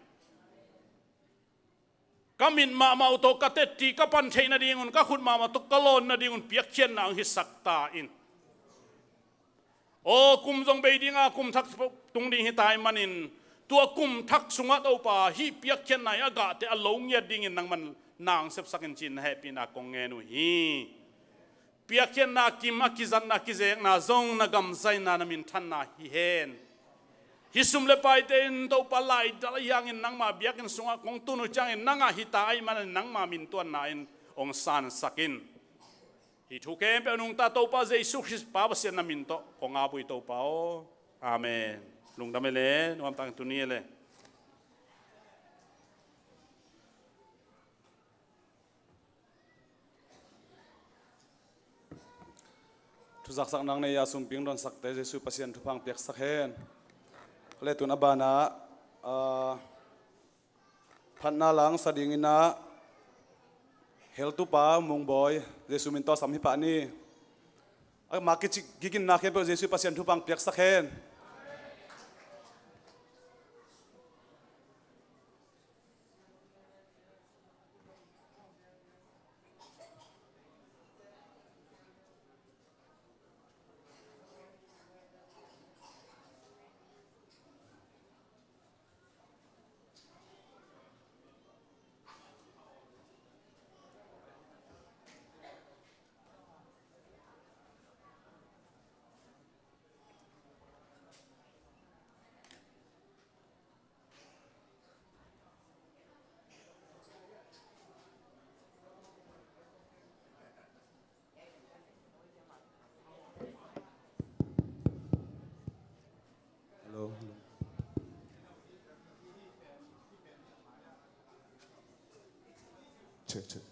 Ka mit mahmah uh tawh ka tetti ka pan theih nadingun, ka khut mahmah tawh ka lawn nadingun piakkhiatna hong hisak ta in. Aw, kum zong bei ding a, kum thak tung ding hi ta ahih manin, tua kum thak sungah Topa hih piakkhiatna hi a gahte a lo ngiat dingin nangman na hong sepsak in, ci-in na hehpihna kong ngen uh hi. Piakkhiatna kim, a kizatna, kizekna zong na gamzaina, na minthanna hi hen. Hih sum le paite in Topa laidal ahi hangin nangma biakinn sungah kong tun uh ciangin nang a hi ta ahih manin nangma min tuanna in hong sansak in. Hih thu khempeuh nungta Topa Jesu Khrist Pa Pasian na min tawh kong ap uh hi Topa aw. Amen. Lungdam hi le, nuamtak tuni hi le. Thuzaksak nang nei a sumping donsakte Jesu Pasian thupha piaksak hen. Le tun a banah, ah, phatna langsa dinginah heltupa Mungbawi Jesu min tawh sam hi pah ni. Amah kici, kiginna khempeuh Jesu Pasian thupha piaksak hen. Hello, hello. Check, check.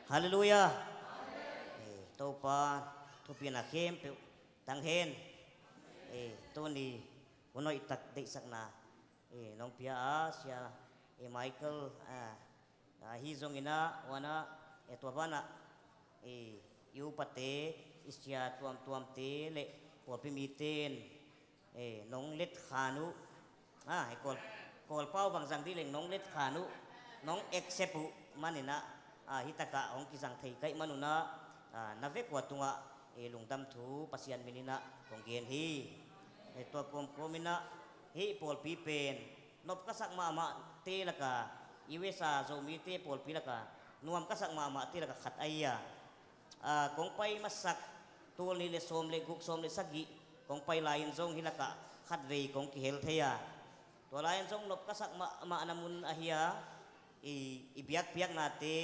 Halleluiah. Eh, Topa thupina khempeuh tang hen. Eh, tuni hun hoihtak deihsakna, eh, nong pia a, Sia, eh, Michael, ah, ah, hi zonginah, huanah, eh, tua banah, eh, i upate, i sia tuamtuamte le pawlpi mite in, eh, nong letkhan uh, ah, eh, Kawl, Kawlpau bang zang dih leng nong letkhan uh, nong accept uh maninah, ah, hitakah hong kizang thei kaih manunah, ah, na vekua tungah, eh, lungdam thu Pasian mininah kong gen hi. Eh, tua kawmkawminah hih pawlpi pen nop ka sak mahmahte laka, U S A Zomite pawlpi laka nuam ka sak mahmahte laka khat ahi a, ah, kong pai masak tul nih le sawm le guk, sawm le sagih kong pai lai-in zong hih lakah khatvei kong kihel thei a, tua lai-in zong nop ka sak mahmahna mun ahi a, i, i biakpiaknate,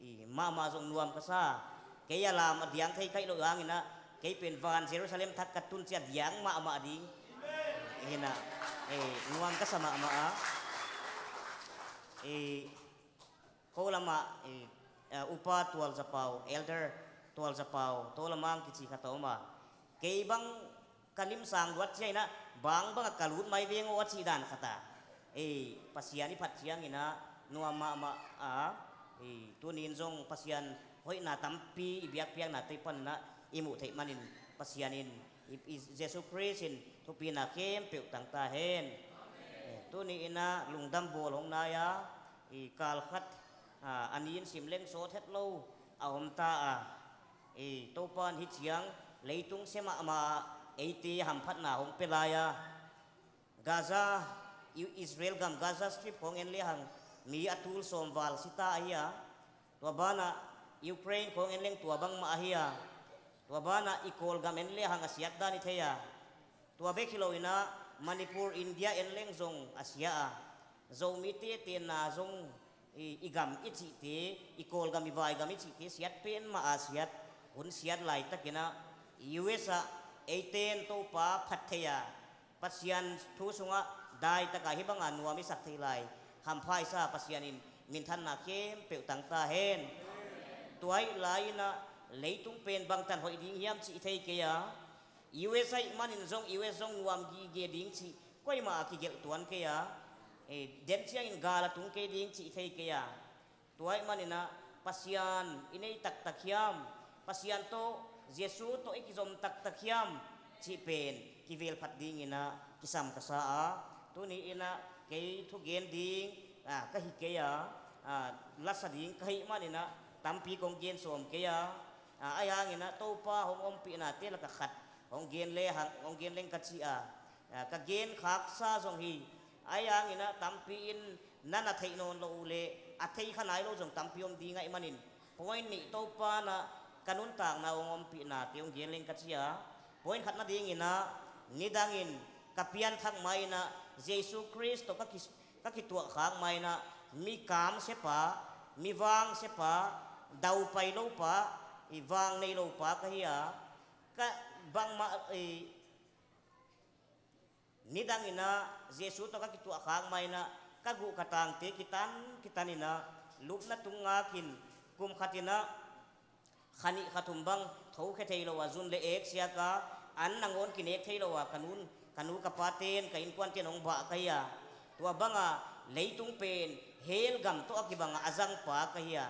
i, mahmah zong nuam ka sa. Kei a lam a diang thei kaih loh hanginah, kei pen van Jerusalem thak ka tun ciah diang mahmah ding hinah, eh, nuam ka sa mahmah a, eh, ko lamah, eh, eh, upa tualzapau, elder tualzapau, to lamang kici khat a om a, kei bang ka limsang luat ciah inah, bangbang a ka lut mai veng aw a cih dan khat a, ei, Pasian i phat cianginah nuam mahmah a, ei, tuni-in zong Pasian hoihna tampi i biakpiaknate paninah i muh theih manin Pasian in, i, i Jesu Khrist in thupina khempeuh tangta hen. Ei, tuni-inah lungdam bawl hong nai a, i kalkhat, a, a ni in sim leng sawt het lo a omta a, ei, Topa in hih ciang leitung sia mahmah ah eite hamphatna hong pia lai a, Gaza, I-, Israel gam Gaza Strip khawng en lehang mi a tul sawm val sita ahi a, tua banah Ukraine khawng en leng tua bangmah ahi a, tua banah i Kawlgam en lehang a siat dan i thei a, tua bek hi loinah Manipur, India en leng zong a sia a, Zomite tenna zong i, i gam i cihte, i Kawlgam, i vaigam i cihte siat pen mah a siat, hun siat laitakinah U S ah eiten Topa phat thei a, Pasian thu sungah daitaka hih banga nuam i sak thei lai hampha i sa Pasian in minthanna khempeuh tangta hen. Tua ih lai-inah leitung pen bangtan hoih ding hiam cih thei kei a, U S a ih manin zong U S zong nuam gige ding cih koimah a kigelh tuan kei a, eh, den ciangin gal a tung kei ding cih thei kei a, tua ih maninah Pasian i nei taktak hiam, Pasian tawh, Jesu tawh i kizom taktak hiam cih pen kivelphat dinginah kisam ka sa a, tuni-inah kei thugen ding, ah, ka hi kei a, ah, lasa ding ka hih maninah tampi kong gen sawm kei a, ah, ahi hanginah Topa hong ompihnate laka khat hong gen le hang, hong gen leng ka ci a, ah, ka gen khaksa zong hi. Ahi hanginah tampi in na na theih nawn lo uh leh a thei kha nai lo zong tampi om ding ahih manin point nih Topa nah ka nuntakna hong ompihnate hong gen leng ka ci a, point khat nadinginah nidangin Ka pianthak ma-in ah, Jesu Khrist tawh ka ki, ka kituahkhak ma-in ah, mi kamsia pa, mi vangsia pa, daupai lo pa, i vang nei lo pa ka hi a, ka bangmah, i, nidangin ah Jesu tawh ka kituahkhak ma-in ah, ka guh ka tangte kitan kitanin ah, lupna tung ngakin, kum khatin ah kha nih kha thum bang thokhia thei lo a, zun le ek siak a, an nangawn kinek thei lo a, ka nu, ka nu ka paten, ka innkuanten hong bah ka hi a, tua banga leitung pen hell gam tawh a kibanga a zangpa ka hi a.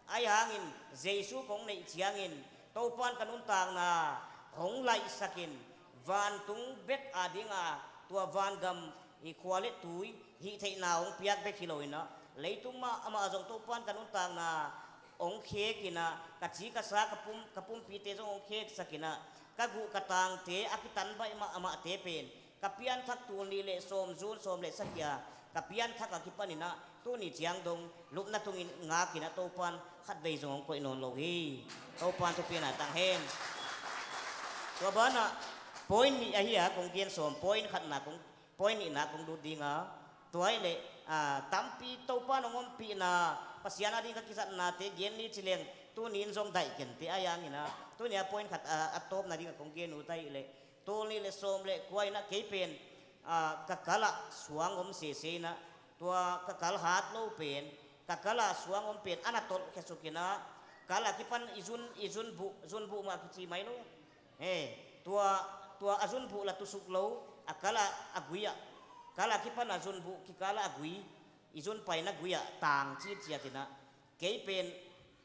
Ahi hangin Jesu kong neih ciangin Topan ka nuntakna hong laihsakin, vantung bek a dinga tua vangam i khua le tui hih theihna hong piak bek hi loin ah, leitung mah amah zong Topan ka nuntakna hong khekin ah, ka ci ka sa, ka pum, ka pumpite zong hong kheksakin ah, ka guh ka tangte a kitan baih mah amahte pen ka pianthak tul nih le sawm, June sawm le sagih a ka pianthak a kipanin ah, tuni ciang dong lupna tungin ngakin ah, Topan khatvei zong hong koih nawn lo hi. Topan thupina tang hen. Tua banah point nih ahi a kong gen sawm, point khatna kong, point nihna kong lut ding a, tua hi leh, a, tampi Topan hong ompihna, Pasian a ding ka kizatnate gen ni ci leng, tuni in zong daih kei inteh. Ahi hangin ah, tuni a point khat, a, a tawpna ding a kong gen ut ahih leh, tul nih le sawm le kua in ah kei pen, a, ka kal ah suang om sese in ah, tua ka kal hat lo pen, ka kal ah suang om pen a na tolhkhia sukin ah, kal a kipan i zun, i zun buh, zun buh mah kici mai lo. He, tua, tua a zun buh la tusuk lo, a kal a, a gui ah, kal a kipan a zun buh kikal ah a gui, i zun paina gui ah tang citciat in ah, kei pen,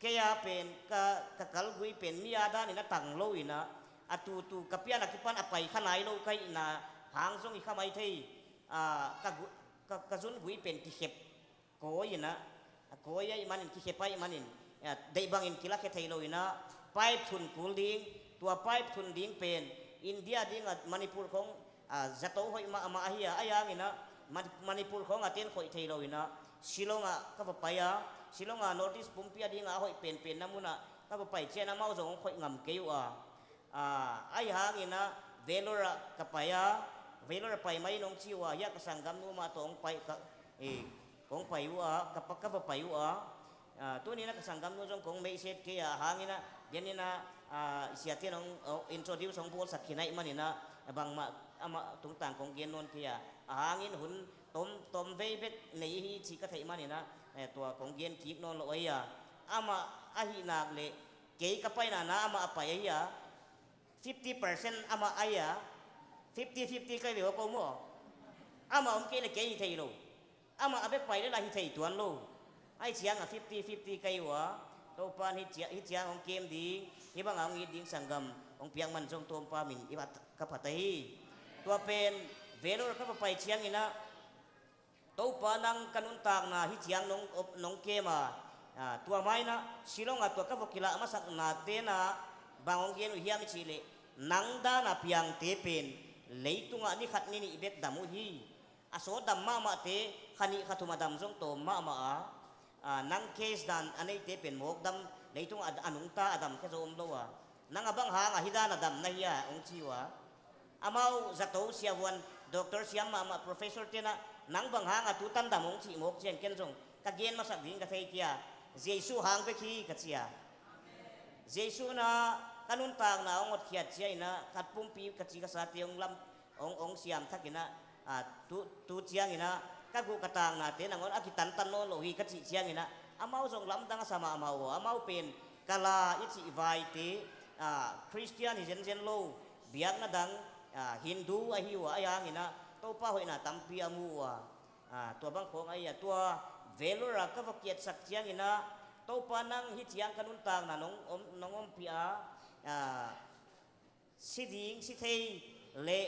kei a pen, ka, ka kal gui pen mi a danin a tang loin ah, a tutu ka pian a kipan a pai kha nai lo ka hihna hang zong hi kha mai thei. A, ka gu, ka, ka zun gui pen kikhep kawi in ah, a kawi ahih manin, kikhep ahih manin, a, deih bangin kilakhia thei loin ah, pipe thun kul ding, tua pipe thun ding pen India ding a Manipur khong, a, zato hoih mahmah ahi a, ahi hangin ah, Mani, Manipur khong a ten khoih thei loin ah, Shillong ah ka va pai a, Shillong a North East pumpi a dinga a hoih penpenna mun ah ka va pai ciang amau zong hong khoih ngam kei uh a. A, ahi hangin ah Vellore ah ka pai a, Vellore ah pai mai in hong ci uh a, hiah ka sanggamnu mah tawh hong pai ka, e, kong pai uh a, ka pa, ka va pai uh a. A, tuni in ah ka sanggamnu zong kong meihset kei a, hangin ah, den in ah, a, i siate in hong, o, introduce hong bawlsak khin ahih manin ah, bangmah amah tungtang kong gen nawn kei a, a hangin hun tom, tom vei bek nei hi cih ka theih manin ah, e, tua kong gen kik nawn lo ahi a. Amah ahih nak leh, kei ka paina na amah a pai ahi a, fifty percent amah ahi a, fifty fifty ka hi ve aw ko maw. Amah om kei le kei hi thei lo. Amah a bek pai le lah hi thei tuan lo. Ahi ciang a fifty fifty ka hi uh a, Topan hih ciang, hih ciang hong kem ding, hih banga hong it ding sanggam hong piak man zong Topa min i bat ka phat ahi. Tua pen Vellore ka va pai ciangin ah, Topa nang ka nuntakna hih ciang nong, nong kem a, a, tua ma-in ah Shillong ah tua ka va kilah masakna ten ah bang hong gen uh hiam i cih leh, nang dan a piangte pen leitungah ni khat ni nih bek dam uh hi. A sawt dam mahmahte kha nih kha thum a dam zong tawm mahmah a, a, nang case dan a neite pen mawk dam, leitungah a, a nungta a dam khia zo om lo a, nang a bang hangah hih dan a dam na hi a hong ci uh a. Amau zato siavuan, doctor siam mahmah professor ten ah, nang bang hangah tu tan dam hong cih mawk ciang ken zong ka gen masak ding ka thei kei a, Jesu hang bek hi ka ci a. Jesu in ah ka nuntakna hong hotkhiat ciangin ah, khat pumpi ka ci ka sate hong lam, hong, hong siam thakin ah, a, tu, tu ciangin ah ka guh ka tangnate nangawn a kitantan nawn lo hi ka cih ciangin ah, amau zong lamdang a sa mahmah uh a, amau pen Kala i cih vaite, a, Khristian hi zenzen lo, biakna dang, a, Hindu ahi uh a, ahi hangin ah Topa hoihna tampi a mu uh a, a, tua bang khawng ahi a, tua Vellore ah ka va kiatsak ciangin ah, Topa nang hih ciang ka nuntakna nong om, nong ompih a, a, si ding, si thei le,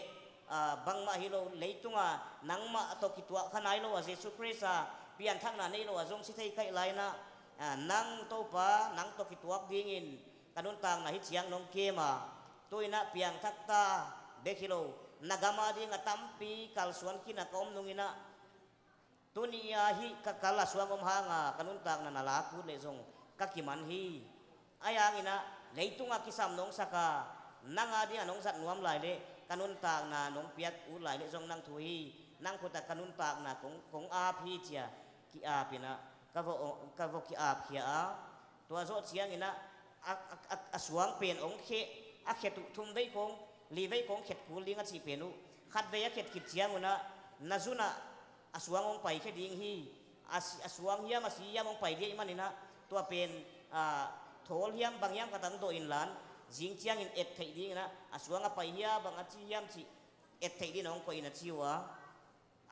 a, bangmah hi lo, leitunga nangmah tawh kituak kha nai lo a, Jesu Khrist a pianthakna nei lo a zong si thei ka hih lai-in ah, a, nang Topa, nang tawh kituak dingin ka nuntakna hih ciang nong kem a, tu-in ah piangthak ta bek hi lo, na gam a ding a tampi kalsuan khin a ka om nungin ah, tuni a hih ka kal a suang om hanga ka nuntakna na lak ut leh zong ka kiman hi. Ahi hangin ah, leitungah kisam nong sak a, nang a dingah nong zat nuam lai leh, ka nuntakna nong piak ut lai leh zong nang thu hi, nang khut ah ka nuntakna kong, kong ap hi ci-a ki-ap in ah ka va, ka va ki-ap khia a, tua zawh ciangin ah a, a, a, a suang pen hong kheh, a khet uh thum vei khawng, li vei khawng khet kul ding a cih pen uh, khat vei a khet khit ciangun ah na zun ah a suang hong paikhia ding hi. A si, a suang hiam a si hiam hong pai ding ahih manin ah tua pen, a, thawl hiam bang hiam khat ah hong dawh inla, zing ciangin et theih dingin ah a suang a pai hiam bang a ci hiam cih et theih dingin hong koih in a ci uh a,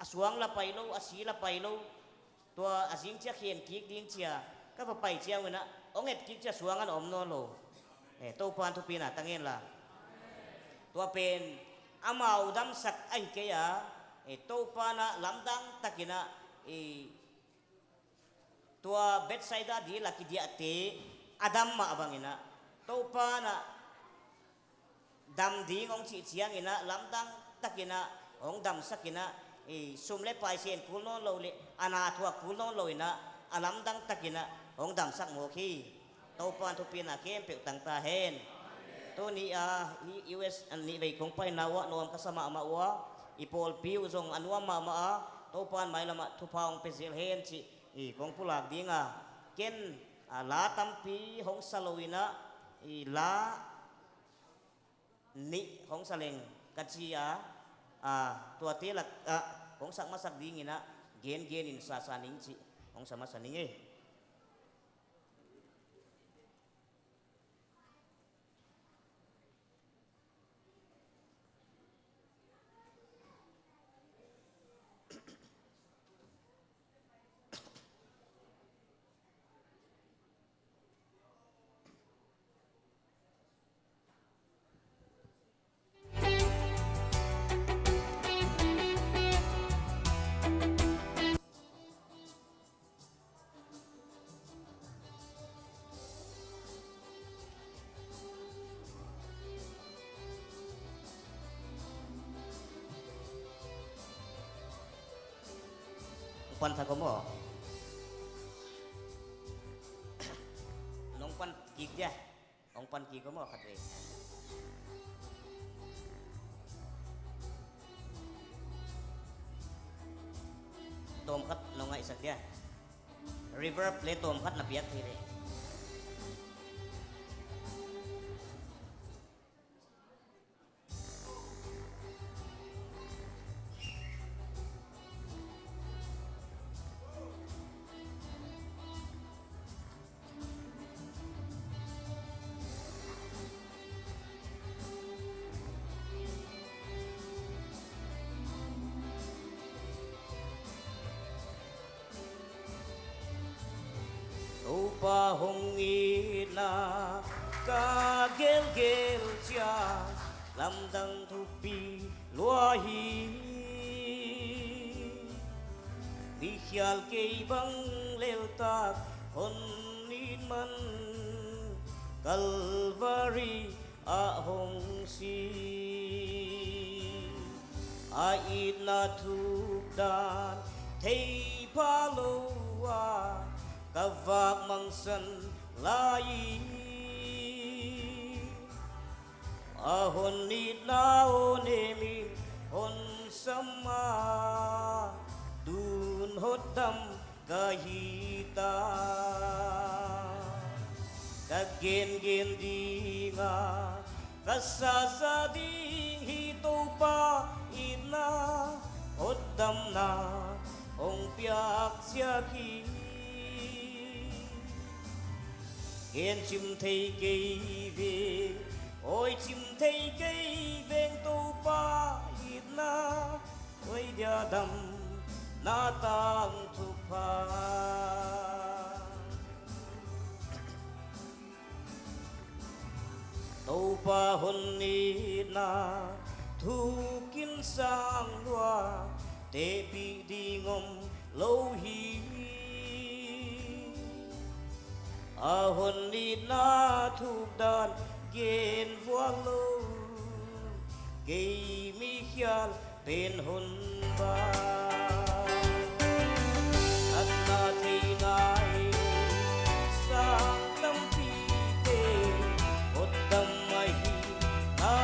a suang la pai lo, a si la pai lo, tua a zing ciang khen kik ding ci-a ka va pai ciangun ah hong et kik ciang suang ah na om nawn lo. Eh, Topa'n thupina tang hen la. Tua pen amau damsak ahi kei a, eh, Topa'n ah lamdang takin ah, eh, tua Bethsaida dil ah kidiahte a dam mah bangin ah Topa'n ah dam ding hong cih ciangin ah lamdang takin ah hong damsak in ah, i sum le pai sen kul nawn lo leh a na thuak kul nawn lo in ah a lamdang takin ah hong damsak mawk hi. Topa'n thupina khempeuh tang ta hen. Tuni a, i U S a nih vei kong paina uh ah nuam ka sa mahmah uh a, i pawlpi uh zong a nuam mahmah a, Topa'n mailam ah thupha hong pia zel hen cih i kong pulak ding a, ken, a, la tampi hong sa lo in ah, i la nih hong sa leng ka ci a, a, tuate lak ah hong sak masak dingin ah gengen in sasa ning cih hong sa masa ning ei. Hong pan thak om aw. Nong pan kik dia. Hong pan kik om aw khat vei. Tawm khat nong ngaihsak dia. Reverb le tawm khat na piak thei ve. Topa hong itna ka gelgel ciang lamdang thupi lua hi. Mikhial kei bang leltak hon it man Kalvari ah hong si. A itna thuk dan thei pha lo a ka vak mangsan lai. A hon itna aw nemin hon sam a tun hotdam ka hi ta. Ka gengen dinga ka sasa ding hi Topa itna hotdamna hong piak ziak hi. Ken cim thei kei veng, oi cim thei kei veng Topa itna. Oi dia damna tang thupha. Topa hon itna thukin sang lua tehpih ding om lo hi. A hon itna thuk dan gen vuak lo kei mikhial pen hon ba. Natna thei nai sang tampite hotdam mai hi na.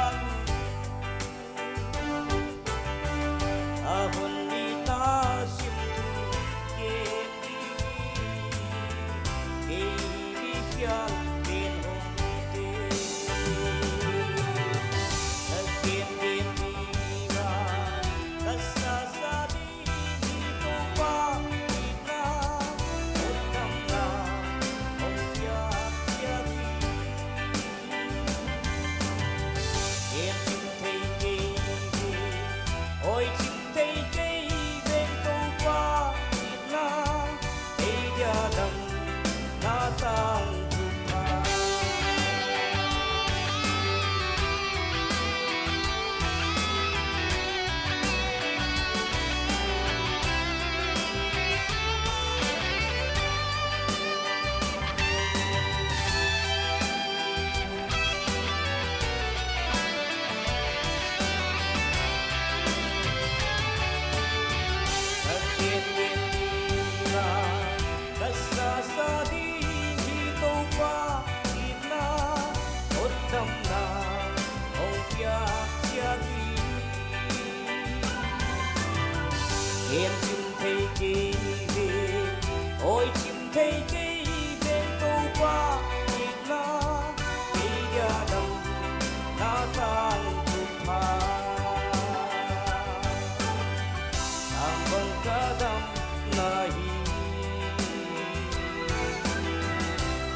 Khem cim thei kei ve, awi cim thei kei ve, Topa itna, kei dia damna tangthu pha. Nang bang ka damna hi,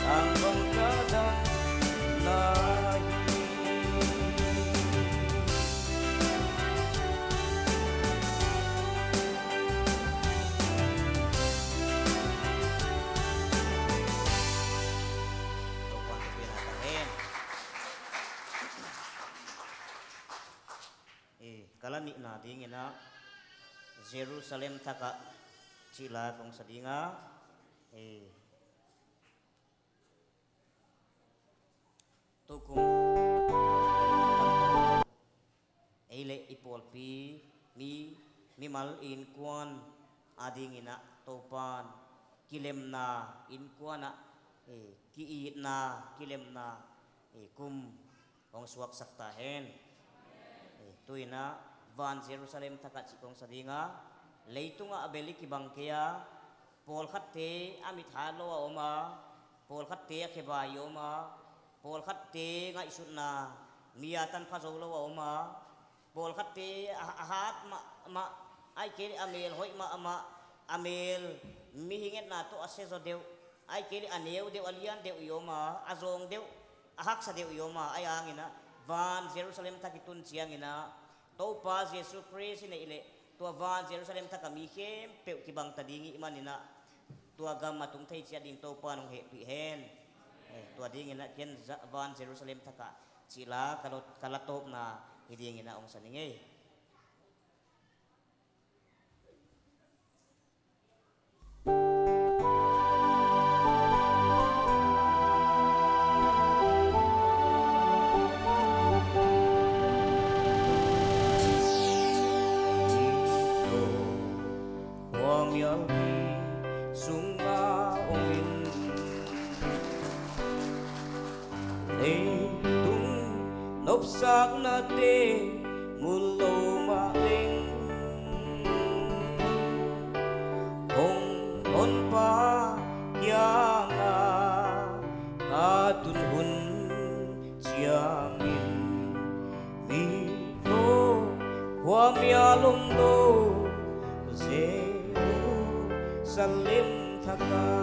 nang bang ka damna hi. Topa'n thupina tang hen. Eh, ka la nihna dingin ah Jerusalem thakah cih la kong sa ding a, eh, tukum ei le i pawlpi mi, mimal innkuan adingin ah Topa'n kilemna, innkuan ah, eh, ki-itna, kilemna, eh, kum hong suaksak ta hen. Eh, tu-in ah van Jerusalem thakah cih kong sa ding a, leitungah a bel i kibang kei a, pawlkhatte a mithat lo a om a, pawlkhatte a khebai a om a, pawlkhatte ngaihsutna mi a tanpha zo lo a om a, pawlkhatte a, a hat mahmah, ahih kei leh a mel hoih mahmah, a mel mihing etna tawh a sia zaw deuh, ahih kei leh a neu deuh, a lian deuh i om a, a zawng deuh, a haksa deuh i om a, ahi hangin ah van Jerusalem thak i tun ciangin ah Topa Jesu Khrist i neih leh tua van Jerusalem thakah mi khempeuh kibang ta ding i hih manin ah tua gam a tung thei ciat ding Topa'n hong hehpih hen. Eh, tua dingin ah ken za-, van Jerusalem thakah cih la ka lo-, ka la tawpna hi dingin ah hong sa ning ei. Khuamial mi sungah om in, leitung nopsaknate mu lo mah leng, hong Honpa kiangah ka tun hun ciangin, mi tawh khuamial om lo Jerusalem thakah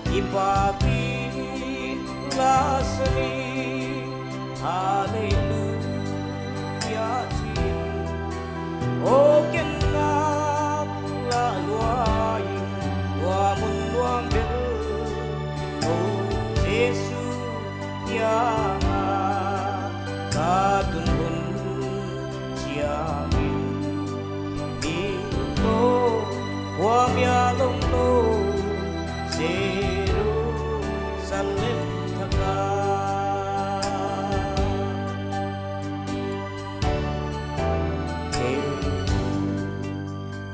kipakin la sa ni, Halleluia ci-in. Aw ken nak lah lua ing, tua mun nuam bel ko Jesu kiangah ka tun hun ciangin, mi tawh khuamial om lo Jerusalem thakah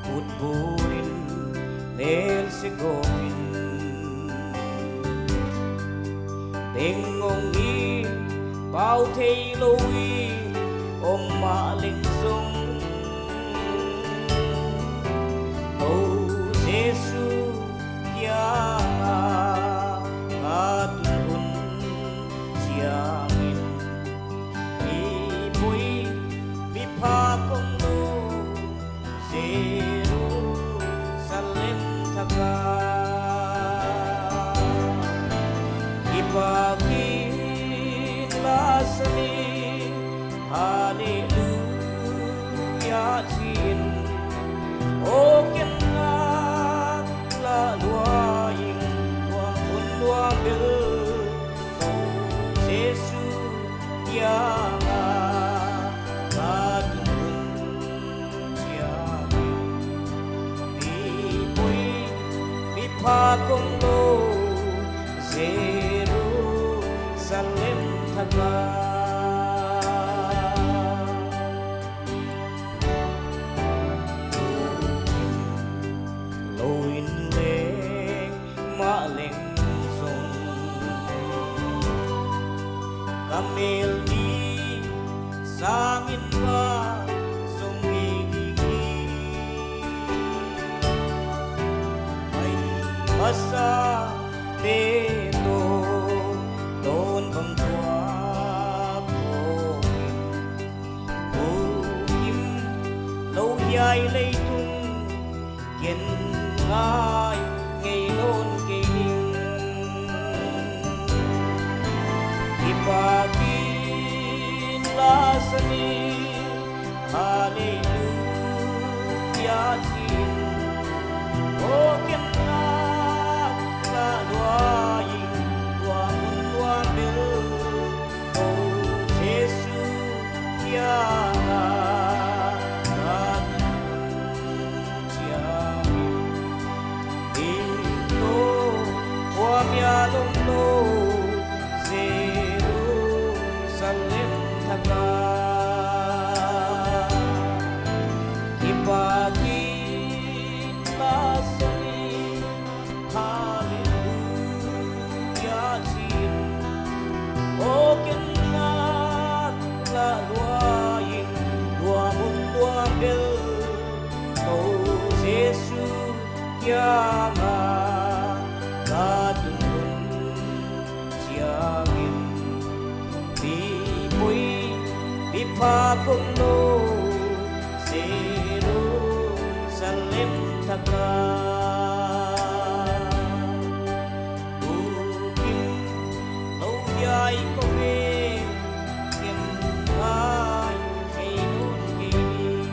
khut buin mel segawmin, beng hong it pau thei lo in om mah leng zong, ko Jesu kiangah ka tun hun ciangin, mi poi mi phak om lo Jerusalem thakah kipakin la sa ni, Halleluia ci-in. Aw ken nak lah lua ing, tua hun nuam bel ko Jesu kiangah ka tun hun ciangin, mi poi mi phak om lo Jerusalem thakah lo in leng mah leng zong, ka mel mi sangin va zong Ai leitung ken ngai ngei nawn kei ning. Kipakin lasa ni, Halleluia ci-in. Aw ken ngai la lua ing, lua mun lua bel, ko Jesu kiangah ka tun ciangin, ito khuamia lomlo Jerusalem thakah kipakin lasa ni, Halleluia ci-in. Aw ken ngai la lua ing, lua mun lua bel, ko Jesu kiangah ka tun hun ciangin, mi poi mi pha kong lo Jerusalem thakah bukim lo hiai ko ve, ken ngai ngei nawn kei ning.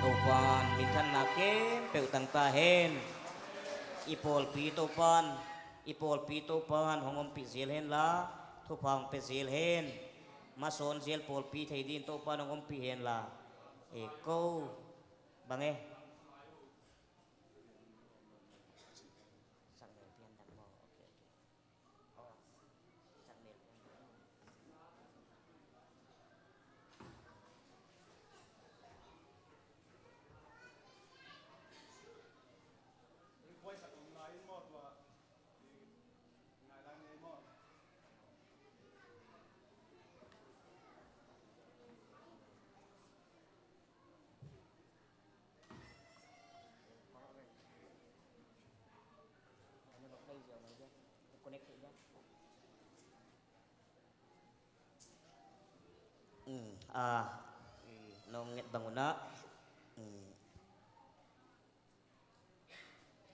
Topa'n minthanna khempeuh tang ta hen. I pawlpi Topa'n, i pawlpi Topa'n hong ompih zel hen la, thupha hong pia zel hen. Masawn zel pawlpi thei dingin Topa'n hong ompih hen la. E ko bang e. Mm, a, nong nget bang un ah, mm,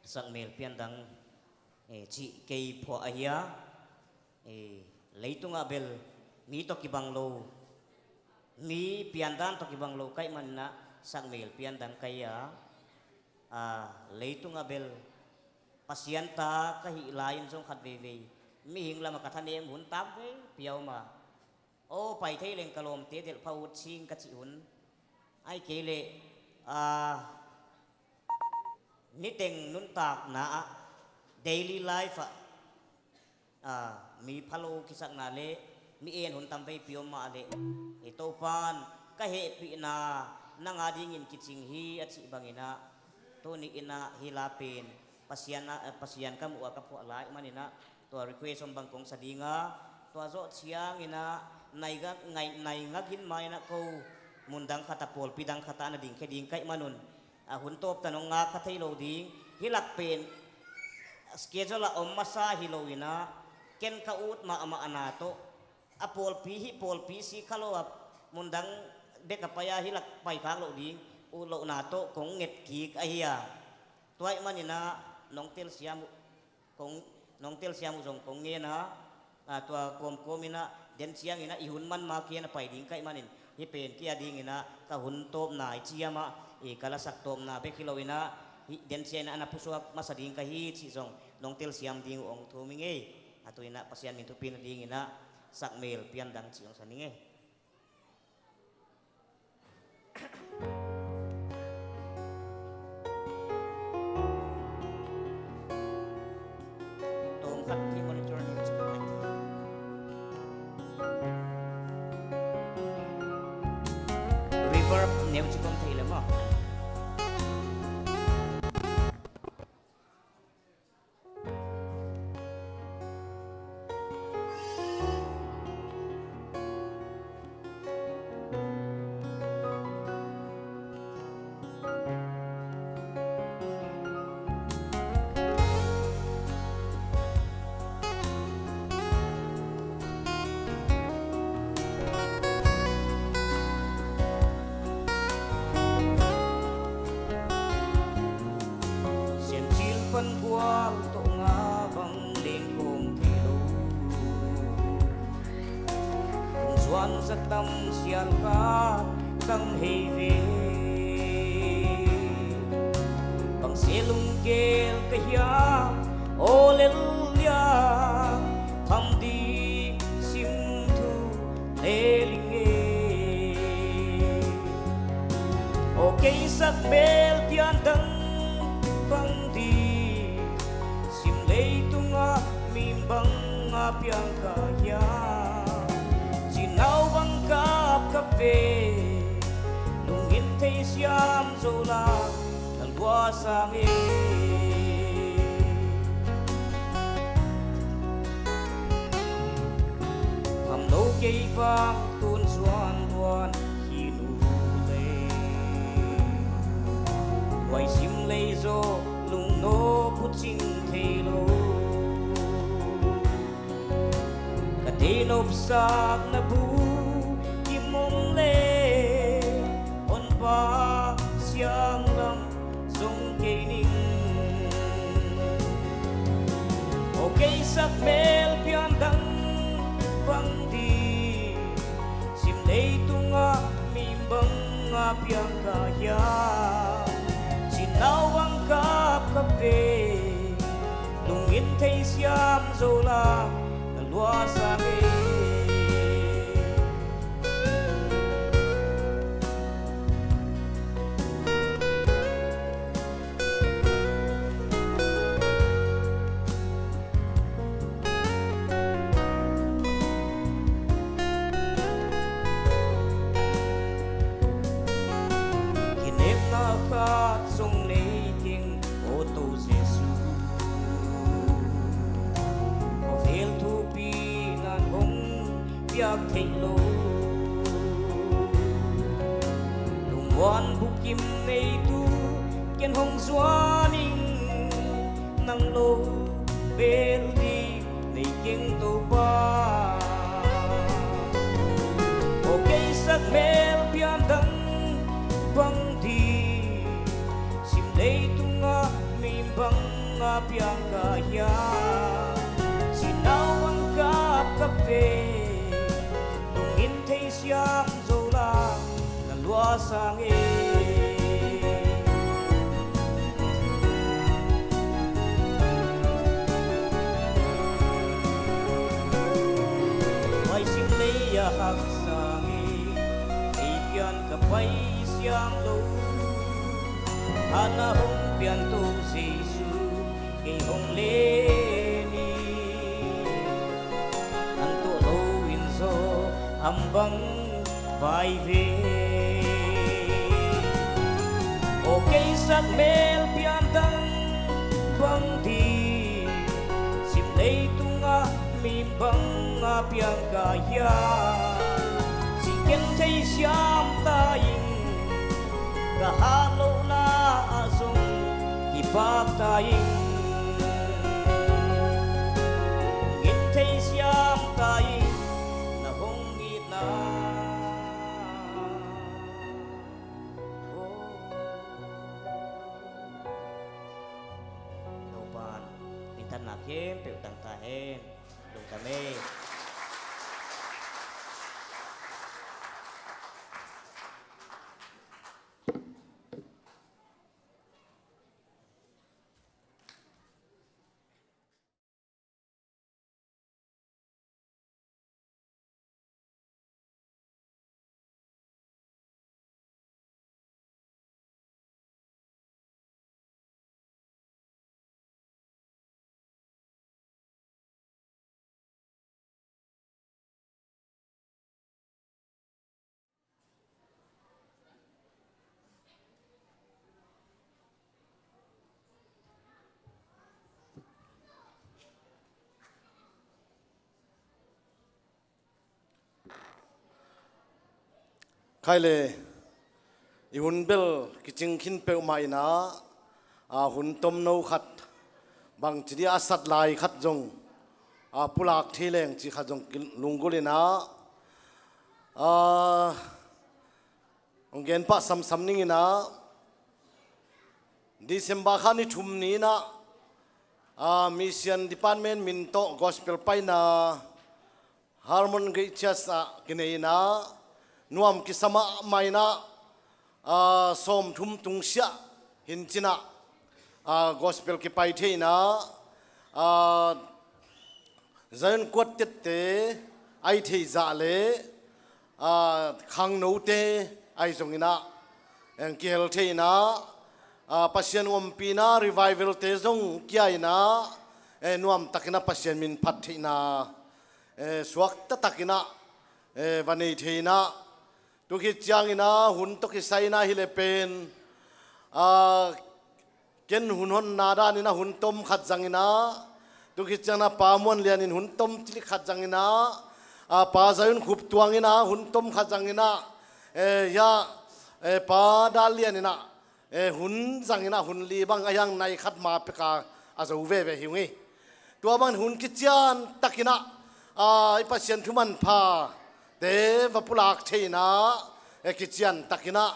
sakmel piandang, eh, cih kei phuah ahi a, eh, leitungah bel mi tawh kibang lo, mi piandan tawh kibang lo ka hih manin ah sakmel piandang ka hi a, a, leitungah bel Pasian ta ka hih lai-in zong khat veivei mihing lamah ka thanem hun tam veipi a om a. Aw, pai thei leng ka lawmte delhpha ut cing ka cih hun. Ahih kei leh, a, niteng nuntakna ah, daily life ah, a, mi phalo kisakna leh mi en hun tam veipi om mah leh, i Topa'n ka hehpihna nang a dingin kicing hi a cih bangin ah, tuni in ah hih la pen Pasian a, Pasian ka muh a ka phuah lai manin ah, tua request om bang kong sa ding a, tua zawh ciangin ah nai ngak, ngai, nai ngak in ma in ah ko mun dang khat ah, pawlpi dang khat ah na dingkhia ding ka hih man un, a, hun tawp tan hong ngak kha thei lo ding. Hih lak pen schedule ah om masa hi lo in ah, ken ka ut mahmahna tawh, a pawlpi hih pawlpi si kha lo a, mun dang bek a pai a hih lak pai khak loh ding ut lohna tawh kong nget kik ahi a. Tua ahih manin ah nong telsiam uh, kong, nong telsiam uh zong kong ngen a, a, tua kawmkawm in ah den ciangin ah i hun man ma kia na pai ding ka hih manin, hih pen kei a dingin ah ka hun tawpna i ciam ah, i ka lasak tawpna bek hi lo in ah, hih den ciangin ah na pusuak masa ding ka hi cih zong nong telsiam ding uh hong thum ing ei. A, tu in ah Pasian min thupina dingin ah sakmel piandang cih hong sa ning ei. Tawm khat hi monitor neu ci kong thei. Reverb neu ci kong thei le maw. Kual tawh nga bang lengkhawm thei lo. Kong zuan za tam sial khat tang hei ve. Bang se lunggel ka hiam, aw lel liang, kham ding sim thu ne ling e. Aw kei sak mel pian dang bang ding, sim leitungah mi bang a piang ka hiam, cinau bang kap kap ve, lungin thei siam zo la, na lua sang e. Ngam lo kei vang tun zuan luan hi nu le, nuai sim lei zaw lungno pucing thei lo. Ka tei nopsak na bu kim om le, honpa siang lam zong kei ning. Aw kei sak mel pian dang bang ding, sim leitungah mi bang a piang ka hiam, cinau bang kap kap ve, lungin thei siam zo la, na lua sang e. Kinepna khat zong nei keng, aw Topa Jesu. Khawvel thupi nan hong piak theih lo, lungmuan bukim neitu ken hong zuan ing, nang lo bel ding nei keng Topa. Aw kei sak mel pian dang bang ding, sim leitungah mi bang a piang ka hiam, cinau bang kap kap ve, lungin thei siam zo la, na lua sang e. Pai sim lei a haksa nge, ei pian ka pai siam lo. Hana hong pian to Jesu, kei hong len ni. Nang tawh lo in zaw am bang vai ve. Aw kei sak mel pian dang bang ding, sim leitungah mi bang a piang ka hiam, ci ken thei siam ta ing. Ka hat lohna ah zong kipak ta ing. Hong it thei siam ta ing, na hong itna. Topa'n minthanna khempeuh tang ta hen. Lungdam ei. Khai le, i hun bel kicing khin peuhmah in ah, a hun tomno khat, bangci dih a sat lai khat zong, a pulak thei leng cih khat zong ki-, lunggulh in ah, a, hong gen pah samsam ning in ah, December kha ni thum ni in ah, A, Mission Department min tawh gospel paina Harmon Great Church ah kinei inah nuam kisa mahmah inah, a, sawmthum tungsiah hin cinah, a, gospel kipai thei inah, a, Zion kuat tette ai thei zah le, a, khangnote ai zong inah, eng kihel thei inah, a, Pasian ompihna revival te zong kia inah, e, nuamtak inah Pasian min phat theihna, e, suakta tak inah, e, va nei thei inah, tu khit ciang inah hun tawh kisai inah hi le pen, a, ken hun honna dan inah hun tom khat zang inah, tu khit ciang inah Pa Muan Lian in hun tom cilik khat zang inah, a, Pa Zion Khup Tuang inah hun tom khat zang inah, e, hia, e, Pa Dal Lian inah, e, hun zang inah hun li bang a hiang nai khat ma peka a zo veve hi ung hi. Tua bang hun kician tak inah, a, i Pasian thu manpha te va pulak thei inah, e, kician tak inah,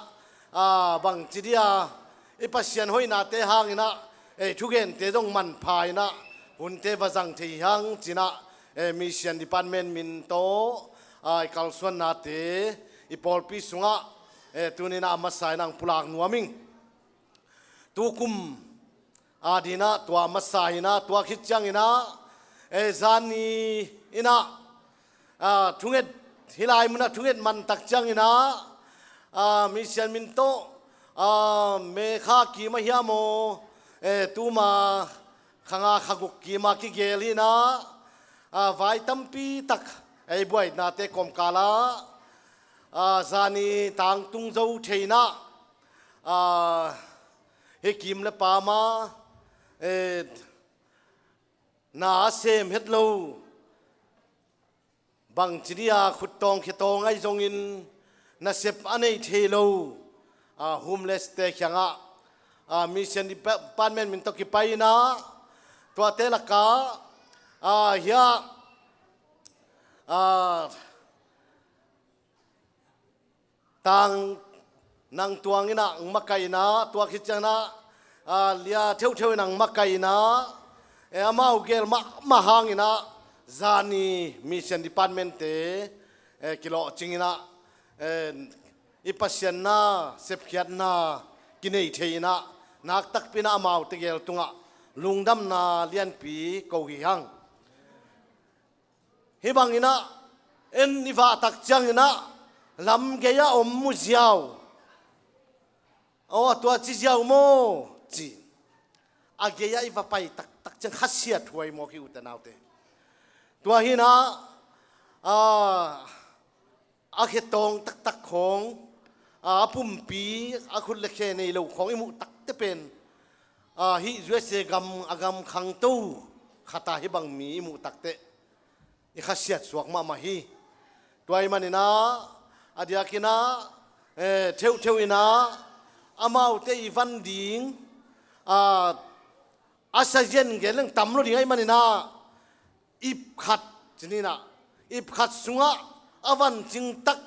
a, bangci dia i Pasian hoihnate hang inah, e, thugente zong manpha inah hunte va zang thei hang cinah, e, Mission Department min tawh, a, i kalsuannate i pawlpi sungah, e, tuni inah a masa inah ang pulak nuam ing. Tukum a dinah tua masa inah, tua khit ciang inah, e, zani inah, a, thunget, hih lai munah thunget mantak ciang inah, a, Mission min tawh, a, May kha kim a hiam aw, e, tuma kha nga kha guk kim a kigel hi inah, a, vai tampi tak ei buainate kawmkal ah, a, zani tangtung zo thei inah, a, hih kim le pam a, e, na a sem het lo, bangci dia khuttawng khitawng ai zongin nasep a nei thei lo, a, homeless te kiangah, a, Mission Department min tawh kipai inah, tuate lakah, a, hia, a, Tang Nang Tuang inah ang makaih inah, tua khit ciang inah, a, Lia Theutheu inah ang makaih inah, e, amau gel mahmah hang inah zani Mission Department te, e, kilawhcing inah, e, i Pasian na sepkhiatna kinei thei inah, naktakpi inah amaute gel tungah lungdamna lianpi ko hi hang. Hih bang inah en i vah tak ciang inah lam gei ah om mu ziau. Aw, tua ci ziau maw ci. A gei ah i va pai taktak ciang khasiat huai mawk hi, ute naute. Tua hi inah, a, a khetawng taktak khawng, a, a pumpi, a khut le khe nei lo khawng i muh takte pen, a, hih U S A gam, a gam khangto khat ah hih bang mi i muh takte i khasiat suak mahmah hi. Tua ahih man inah, a diak inah, e, Theutheu inah, amaute i van ding, a, a sa zian gen leng tam lo ding ahih man inah, ip khat, ci ni inah, ip khat sungah a van cing tak,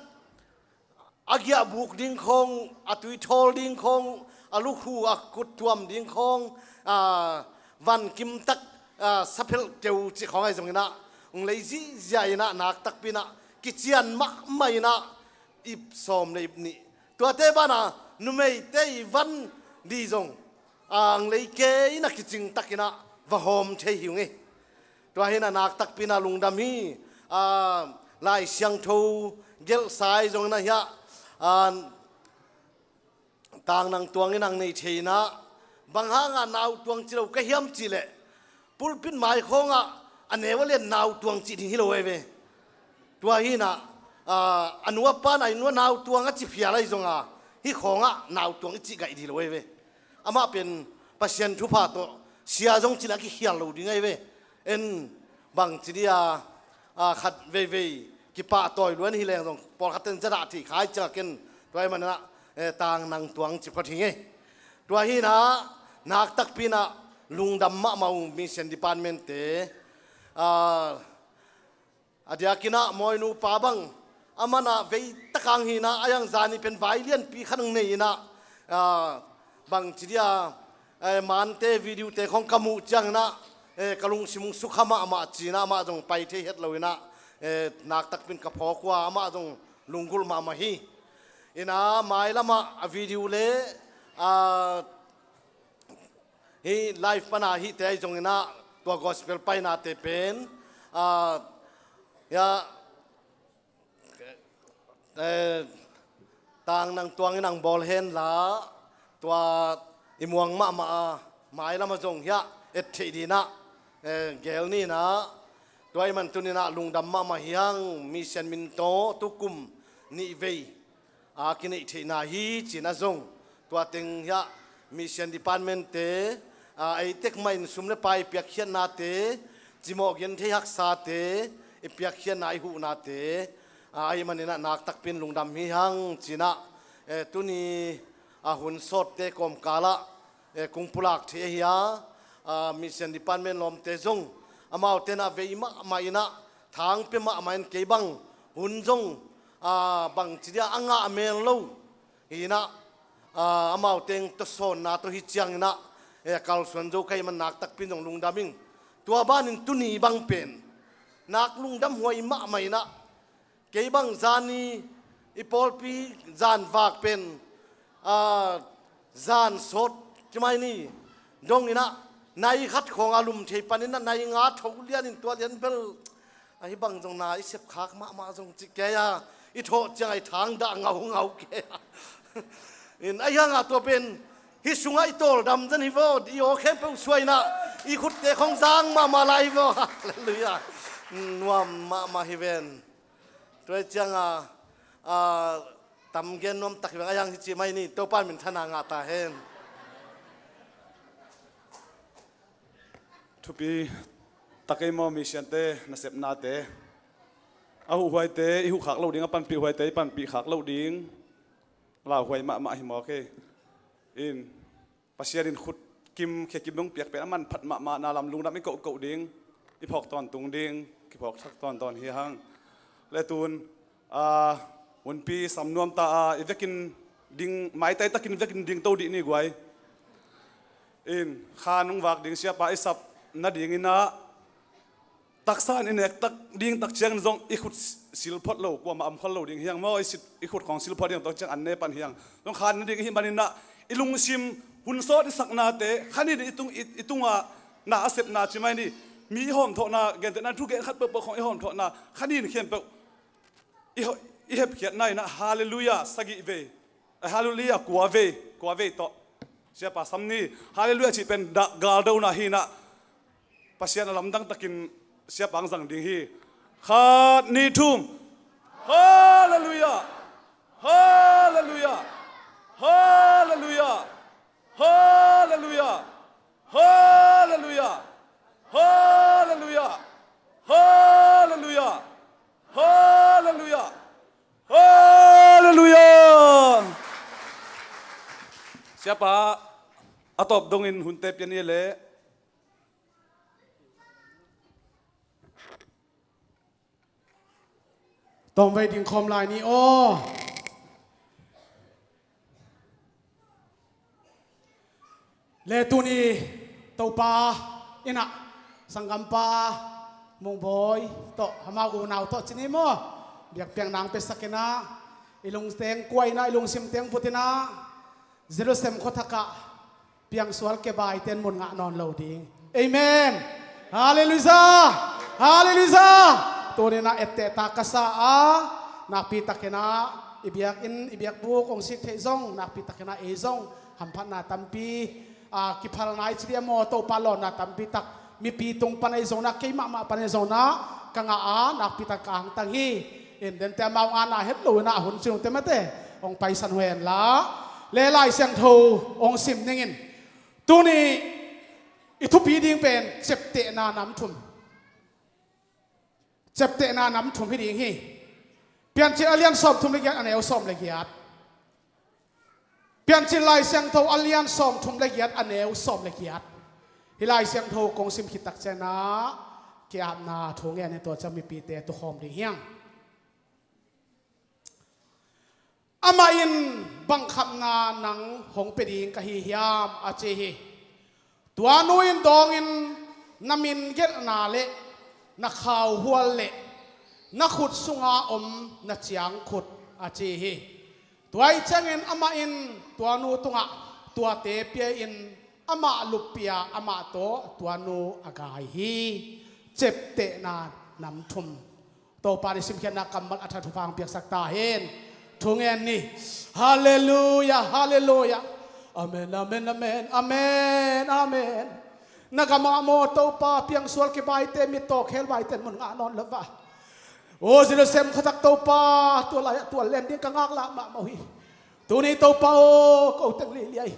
a giahbuk ding khawng, a tui thawl ding khawng, a lukhu, a kut tuam ding khawng, a, van kim tak, a, saphelh keu cih khawng ai zong inah, ung lei zihziah inah, naktakpi inah kician mahmah inah, ip sawm le ip nih. Tuate banah numeite i van ding zong, a, ang lei kei inah kicing tak inah va hawm thei hi ung hi. Tua hi inah naktakpi inah lungdam hi. A, Lai Siangtho gelhsa ai zong inah hiah, a, Tang Nang Tuang inah ang nei thei inah, bang hangah Nau Tuang ci lo ka hiam cih leh, pulpit mai khawngah a neu a lian Nau Tuang cih ding hi lo ai ve. Tua hi inah, a, a nu a pa inah i nu a Nau Tuang a ci phial ai zong a, hih khawngah Nau Tuang i cih gaih ding lo ai ve. Amah pen Pasian thupha tawh sia zong ci leh a kikhial lo ding ai ve. En bangci dia, a, khat veivei kipahtawi luan hi leng zong pawlkhat ten zadah thei kha hi ciang a, ken tua ahih man inah, e, Tang Nang Tuang ci phot hi ing ei. Tua hi inah naktakpi inah lungdam mahmah uh Mission Department te, a, a diak inah Mawinu pa bang, aman ah vei tak ang hi inah, a hiang zani pen vai lianpi khat ang nei inah, a, bangci dia, e, mante video te khawng ka muh ciang inah, Eh, ka lungsim hong sukha mahmah ci-in ah amah zong pai thei het lo-in ah, eh, naktakpi in ka phawk uh a, amah zong lunggulh mahmah hi. In ah mailam ah a video le, ah, hih live pan a hihte ahi zongin ah tua gospel painate pen, ah, ya, eh, tang nang tuangin ang bawl hen la, tua i muang mahmah a mailam ah zong hiah et theih dingin ah, eh, gel ni in ah, tua ahih man tuni in ah lungdam mahmah hi hang. Mission min tawh tukum nih vei a kineih theihna hi ci-in ah zong tua teng hiah mission department-te, a, ei tek mah in sum le pai piakkhiatnate, cimawh genthei haksate, i piakkhiatna i huhnate, a, ahih manin ah naktakpi in lungdam hi hang ci-in ah, eh, tuni a hun sawtte kawmkal ah, eh, kong pulak thei ahi a, a, mission department lawmte zong amaute in ah vei mahmah in ah thang pia mahmah in kei bang hun zong, a, bangci dia a ngah mel lo hi in ah, a, amaute tawh sawnna tawh hi ciangin ah, eh, kalsuan zo ka hih man naktakpi in zong lungdam ing. Tua banin tuni bang pen nak lungdam huai mahmah in ah, kei bang zani i pawlpi zanvak pen, a, zan sawt ci mai ni dongin ah nai khat khawng a lum thei panin ah nai nga tho lianin tua lian bel ahi bang zong na i sepkhak mahmah zong ci kei a, i thawh ciang a i thang dah ngaungau kei a. In ahi hang a tua pen hih sungah i tawldam zen hi vaw, i aw khempeuh suai in ah i khutte khawng zang mahmah lai hi vaw. Halleluiah. Nuam mahmah hi ven. Tua hi ciang a, a, tam gen nuam tak hi veng, ahi hang hi ci mai ni, Topa in minthanna ngah ta hen. Thupi tak ei maw, mission-te nasepnate. A huhhuaite i huhkhak loh ding, a panpih huaite i panpih khak loh ding. Lauhuai mahmah hi mawk hi. In Pasian in khut kim, khe kim dong piak pen a manphat mahmah na lam lungdam i kohkoh ding, i phawk tawntung ding, kiphawk thak tawntawn hi hang. Le tun, a, hunpi sam nuam ta a, i vekin ding, maitai takin vekin ding to dih ni guai. In khan hong vak ding siapa i sap nadingin ah, taksa in i nek tak ding tak ciangin zong i khut sil phot lo, kuamah om khol lo ding hi hang maw, i sit, i khut khawng sil phot ding tak ciang an ne pan hi hang. Zong khan nading i hih manin ah i lungsim hun sawt i saknate, khanin i tung, i, i tungah na a sepna ci mai ni, mi i hawmthawhna, gentehna thu gen khat peuhpeuh khawng i hawmthawhna, khanin khempeuh i ho-, i hepkhiatna in ah, halleluiah sagih vei, eh, halleluiah kua vei, kua vei tawh siapa sam ni. Halleluiah cih pen dah galdona hi in ah, Pasian a lamdang takin siapa hong zang ding hi. Khat, nih, thum. Halleluiah. Halleluiah. Halleluiah. Halleluiah. Halleluiah. Halleluiah. Halleluiah. Halleluiah. Halleluiah. Siapa, a tawp dongin hunte pia ni leh. Tawmvei ding khawm lai ni aw. Le tuni Topa in ah sanggampa Mungbawi tawh, amau unau tawh ci ni maw, biakpiakna hong piasak in ah, i lungteng kuai in ah, i lungsim teng vut in ah, Jerusalem khuathak ah piangsual kebaite in mun ngah nawn lo ding. Amen. Halleluiah. Halleluiah. Tuni in ah etteh ta ka sa a, nakpi takin ah i biakinn, i biakbuk hong sik theih zong, nakpi takin ah ei zong hamphatna tampi, a, kiphalna i ci dia maw, Topa lawnna tampi tak mipi tung pan ahi zongin ah, kei mahmah pan ahi zongin ah ka ngah a, nakpi tak ka hantang hi. In dente amau ngahna het lo in ah, a hun cingte mate hong paisan uh hen la, le Lai Siangtho hong sim ning in. Tuni i thupi ding pen ciaptehna nam thum. Ciaptehna nam thum hi ding hi. Piancil a lian sawmthum le giat, a neu sawm le giat. Piancil Lai Siangtho a lian sawmthum le giat, a neu sawm le giat. Hih Lai Siangtho kong sim khit tak ciangin ah ki-apna thu ngen hi, tua ciang mipite tukhawm ding hi hang. Amah in, "Bang khamna nang hong pia ding ka hi hiam?" a ci hi. Tua nu in dawngin, Na min gelhna le na khauhual le na khut sunga om na ciangkhut, a ci hi. Tua ahih ciangin amah in tua nu tungah tuate pia-in amah luppia amah tawh tua nu a gai hi. Ciaptehna nam thum. Topa nih simkhiatna kammal a that thupha hong piaksak ta hen. Thu ngen ni. Halleluia, halleluia. Amen, amen, amen, amen, amen. Na gamah maw Topa, piangsual kibaite, mittaw khelbaite mun ngah nawn lo va. Aw Jerusalem khuatak Topa, tua lai-ah tual len ding ka ngaklah mahmah uh hi. Tuni Topa aw, ko teng liliai.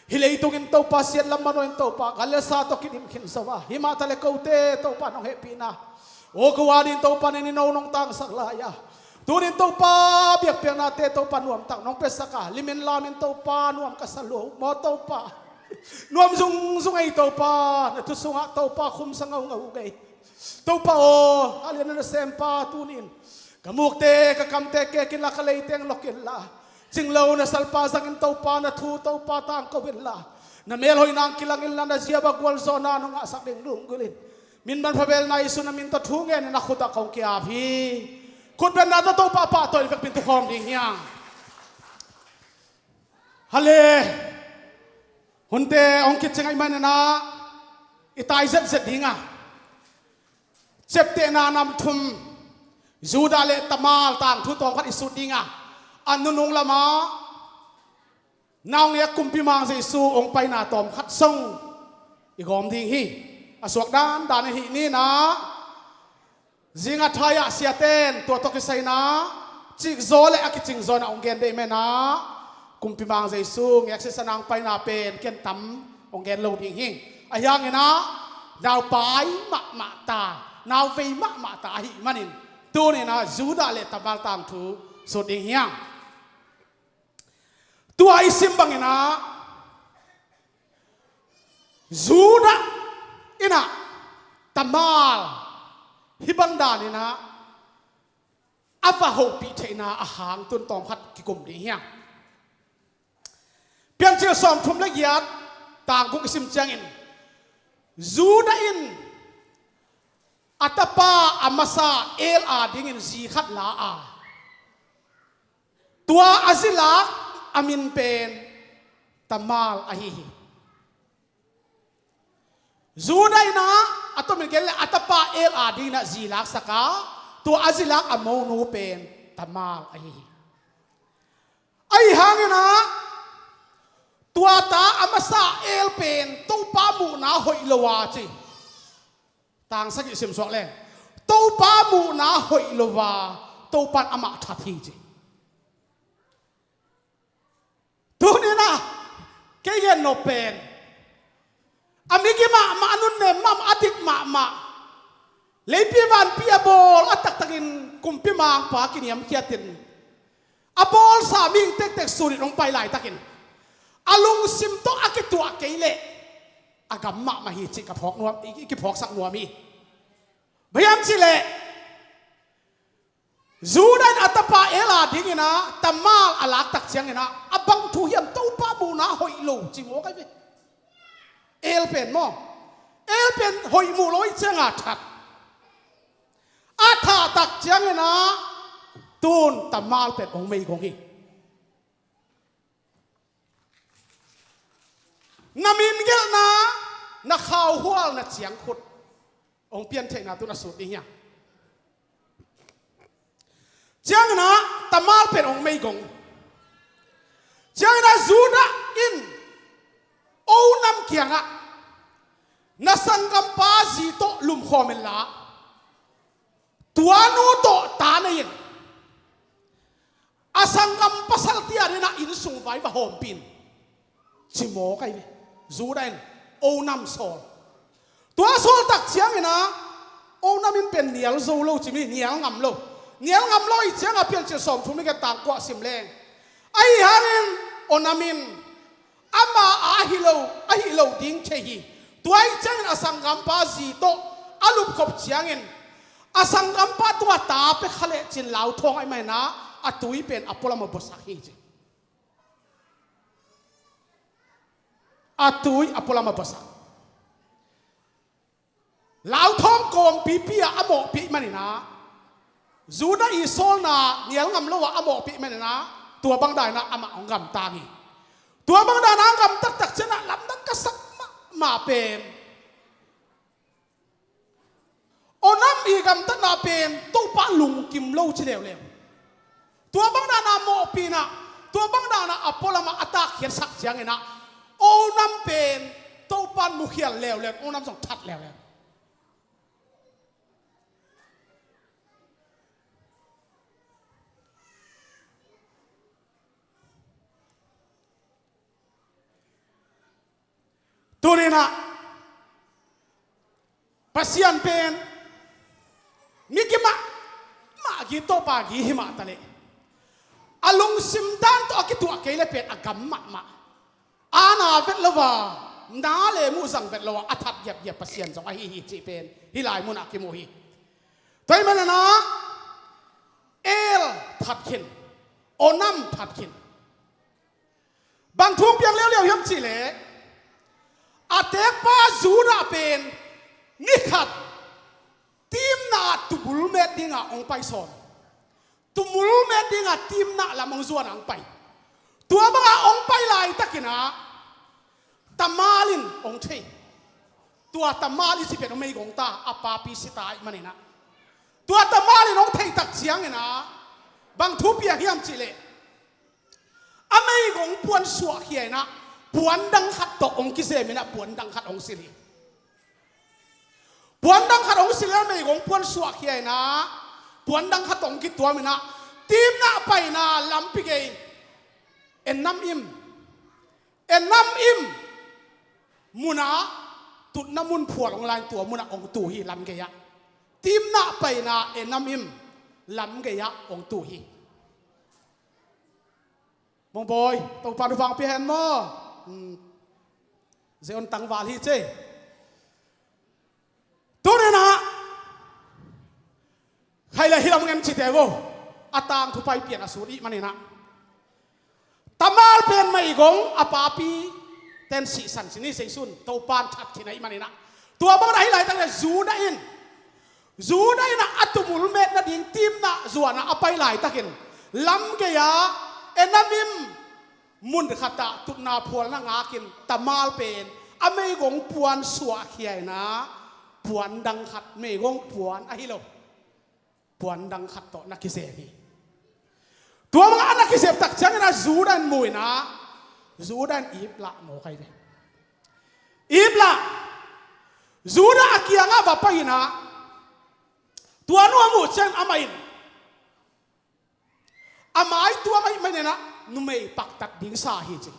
Hih leitungin Topa siat lam manoin Topa Galilea sa tawh kidim khin zo a, hih mah taleh kote Topa nong hehpihna, aw ko a dingin Topa nini no nong tangsak lai-a, tunin Topa biakpiaknate Topa nuamtak nong piasak a, limin lamin Topa nuam ka sa lo maw Topa. Nuam zungzung ei Topa, na thu sungah Topa khumsa ngaungau uh ei. Topa aw, a lian na sempa tunin ka mukte ka kamte kek inla, ka leiteng lok inla, cinglo na salpa zangin Topa na thu Topa tangko inla, na melhoihna hong kilang inla, na ziaba gualzawhna nong ngahsak ding lunggulhin, min manpha belna Jesu na min tawh thu ngenin a khutah kong ki-ap hi. Khutbetna tawh Topa pahtawi vekpi-in tukhawm ding hi hang. Hale. Hunte hong kicing ahih manin ah i tai zetzet ding a, ciaptehna nam thum, Judah le Tamar tangthu tawmkhat i sut ding a, a nunung lamah naungek kumpi mang Jesu hong paina tawmkhat song i gawm ding hi. A suak dandan ahih manin ah, zing a thai-ah siaten tua tawh kisai-in ah cikzaw le a kicingzaw in ah hong gen deih manin ah, kumpi mang Jesu ngek sisan a hong paina pen ken tam hong gen lo ding hi. Ahi hangin ah naupai mahmah ta, nauvei mahmah ta ahih manin, tuni-in ah Judah le Tamar tangthu sut ding hi hang. Tua i sim bangin ah, Judah in ah Tamar hih bang danin ah a va hopih theihna a hang tun tawmkhat kikum ding hi hang. Piancil sawmthum le giat, tang guk i sim ciangin, Judah in a tapa a masa El a dingin zi khat la a, tua a zi lak a min pen Tamar ahi hi. Judah in ah a tomin gen le a tapa El a dingin ah zi laksak a, tua a zi lak a monu pen Tamar ahi hi. Ahi hangin ah tua ta a masa El pen Topa muhna hoih lo a ci. Tang sagih sim suak leng, Topa muhna hoih lo a, Topa in amah that hi ci. Tuni-in ah kei gen nop pen, a migi mahmah, a nunnem mahmah, a dik mahmah, leipi vanpi a bawl a taktakin kumpi mangpa kiniamkhiatin, a bawlsa mihing tektek sunin hong pai laitakin, a lungsim tawh a kituah kei leh a gam mahmah hi cih ka phawk nuam, i, i kiphawksak nuam hi. Bang hiam cih leh, Judah in a tapa El a dingin ah Tamar a laktak ciangin ah, a bang thu hiam, Topa muhna hoih lo ci mawk ahi ve. El pen maw, El pen hoih muh lo ahih ciangin a that. A thahtak ciangin ah tun Tamar pen hong meigong hi. Na min gelhna, na khauhual, na ciangkhut hong piantheihna tun a sut ding hi hang. Ciangin ah Tamar pen hong meigong. Ciangin ah Judah in, o nam kiangah na sanggampa zi tawh lumkhawm inla, tua nu tawh ta nei in, a sanggam pasal tia dingin ah inn sung vai va hawmpih in, ci mawk ahi ve. Judah in o nam sawl. Tua sawltak ciangin ah, o nam in pen nial zo lo ci mi, nial ngam lo. Nial ngam lo ahih ciangin ah Piancil sawmthum le giat, tang kua sim leng, ahi hangin o nam in ama a ahi lo, ahi lo ding thei hi. Tua ahih ciangin a sanggampa zi tawh a lupkhop ciangin, a sanggampa tua ta pia kha leh cin lauthawng ahih manin ah, a tui pen a pualam a buasak hi ci. A tui a pualam a buasak. Lauthawng kawmpipi ah a mawhpih manin ah, Judah i sawlna nial ngam lo ah a mawhpih manin ah, tua bang dan in ah amah hong gamtang hi. Tua bang dan in ah a gamtat tak ciangin ah lamdang ka sak mahmah pen, Onam i gamtatna pen Topa lungkim lo ci leuleu. Tua bang dan in ah mawhpih in ah, tua bang dan in ah a pualam ah a takkhiatsak ciangin ah, Onam pen Topa in mukhial leuleu, Onam zong that leuleu. Tuni in ah Pasian pen mi gimah mah, gi Topa gi hi mah taleh, a lungsim dan tawh a kituah kei le pen a gam mahmah. A na vet lo a, na le muh zang vet lo a, a that giapgiap Pasian zong ahi hi cih pen hih lai munah kimu hi. Tua ahih manin ah El that khin, Onam that khin. Bang thu hong piang leuleu hiam cih leh, a tekpa Judah pen ni khat timna ah tumul met dingah hong pai sawn. Tumul met dingah timna lam hong zuan ah hong pai. Tua bangah hong pai laitakin ah Tamar in hong thei. Tua Tamar i cih pen hong meigong ta, a papi si ta ahih manin ah. Tua Tamar in hong theih tak ciangin ah bang thu piang hiam cih leh, a meigong puan suahkhia in ah puan dang khat tawh hong kizem in ah puan dang khat hong silh hi. Puan dang khat hong silh in ah meigong puan suahkhia in ah puan dang khat tawh hong kituam in ah, timna paina lampi gei, Enanim, Enanim munah tutna mun phual hong la in tua munah hong tu hi, lam gei-ah. Timna paina Enanim lam gei-ah hong tu hi. Mongbawi, Topa in thupha pia hen maw. Hmm. Zion tangval hi cei. Tuni in ah, khaile hi lam ngen cite vo. A tangthu pai pian a sut ahih manin ah, Tamar pen meigong a papi ten sihsan sin hi, seisun Topa in that khin ahih manin ah. Tua bang in ah hih laitak in ah Judah in, Judah in ah a tumul met nading timna zuan ah a pai laitakin, lam gei-ah Enanim mun khatah tutna phual na ngakin, Tamar pen a meigong puan suahkhia in ah puan dang khat, meigong puan ahi lo, puan dang khat tawh na kizem hi. Tua bangah a na kizem tak ciangin ah Judah in mu in ah, Judah in iplah mawk ahi ve. Iplah. Judah a kiangah va pai in ah, tua nu a muh ciangin amah in a maituam ahih manin ah numei paktat ding sa hi ci.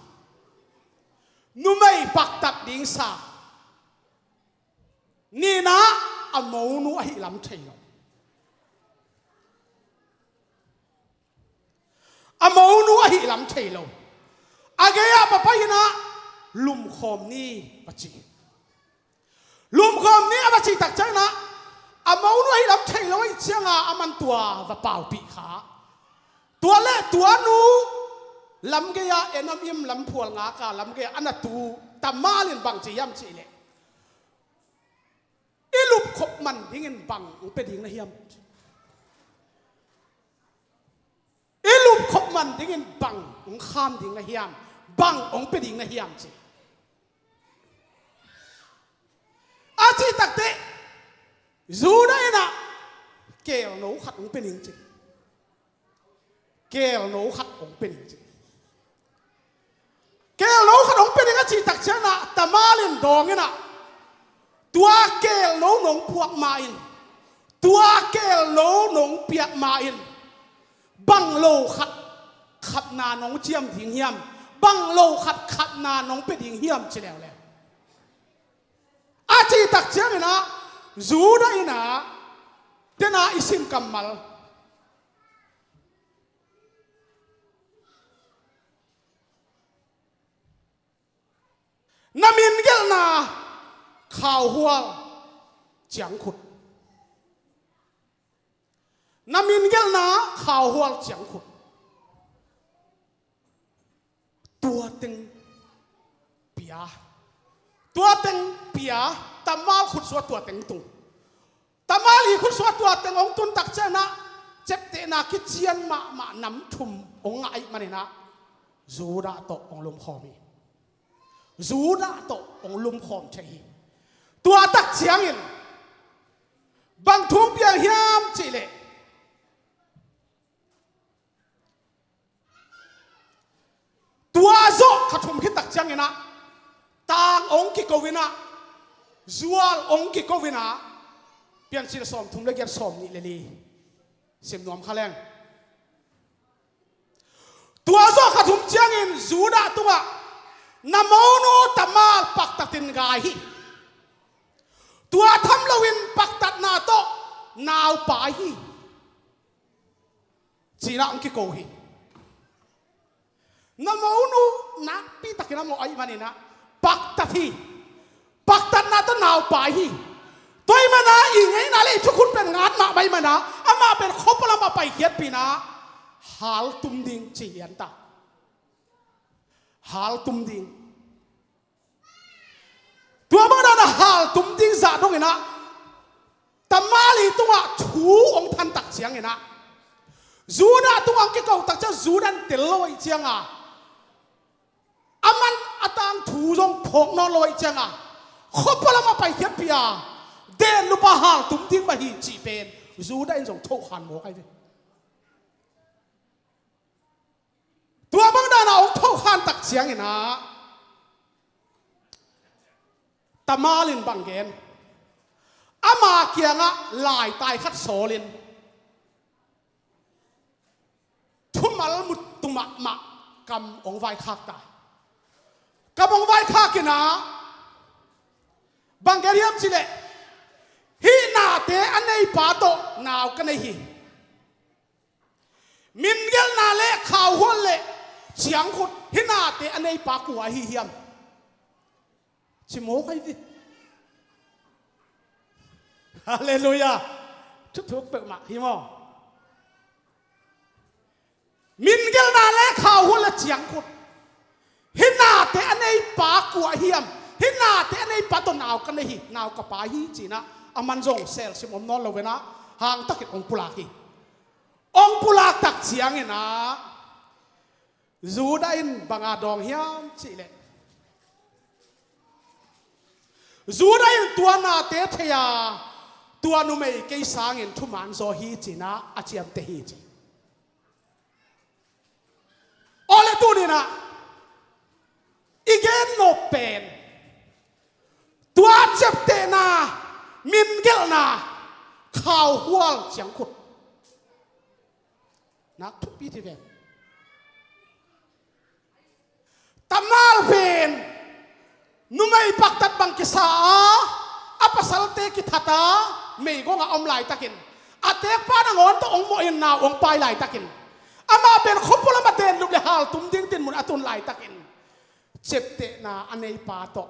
Numei paktat ding sa. Nihna, a monu ahih lam thei lo. A monu ahih lam thei lo. A gei-ah va pai in ah lumkhawm ni va ci. Lumkhawm ni a va cih tak ciangin ah, a monu ahih lam thei lo ahih ciangin ah aman tua va paupih kha. Tua leh tua nu lam gei-ah Enanim lam phual ngak a lam gei-ah a na tu Tamar in bang ci hiam cih leh, i lupkhop man dingin bang hong pia ding na hiam? I lupkhop man dingin bang hong kham ding na hiam? Bang hong pia ding na hiam ci. A cih tak teh Judah in ah kelno khat hong pia ning ci. Kelno khat hong pia ning ci. Kelno khat hong pia ning a cih tak ciangin ah Tamar in dawng in ah, tua kelno nong puak ma-in, tua kelno nong piak ma-in, bang lo khat khatna nong ciam ding hiam? Bang lo khat khatna nong pia ding hiam ci leuleu. A cih tak ciangin ah Judah in ah, tena i sim kammal, na min gelhna khauhual ciangkhut. Na min gelhna khauhual ciangkhut. Tua teng pia. Tua teng pia. Tamar khut sungah tua teng tung. Tamar i khutsuah tua teng hong tun tak ciangin ah, ciaptehna kician mahmah nam thum hong ngah ahih manin ah, Judah tawh hong lumkhawm hi. Judah tawh hong lumkhawm thei hi. Tua tak ciangin bang thu piang hiam cih leh, tua zawh kha thum khit tak ciangin ah, tang hong kiko in ah, zual hong kiko in ah, Piancil sawmthum le giat, sawmnih le li sim nuam kha leng. Tua zawh kha thum ciangin Judah tungah na monu Tamar paktatin gai hi. Tua tham loin paktatna tawh naupai hi, ci-in ah hong kiko hi. Na monu nakpi takin a mawh ahih manin ah, paktat hi. Paktatna tawh naupai hi. Tua ahih manin ah i ngeina le i thukhun pen ngat mahmah ahih manin ah, amah pen khuapua lamah paikhiatpih in ah, haltum ding ci hi an ta. Haltum ding. Tua bang dan a haltum ding zah dongin ah, Tamar i tungah thu hong than tak ciangin ah, Judah tungah hong kiko tak ciang Judah in tel lo ahih ciangin ah, aman a tangthu zong phawk nawn lo ahih ciangin ah, khuapua lamah paikhiatpih a, den lupa haltum ding mah hi cih pen Judah in zong thokhan mawk ahi ve. Tua bang dan a hong thokhan tak ciangin ah, Tamar in bang gen, ama kiangah laitai khat sawlin, thumal muttu mahmah kam hong vaikhak ta. Kam hong vaikhak in ah, bang gen hiam cih leh, hih nate a neipa tawh nau ka nei hi. Min gelhna le khauhual le ciangkhut, hih nate a neipa kua ahi hiam? Ci mawk ahi ve. Halleluiah. Thuthuk peuhmah hi maw? Min gelhna le khauhual le ciangkhut, hih nate a neipa kua ahi hiam? Hih nate a neipa tawh nau ka nei hi, nau ka pai hi, ci-in ah, aman zong selsim om nawn lo in ah, hang takin hong pulak hi. Hong pulak tak ciangin ah, Judah in bang a dawng hiam cih leh, Judah in tua nate thei a, tua numei kei sangin thuman zaw hi, ci-in ah a ciamteh hi, ci. Awle tuni-in ah i gen nop pen, tua ciaptehna, min gelhna, khauhual ciangkhut, nak thupi hi ven. Tamar pen numei paktat bang kisa a, a pasalte kithat a, meigong ah om laitakin, a tekpa nangawn tawh hong mawhin nau hong pai laitakin, amah pen khuapua lamah den lup le haltum ding dinmun a tun laitakin, ciaptehna a neipa tawh,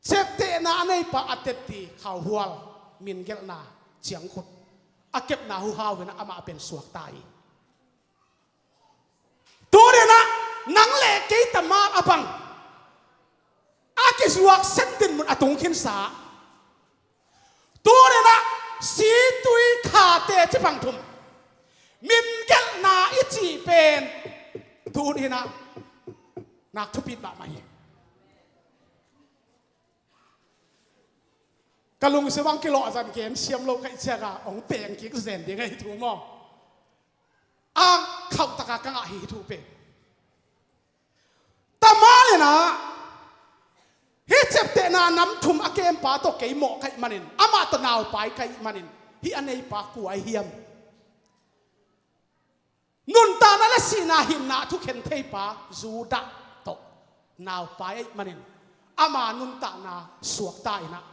ciaptehna a neipa a tetti, khauhual, min gelhna, ciangkhut, a kepna huhau in ah amah pen suakta hi. Tuni-in ah nang le kei Tamar a bang a kizuak sen dinmun a tung khinsa. Tuni-in ah situi khate cih bang thum, min gelhna i cih pen, tuni-in ah nak thupi mahmah hi. Ka lungsim ah hong kilawh zan gen siam lo ka hih ciangin hong peng kik zen ding ahi thu maw? A khauh takin ka ngah hi thu pen. Tamar in ah, hih ciaptehna nam thum a kempa tawh kei mawh ka hih manin, amah tawh naupai ka hih manin, hih a neipa kua ahi hiam? Nuntakna le sihna hinna a thukhen theipa Judah tawh naupai ahih manin, ama nuntakna suakta in ah,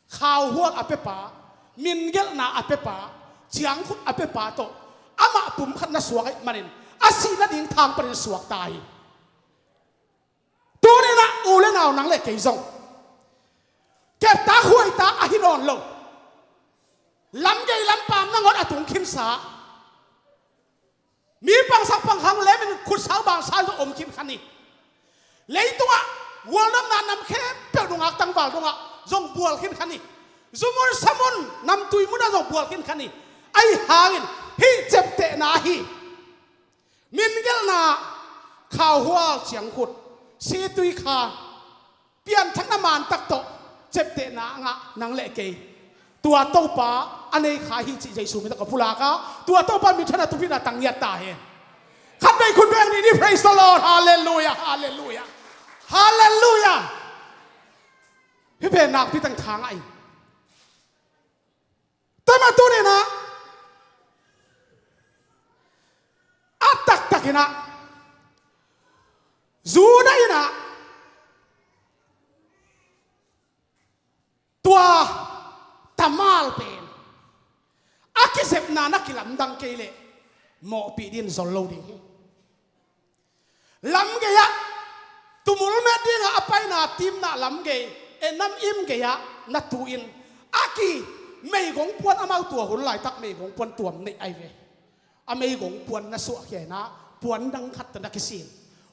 khauhual a pepa, min gelhna a pepa, ciangkhut a pepa tawh amah pumkhat na suak ahih manin, a sih nading thang panin suakta hi. Tuni-in ah u le nau, nang le kei zong keptak huaitak ahi nawn lo, lamgei lampam nangawn a tung khinsa, mi pangsak pangkhang lemin khutsau bansau zong om khin kha ni. Leitungah Gualnopna nam khempeuh nungak tangval dongah zong bual khinkhan hi. Zumun samun namtui munah zong bual khinkhan hi. Ahi hangin hih ciaptehna hi. Min gelhna, khauhual ciangkhut, situikha, pianthakna mantak tawh ciaptehna a ngah nang le kei, tua Topa a nei kha hi cih Jesu min tawh ka pulak a, tua Topa minthanna thupina tang ngiat ta hen. Khat vei khut beng ni ni. Praise the Lord. Halleluiah, halleluiah, halleluiah. Hih pen nakpi tang thang ahi. Tua mah tuni-in ah a taktak in ah Judah in ah tua Tamar pen a kizepna na kilamdang kei leh mawhpih dingin zol lo ding hi. Lamgei-ah tumul met dingah a paina Timnah lamgei, e, Enaim gei-ah na tu-in a ki meigong puan, amau tua hun laitak meigong puan tuam neih ahi ve. A meigong puan na suahkhia in ah puan dang khat tawh na kisin,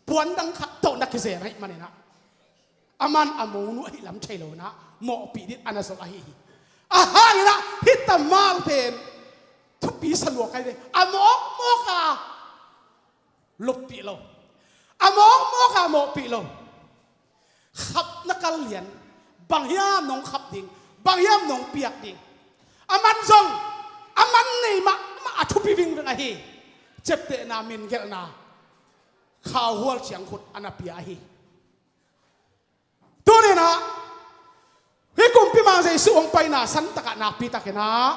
puan dang khat tawh na kizen ahih manin ah, aman a monu ahih lam thei lo in ah mawhpih dingin a na zol ahi hi. Ahih hangin ah hih Tamar pen thupi sa lua kei ve. A mawkmawk a luppih lo, a mawkmawk a mawhpih lo. Khapna kal lian, bang hiam nong khap ding, bang hiam nong piak ding. Aman zong, aman nei mahmah a thupi vingveng ahi. Ciaptehna, min gelhna, khauhual ciangkhut a na pia ahi. Tuni-in ah hih kumpi Mang Jesu hong paina santakah nakpi takin ah,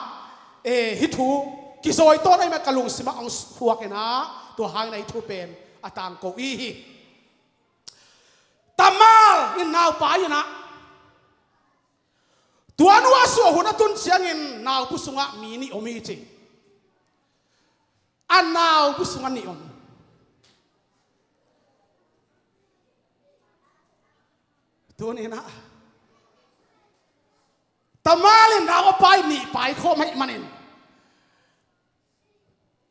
e, hih thu kizawi tawn ahih manin ka lungsimah hong suak in ah, tua hangin ah hih thu pen a tangko i hi. Tamar in naupai in ah, tua nu a suah hun a tun ciangin naubu sungah mi nih om hi ci. A naubu sungah nih om. Tuni-in ah Tamar in nau a pai nih pai khawm ahih manin,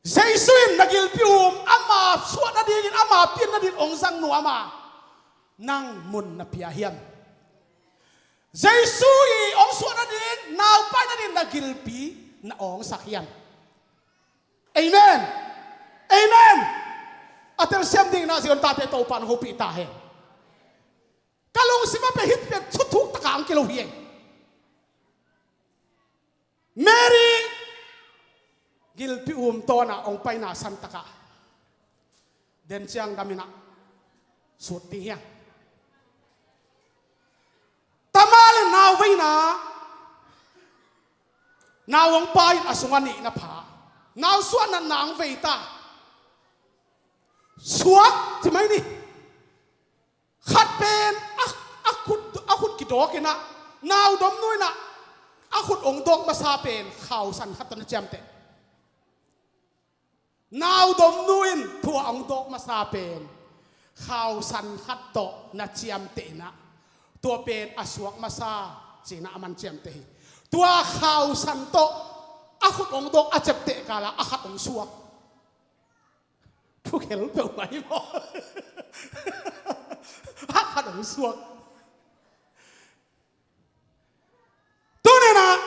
Jesu in na gilpi um, ama suah nadingin, ama pian nadingin hong zang nuam a, nang mun na pia hiam? Jesu in hong suah nading, naupai nading na gilpi na awngsak hiam? Amen. Amen. A telsiam dingin ah Zion tate Topa in hopih ta hen. Ka lungsim ah pen hih pen thuthuk takah hong kilo hi. Mary gilpi um tawn a hong paina santakah den ciang dam in ah sut ding hi hang. Tamar in nau vei in ah, nau hong pai in a sungah nih na pha. Nau suah natna hong vei ta. Suak ci mai ni. Khat pen a, a khut, a khut kidawk in ah, nau domnu in ah a khut hong dawk masa pen khausan khat tawh na ciamteh. Nau domnu in thu a hong dawk masa pen khausan khat tawh na ciamteh in ah, tua pen a suak masa ci-in ah aman ciamteh hi. Tua khausan tawh a khut hong dawk a ciamteh kal ah a khat hong suak. Thukhel peuhmah hi maw? A khat hong suak. Tuni-in ah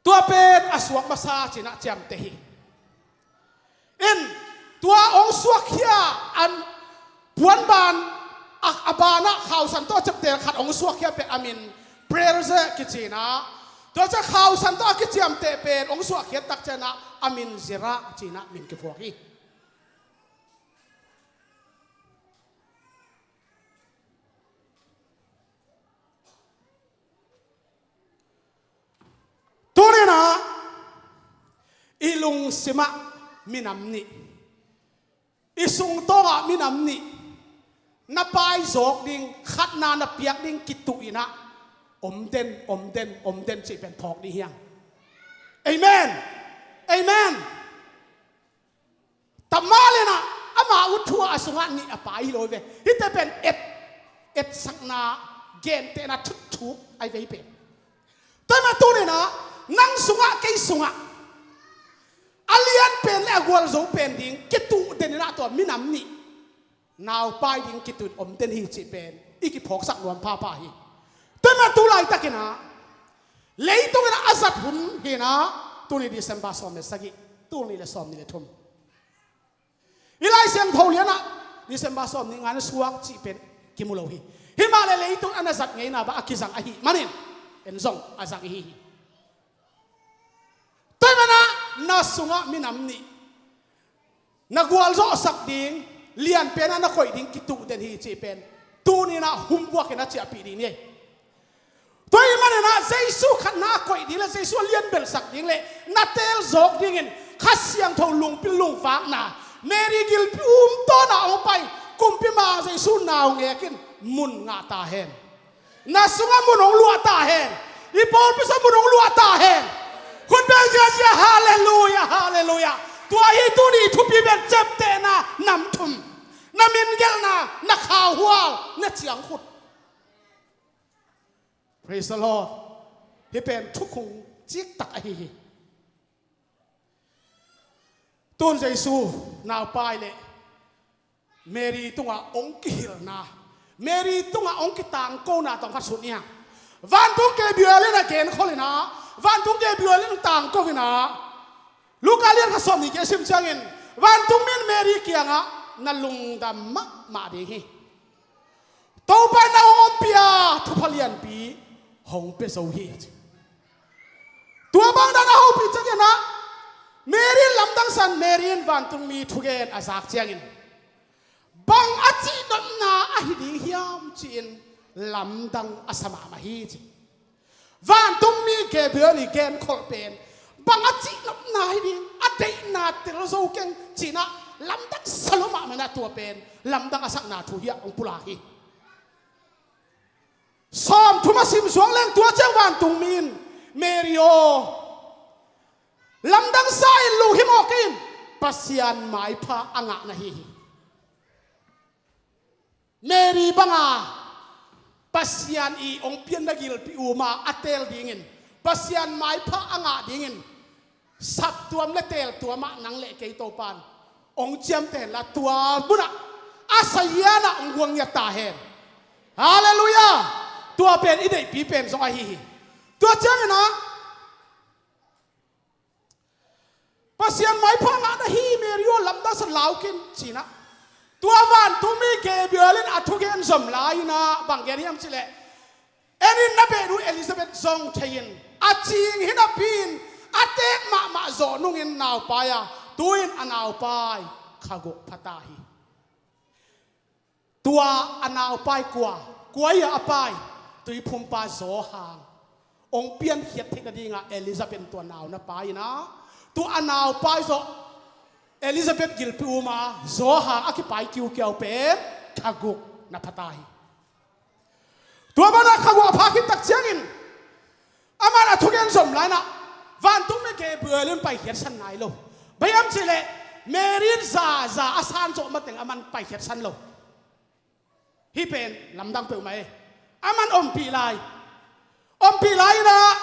tua pen a suak masa ci-in ah ciamteh hi. In, tua hong suakkhia an puanban a, a banah khausan tawh a ciamteh khat hong suakkhia pen a min Pearl kici-in ah, tua ciang khausan tawh a kiciamteh pen hong suahkhiat tak ciangin ah a min Zerah ci-in ah min kiphuak hi. Tuni-in ah i lungsim ah minam nih, i sungtawng ah minam nih na pai zawk ding, khatna na piak ding kituh in ah om den, om den, om den cih pen phawk ding hi hang. Amen. Amen. Tamar in ah ama ut thu a sungah nih a pai hi lo hi ve. Hihte pen et, etsakna, gentehna thutthuk ahi ve hih pen. Tua mah tuni-in ah nang sungah, kei sungah a lian pen le a gualzo pen ding kituh den in ah tua minam nih naupai ding kituit om den hi cih pen i kiphawksak nuam phapha hi. Tua mah tu laitakin ah leitung in a zat hun hi-in ah tuni December sawm le sagih, tul nih le sawm nih le thum. I Lai Siangtho lianah December sawm nih nga na suak cih pen kimu lo hi. Himahleh leitung a na zat ngeina bang a kizang ahih manin en zong a zang ihi hi. Tua ahih manin ah na sungah minam nih na gualzawhsak ding lianpen ah na koih ding kituh den hi cih pen tuni-in ah humbuakin a ciahpih ding hi. Tua ahih manin ah Jesu khatna a koih ding le Jesu a lianbelsak ding le na teelzawk dingin Kha Siangtho lungpil lungvakna, Mary gilpi um tawna hong pai, kumpi mang Jesu naungek in mun ngah ta hen. Na sungah mun hong luah ta hen. I pawlpi sungah mun hong luah ta hen. Khut beng ziazia, halleluia, halleluia. Tua hi tuni thupi pen ciaptehna nam thum. Na min gelhna, na khauhual, na ciangkhut. Praise the Lord. Hih pen thukhun ciktak ahi hi. Tun Jesu naupai le Mary tungah hong kihilhna, Mary tungah hong kitangkona tawh khat sut ni hang. Vantung Gabriel in a genkhol in ah, vantung Gabriel in tangko in ah, Luka lian khat sawm nih kei sim ciangin vantung mi in Mary kiangah na lungdam mahmah ding hi. Topa in nang hong ompih a, thupha lianpi hong pia zo hi. Tua bang dan a hopih ciangin ah Mary in lamdang sa in, Mary in vantung mi thugen a zak ciangin bang a cihnopna ahi ding hiam ci-in lamdang a sa mahmah hi ci. Vantung mi Gabriel i genkholh pen bang a cihnopna hi ding, a deihna tel zo keng ci-in ah lamdang sa lua mahmah in ah tua pen lamdang a sakna thu hiah hong pulak hi. Sawm thum a sim suak leng tua ciang vantung mi in Mary aw, lamdang sa in, lunghimawh kei in, Pasian maipha a ngah na hi hi. Mary banga Pasian i hong pianna gilpi um a a teel dingin, Pasian maipha a ngah dingin saptuam le teeltuam ah nang le kei Topa in hong ciamteh hen la, tua munah a sazian ah hong guang ngiat ta hen. Halleluiah. Tua pen i deihpi pen zong ahi hi. Tua ciangin ah Pasian maipha ngah na hi Mary aw, lamdang sa, lau kei in ci-in ah tua vantung mi Gabriel in a thugen zom lai-in ah bang gen hiam cih leh, en in, na beinu Elizabeth zong thei in, a cing hi napi-in a teek mahmah zawh nungin naupai a, tu-in a naupai kha guk pha ta hi. Tua a naupai kua, kua hi a pai, tuiphumpa Johan hong piankhiat theih nadingah Elizabeth in tua nau na pai-in ah, tua a naupai zawh Elizabeth gilpi um a Johan a kipai kiukiau pen kha guk na pha ta hi. Tua banah kha guk a pha khit tak ciangin aman a thugen zom lai-in ah vantung mi Gabriel in paikhiatsan nai lo. Bang hiam cih leh Mary in zaza a san zawh mateng aman paikhiatsan lo. Hih pen lamdang peuhmah e. Aman ompih lai. Ompih lai-in ah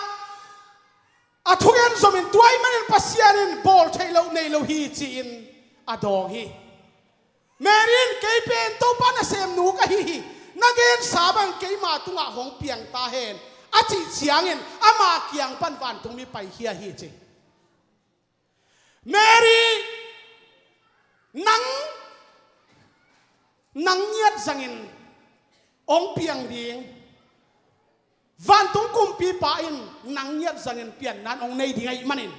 a thugen zom in, tua ahih manin Pasian in bawl theih loh nei lo hi ci-in a dawng hi. Mary in, kei pen Topa nasemnu ka hi hi, na gensa bang keima tungah hong piang ta hen, a cih ciangin ama kiang pan vantung mi paikhia hi ci. Mary, nang, nang ngiat zangin hong piang ding, vantung kumpipa in nang ngiat zangin pianna hong nei ding ahih manin,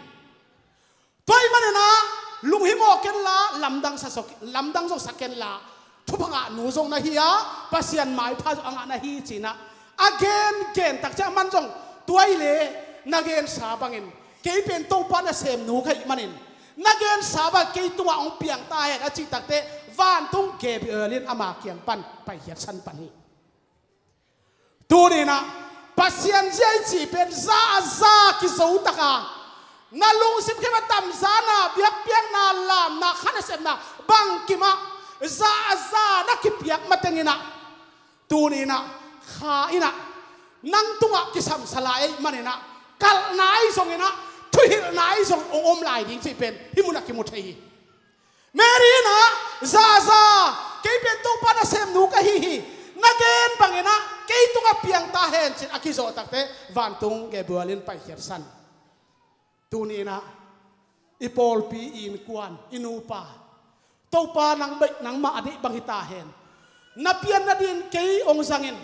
tua ahih manin ah lunghimawh kenla, lamdang sa, lamdang zong sa kenla, thupha ngahnu zong na hi a, Pasian maipha zong a ngah na hi ci-in ah a gengen tak ciang aman zong, tua hi leh na gensa bangin kei pen Topa nasemnu ka hih manin, na gensa bang kei tungah hong piang ta hen, a cih takteh vantung Gabriel in ama kiang pan paikhiatsan pan hi. Tuni-in ah Pasian zia i cih pen zaza kizo taka, na lungsim khem a tamzana, biakpiakna, lamna, kha nasepna bangkimah zaza na kipiak matengin ah, tuni-in ah Kha in ah nang tungah kisamsa lai ahih manin ah, kalhna ahi zongin ah, thuhilhna ahi zong hong om lai ding cih pen hih munah kimu thei hi. Mary in ah zaza Kei pen Topa nasemnu ka hi hi. Na gen bangin ah kei tungah piang ta hen, ci-in a kizawh takteh vantung Gabriel in paikhiatsan. Tuni-in ah i pawlpi, i innkuan, i nupa, Topa nang bek, nangmah a deih bang hi ta hen. Na pian nadingin kei hong zangin,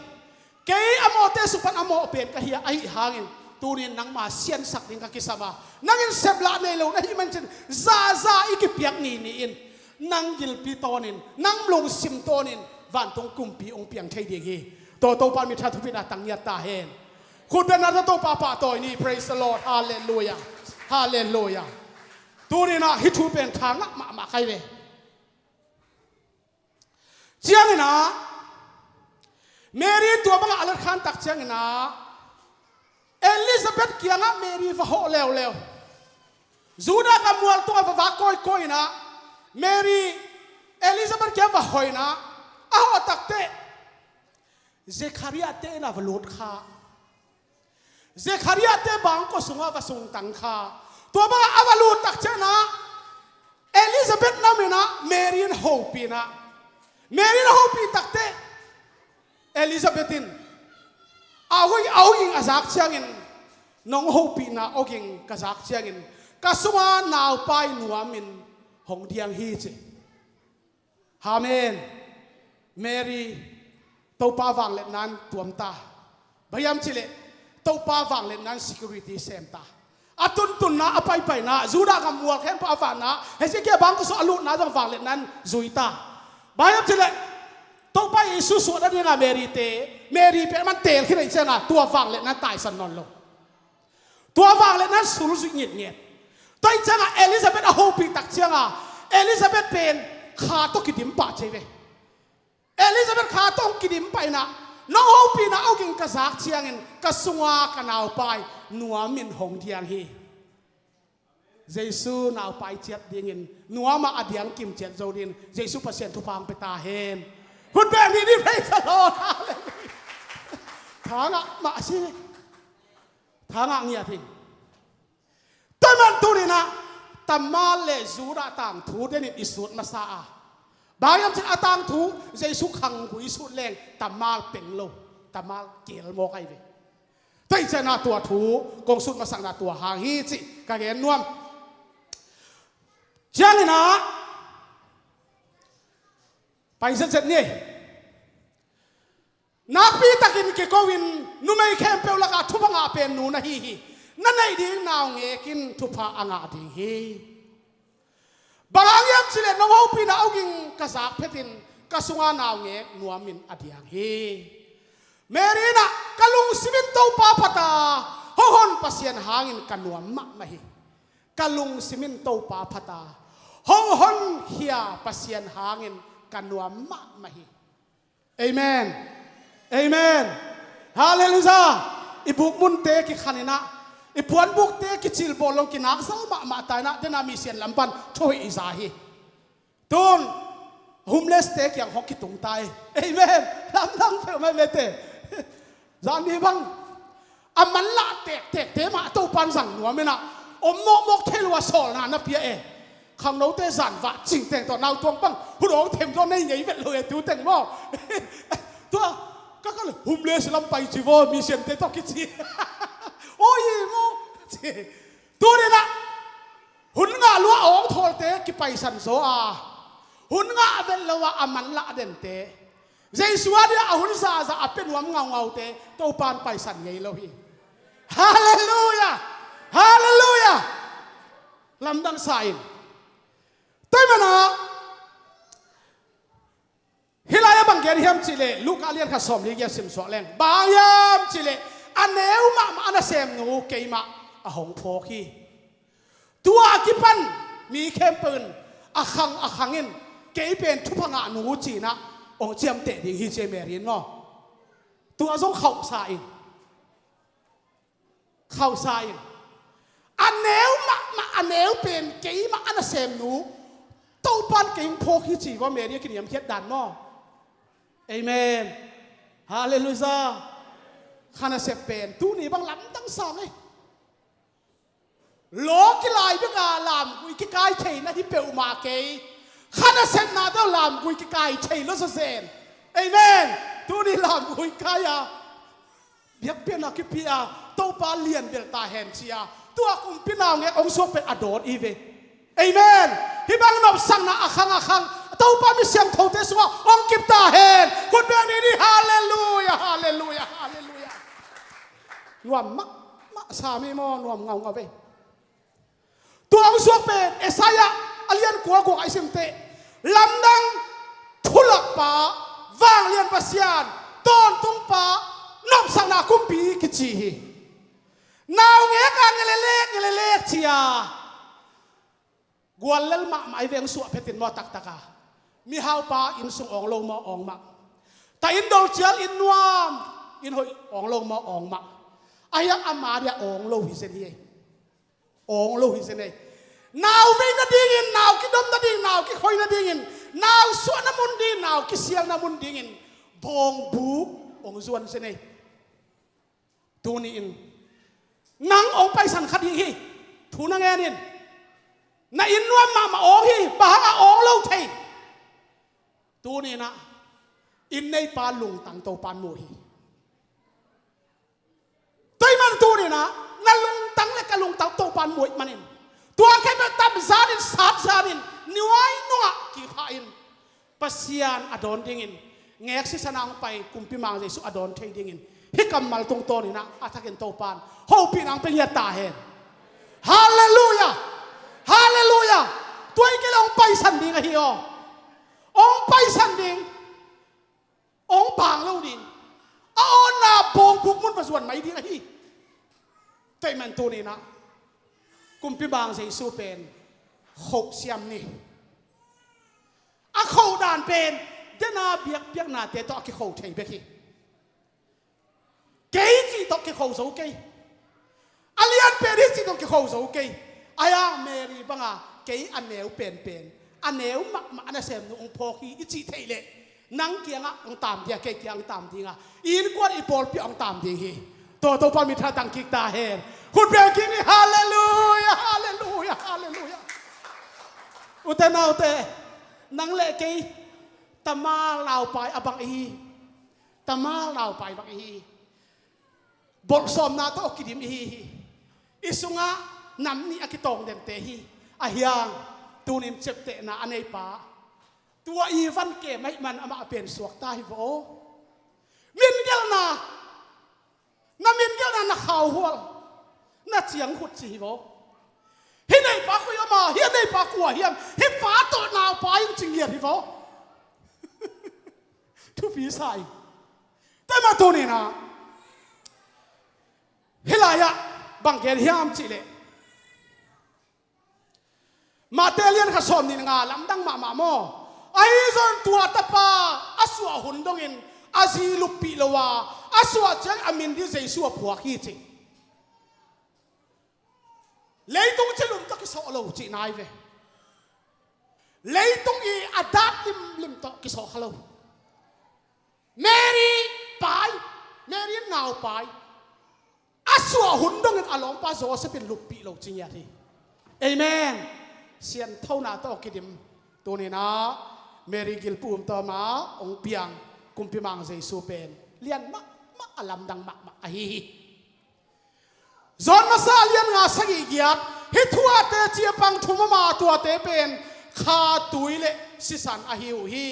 kei a mawhte sung pan a mawh pen ka hi a, ahih hangin tuni-in nangma siansak ding ka kisam a, nang in seplah nei lo na hih manin, zaza i kipiak ni ni-in, nang gilpi tawnin, nang lungsim tawnin vantung kumpi hong piang thei ding hi. Tua Topa min thang thupina tang ngiat ta hen. Khut bengna tawh Topa pahtawi ni. Praise the Lord. Halleluiah. Halleluiah. Tuni-in ah hih thu pen tha ngah mahmah ka hi ve. Ciangin ah Mary in tua bangah a let khan tak ciangin ah Elizabeth kiangah Mary va hawh leuleu. Judah gam mual tungah va vak kawikawi-in ah Mary Elizabeth kiangah va hawh-in ah, a hawh takteh Zekhariah-te inn ah va lut kha. Zekhariah-te bangkua sungah va sungtang kha. Tua bangah a va lut tak ciangin ah Elizabeth nam in ah Mary in hopih-in ah, Mary in a hopih takteh Elizabeth in a hoi, a awging a zak ciangin, nong hopihna awging ka zak ciangin ka sunga naupai nuamin hong diang hi, ci. Amen. Mary, Topa vangliatna in tuam ta. Bang hiam cih leh Topa vangliatna in security sem ta. A tuntunna, a paipaina, Judah gam mual khempeuh a vatna, Hezekiah bangkua sungah a lutna zong vangliatna in zui ta. Bang hiam cih leh Topa Jesu suahna dinga Mary-te, Mary pen a man teel khin ahih ciangin tua vangliatna in taisan nawn lo. Tua vangliatna in sulzuih ngitnget. Tua ahih ciangin Elizabeth a hopih tak ciangin Elizabeth pen kha tawh kidim pah ci ve. Elizabeth kha tawh hong kidim pah in ah, nong hopihna awging ka zak ciangin ka sunga ka naupai nuamin hong diang hi. Jesu naupai ciat dingin, nuamah a diang kim ciat zo dingin Jesu Pasian thupha hong pia ta hen. Khut beng ni ni. Praise the Lord. Halleluiah. Tha ngah mah a si. Tha ngah ngiat hi. Tua ahih manin tuni-in ah Tamar le Judah tangthu denin i sut masa a, bang hiam cih leh a tangthu Jesu khanggui sut leng Tamar peng lo, Tamar keel mawk ahi ve. Tua ahih ciangin ah tua thu kong sut masakna tua hang hi cih ka gen nuam. Ciangin ah pai zetzet ni. Nakpi takin kiko-in numei khempeuh lakah thupha ngah pen nu na hi hi. Na neih ding naungek in thupha a ngah ding hi. Bang hang hiam cih leh nong hopihna awging ka zak phetin ka sunga naungek nuamin a diang hi. Mary in ah, ka lungsim in Topa phat a, hohon Pasian hangin ka nuam mahmah hi. Ka lungsim in Topa phat a, hohon hia Pasian hangin ka nuam mahmah hi. Amen. Amen. Halleluiah. I bukmunte kikhan in ah, i puanbukte kicilbawl lo, kinakzal mahmah ta in ah, dena mission lam pan thuhoih i za hi. Tun homeless-te kiang hong kitung ta hi. Amen. Lamdang peuhmah mete. Zan ni bang a manlah tektekte mah Topa'n zang nuam in ah, om mawkmawk thei lo a sawlna na pia e. Khangnote zanvah cingteng tawh nautuang bang hun awng them tawh nei ngei vet lo e, tu teng maw. Tua ka kal homeless lam pai ci vaw, mission-te tawh kici. Oi maw ci. Tuni-in ah hun ngah lua a awngthawlte kipaisan zaw a, hun ngah vet lo a a manlah dente, Jesu a dia a hun zaza a pia nuam ngaungaute Topa'n paisan ngei lo hi. Halleluiah. Halleluiah. Lamdang sa in. Tua ahih manin ah hih lai-ah bang gen hiam cih leh, Luka lian khat sawmli giat sim suak leng, bang hiam cih leh a neu mahmah a nasemnu keimah a hong phawk hi. Tua a kipan mi khempeuh in a khang a khang in, kei pen thupha ngah nu ci-in ah hong ciamteh ding hi, ci Mary in maw. Tua zong khauhsa in. Khauhsa in. A neu mahmah, a neu pen keimah a nasemnu Topa'n kei hong phawk hi ci vaw, Mary a kiniamkhiat dan maw. Amen. Halleluiah. Kha nasep pen tuni bang lamdang sa ngei. Law kilai bek a lamgui kikai theihna hi peuhmah kei. Kha nasepna tawh lamgui kikai thei lo sa zen. Amen. Tuni lamgui kai a biakpiakna kipia Topa lian bel ta hen cia tua kumpi naungek hong suak pen a dawn i ve. Amen. Hih bang nopsakna a khang a khang Topa mi siangthote sungah hong kip ta hen. Khut beng ni ni. Halleluia, halleluia, halleluia. Nuam mahmah sa mi maw, nuam ngaungau ve. Tua hong suak pen Isaiah a lian kua kua i simteh, lamdang thulakpa, vanglian Pasian, tawntungpa, nopsakna kumpi kici hi. Naungek a ngelelek ngelelek cia guallel mahmah i veng suah phetin maw taktaka. Mihaupa inn sung awng lo maw, awng mah. Ta inn dolcial inn nuam, inn hoih awng lo maw, awng mah. A hiang ama dia awng lo hi zen hi. Awng lo hi zen ei. Nau vei nadingin, nau kidom nading, nau kikhoi nadingin, nau suahna mun ding, nau kisialna mun dingin bawngbuk hong zuan zen ei. Tuni-in nang hong paisan kha ding hi. Thu na ngenin. Na inn nuam mahmah awng hi, bang hangah awng lo thei. Tuni-in ah inn neipa lungtang Topan mu hi. Tua ahih man tuni-in ah na lungtang le ka lungtang Topan muh ahih manin tua khempeuh tamzanin satzanin nuai nungah kikhahin Pasian a dawn dingin ngek sisan a hong pai Kumpi Mang Jesu a dawn thei dingin hih kammal tungtawnin ah a thakin Topan hopihna hong pia ngiat ta hen. Halleluia. Halleluia. Tua hi kei le hong paisan ding ahi aw. Hong paisan ding. Hong pang lo ding. A awnna bawngbuk mun va zuan mai ding ahi. Tua ahih man tuni-in ah Kumpi Mang Jesu pen khoh siam ni. A khoh dan pen dena biakpiaknate tawh a kikho thei bek hi. Kei cih tawh kikho zo kei. A lian pen hi cih tawh kikho zo kei. Ahi hang Mary banga kei a neu penpen, a neu mahmah a nasemnu hong phawk hi i cih theih leh nang kiangah hong tam ding a, kei kiang hong tam ding a, i innkuan i pawlpi ah hong tam ding hi. Tua Topa min tha tang kik ta hen. Khut beng kik ni. Halleluia, halleluia, halleluia. Ute naute, nang le kei Tamar naupai a bang ihi. Tamar naupai bang ihi. Bolh sawmna tawh kidim ihi hi. I sungah nam nih a kitawng dente hi. Ahi hang tunin ciaptehna a neipa tua i van kem ahih man amah a pen suakta hi vaw. Min gelhna, na min gelhna na khauhual, na ciangkhut ci hi vaw. Hih neipa koi om a, hih neipa kua hiam, hih pa tawh naupai in ci ngiat hi vaw. Thupi sa ing. Tua ahih man tuni-in ah hih lai-ah bang gen hiam cih leh Mate lian khat sawmnih le nga, lamdang mahmah maw. Ahi zong tua tapa a suah hun dongin a zi luppih lo a, a suah ciang a min ding Jesu a phuak hi ci. Leitung cilum tawh kisawh lo cihna hi ve. Leitung i a dat limlim tawh kisawh kha lo. Mary pai, Mary in naupai a suah hun dongin a lawmpa Joseph in luppih lo ci ngiat hi. Amen. Sianthona tawh kidim tuni-in ah Mary gilpu um tawh amah hong piang Kumpi Mang Jesu pen lian mahmah a lamdang mahmah ahi hi. John masa lian nga sagih giat, hih thu a teci a pang thum om a, tuate pen kha, tui le sisan ahi uh hi.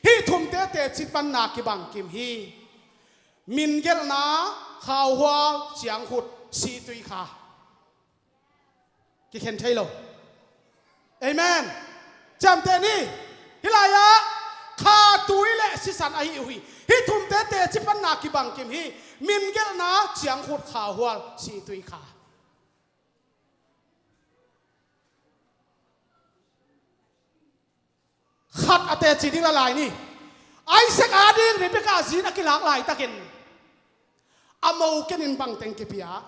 Hih thumte teci panna kibang kim hi. Min gelhna, khauhual, ciangkhut, sihtui kha. Kikhen thei lo. Amen. Ciamteh ni. Hih lai-ah kha, tui le sisan ahi uh hi. Hih thumte teci panna kibang kim hi. Min gelhna, ciangkhut, khauhual, sihtui kha. Khat a teci ding la lai ni. Isaac ading Rebekah zi in a kilak laitakin a mo kenin bangteng kipia?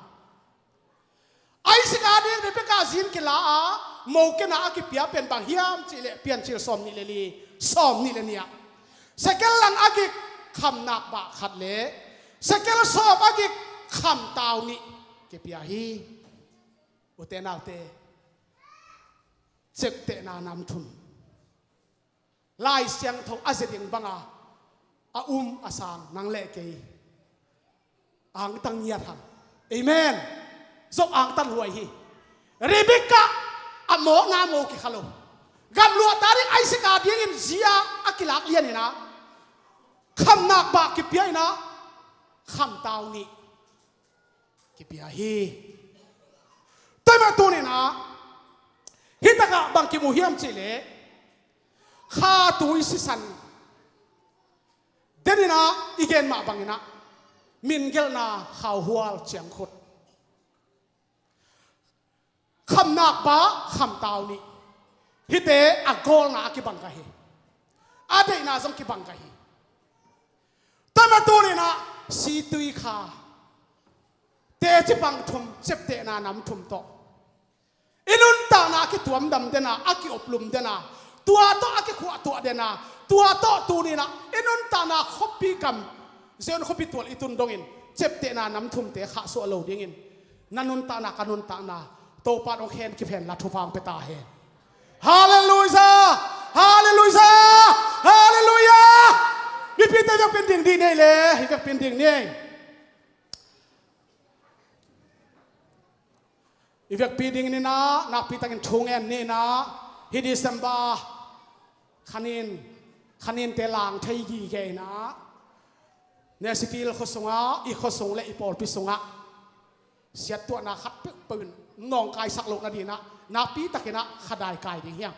Isaac ading Rebekah zi in kila a, mo kena a kipia pen bang hiam cih leh Piancil sawmnih le li, sawmnih le nih ah sekel lang a gik khamnak bah khat le sekel sawm a gik khamtau nih kipia hi. Ute naute, ciaptehna nam thum. Lai Siangtho a zia ding banga a um a sang nang le kei angtang ngiat hang. Amen. Zong angtan huai hi. Rebekah a mawkna maw kikha lo. Gamluah ta ding Isaac a dingin zia a kilak lian inah, khamnak bah kipia inah, khamtau nih kipia hi. Tua mah tuninah hih takah bang kimu hiam cihleh, kha tui sisan deninah i gen mah banginah, mingelhna khauhual ciangkhut, khamnak bah khamtau nih, hihte a gawlna a kibang ka hi. A deihna zong kibang ka hi. Tua mah tuninah situi kha, teci pang thum, ciaptehna nam thum tawh i nuntakna a kituamdam dena, a kioplum dena, tua tawh a kikhuahtuah dena, tua tawh tuninah i nuntakna khuapi gam, Zion khuapi tual i tun dongin ciaptehna nam thumte khahsuah lo dingin, na nuntakna, ka nuntakna Topa in hong khen kip hen la, thupha hong pia ta hen. Halleluiah! Halleluiah! Halleluiah! Mipite, i vekpi in ding dih ni ei le, i vekpi in ding ni ei. I vekpi ding ninah nakpitakin thu ngen ninah, hih December khanin, khaninte lang thei gige inah, Nashville khua sungah, i khua sung le i pawlpi sungah siattuahna khat peuhpeuh in nawngkaisak loh nadinah nakpitakinah kha dai kai ding hi hang.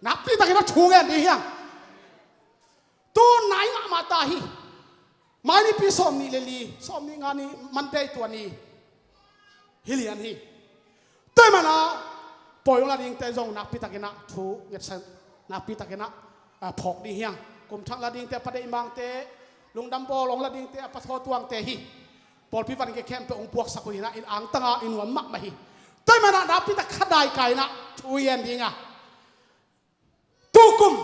Nakpitakinah thu ngen ding hi hang. Tu nai mahmah ta hi. Mai nipi sawmnih le li, sawmnih nga ni, Monday tua ni hi lian hi. Tua manah pawi hong la dingte zong nakpitakinah thu ngetsan, nakpitakinah, ah, phawk ding hi hang. Kum thak la dingte, pa deih mangte, lungdam bawl hong la dingte, a pa thaw tuangte hi. Pawlpi van ke khempeuh hong puaksak uh hinah, in angtanga i nuam mahmah hi. Tua manah nakpitak kha dai kai inah thu i en ding a, tukum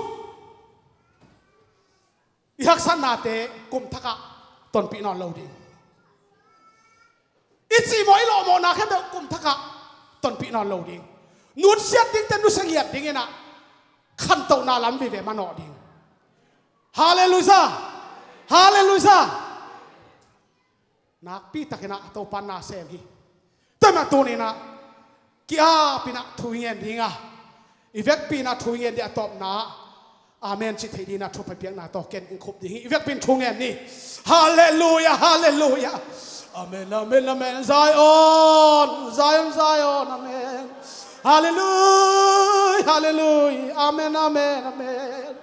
i haksatnate kum thakah tonpih nawn lo ding. I cihmawh i lawhmawhna khempeuh kum thakah tonpih nawn lo ding. Nutsiat dingte nusia ngiat dinginah khantohna lam vive manawh ding. Halleluiah! Halleluiah! Nakpitakinah Topa na sem hi. Tua mah tuninah ki-apinah thu i ngen ding a, i vekpi inah thu i ngen ding a, tawpna amen cih theih dinginah thupha piakna tawh ken i khup ding hi. I vekpi in thu ngen ni. Halleluiah, halleluiah. Amen, amen, amen. Zion, Zion, Zion, amen. Halleluiah, halleluiah. Amen, amen, amen.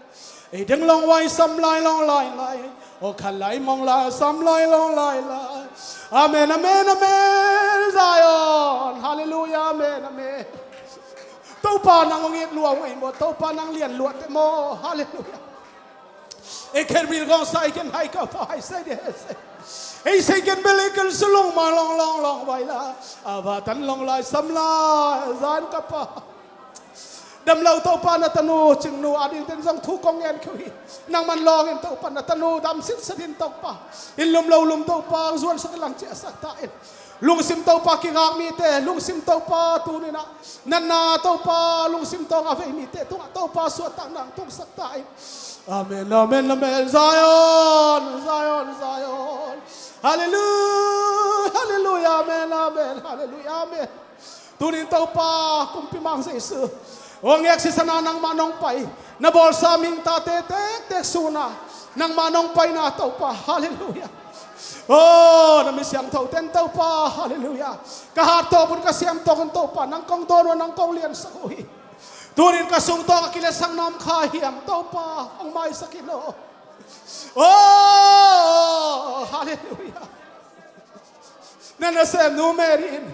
Ei deng long wai sam lai long lai lai. O khan lai mong lai sam lai long lai lai. Amen, amen, amen. Zion. Halleluiah, amen, amen. Topa nang hong it lua uh ei maw, Topa nang lian luah teh maw. Halleluiah. Ei khen bil gong sa, ei khen hai ka fa hai sei de sei. Ei sei khen bel ei khen sulung ma long long long wai lai. A va tan long lai sam lai. Zan ka pa. Damlo Topa, na tanu Cingnu a dingten zong thu kong ngen kheuh hi. Nangman lawngin Topa, na tanu dam sitset in Topa. In lum lo lum Topa, zuansak in lang ciahsak ta in. Lungsim Topa kigak mite, lungsim Topa tuninah natna Topa, lungsim tawng a vei mite tungah Topa suahtakna hong tungsak ta in. Amen, amen, amen. Zion, Zion, Zion. Halleluiah, halleluiah, amen, amen, halleluiah, amen. Tunin Topa, kumpi mang Jesu, hong ngek sisana nangmah nong pai, na bawlsa mihing tate tektek suna nangmah nong paina Topa, halleluiah. O, na mi siangthoten Topa, halleluiah. Ka hat tawpun ka siam tawkin Topa, nang kong dawn uh a, nang kong liansak uh hi. Tunin ka sung tawh ka kiletsakna om kha hiam Topa, hong maisak in aw. O, halleluiah. Na nasemnu Mary in,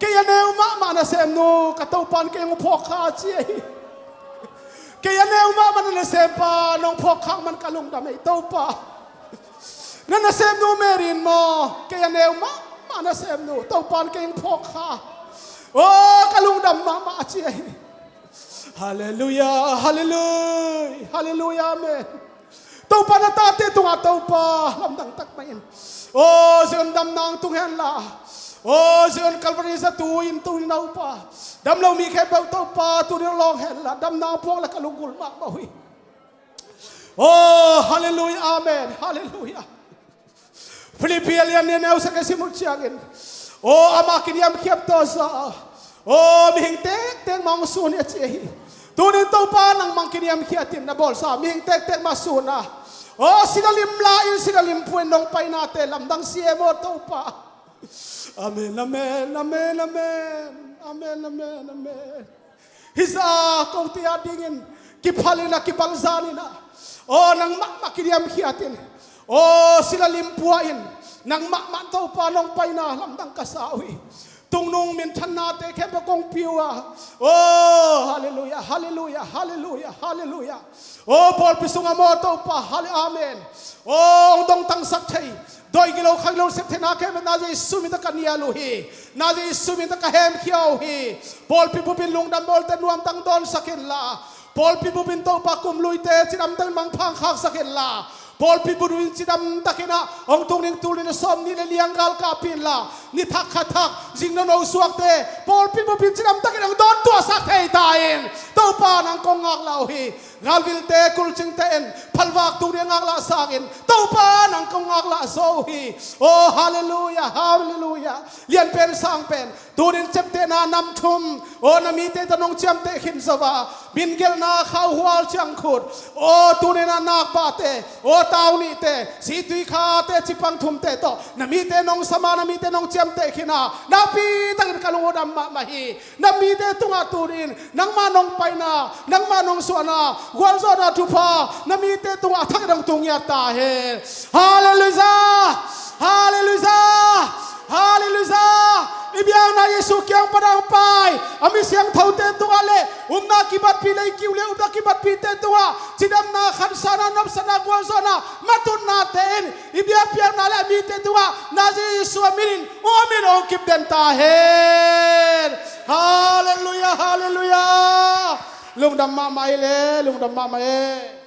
kei a neu mahmah nasemnu ka Topa in kei hong phawk kha a ci hi. Kei a neu mahmah na nasempa nong phawk khak man ka lungdam ei Topa. Na nasemnu Mary in maw, kei a neu mahmah nasemnu Topa in kei hong phawk kha. O, ka lungdam mahmah a ci hi. Halleluiah, halleluiah, halleluiah, amen. Topa na tate tungah Topa lamdang tak mah in. O Zion, damna hong tung henla. O Zion, Calvary zatu in tunin Topa, damlo mi khempeuh Topa tunin hong lawng henla, damna hong puak la ka lunggulh mahmah uh hi. Oh, halleluiah, amen, halleluiah. Philippi a lian nih a neu sagih sim uh ciangin, oh, amah kiniamkhiat tawh zah a, oh, mihing tektek mah hong sun hi a ci ahi. Tunin Topa nangmah kiniamkhiat in na bawlsa mihing tektek mah sun a, oh, sila lim la in sila lim pua in nong painate lamdang si e maw Topa. Amen, amen, amen, amen. Amen, amen, amen. Hi zah a kote a dingin kiphal in a, kibang zan in a, oh, nangmah mah kiniamkhiat in, oh, sila lim pua in, nangmah mah Topa nong paina lamdang ka sa uh hi. Tungnung minthannate khempeuh kong pia uh a, oh, halleluiah, halleluiah, halleluiah, halleluiah. Oh, pawlpi sungah maw Topa, halle, amen. Oh, hong dongtangsak thei, dawi gilo khanglo sep theihna khempeuh na Jesu min tawh ka nial uh hi. Na Jesu min tawh ka hemkhia uh hi. Pawlpi bupin lungdam bawlte nuamtang dawnsak inla, pawlpi bupin Topa kumluite cidamtakin mangpha hong khaksak inla, pawlpi bupin cidamtakin a hong tung ding tul nih le sawmnih le li-ah galkapih inla, ni thak kha thak zing nono suakte pawlpi bupin cidamtakin hong dawntuahsak thei ta in Topa nang kong ngaklah uh hi. Galvilte kulcingte in phalvak tung ding a ngaklah sangin Topa nang kong ngaklah zaw uh hi. Oh, halleluiah, halleluiah. Lianpen sangpen, tunin ciamtehna nam thum, oh, na mite tawh nong ciamteh khin zo a, mingelhna khauhual ciangkhut, oh, tunin a nakpate, oh, taunihte, situikhate, cipang thumte tawh na mite nong sam a, na mite nong ciamteh khin a, nakpi takin ka lungdam mahmah hi. Na mite tungah tunin nangmah nong paina, nangmah nong suahna, gualzawhna thupha na mite tungah a thak in hong tung ngiat ta hen. Halleluiah! Halleluiah! Halleluiah! I biakna Jesu kiang pan a hong pai a mi siangthote tungah le upna kibatpih, lei kiu le upna kibatpihte tungah cidamna, khansana, nopsakna, gualzawhna, matutnate in i biakpiakna le a mite tungah na Jesu a minin hong om in hong kipden ta hen. Halleluiah, halleluiah. Lungdam mahmah hi le, lungdam mahmah hi.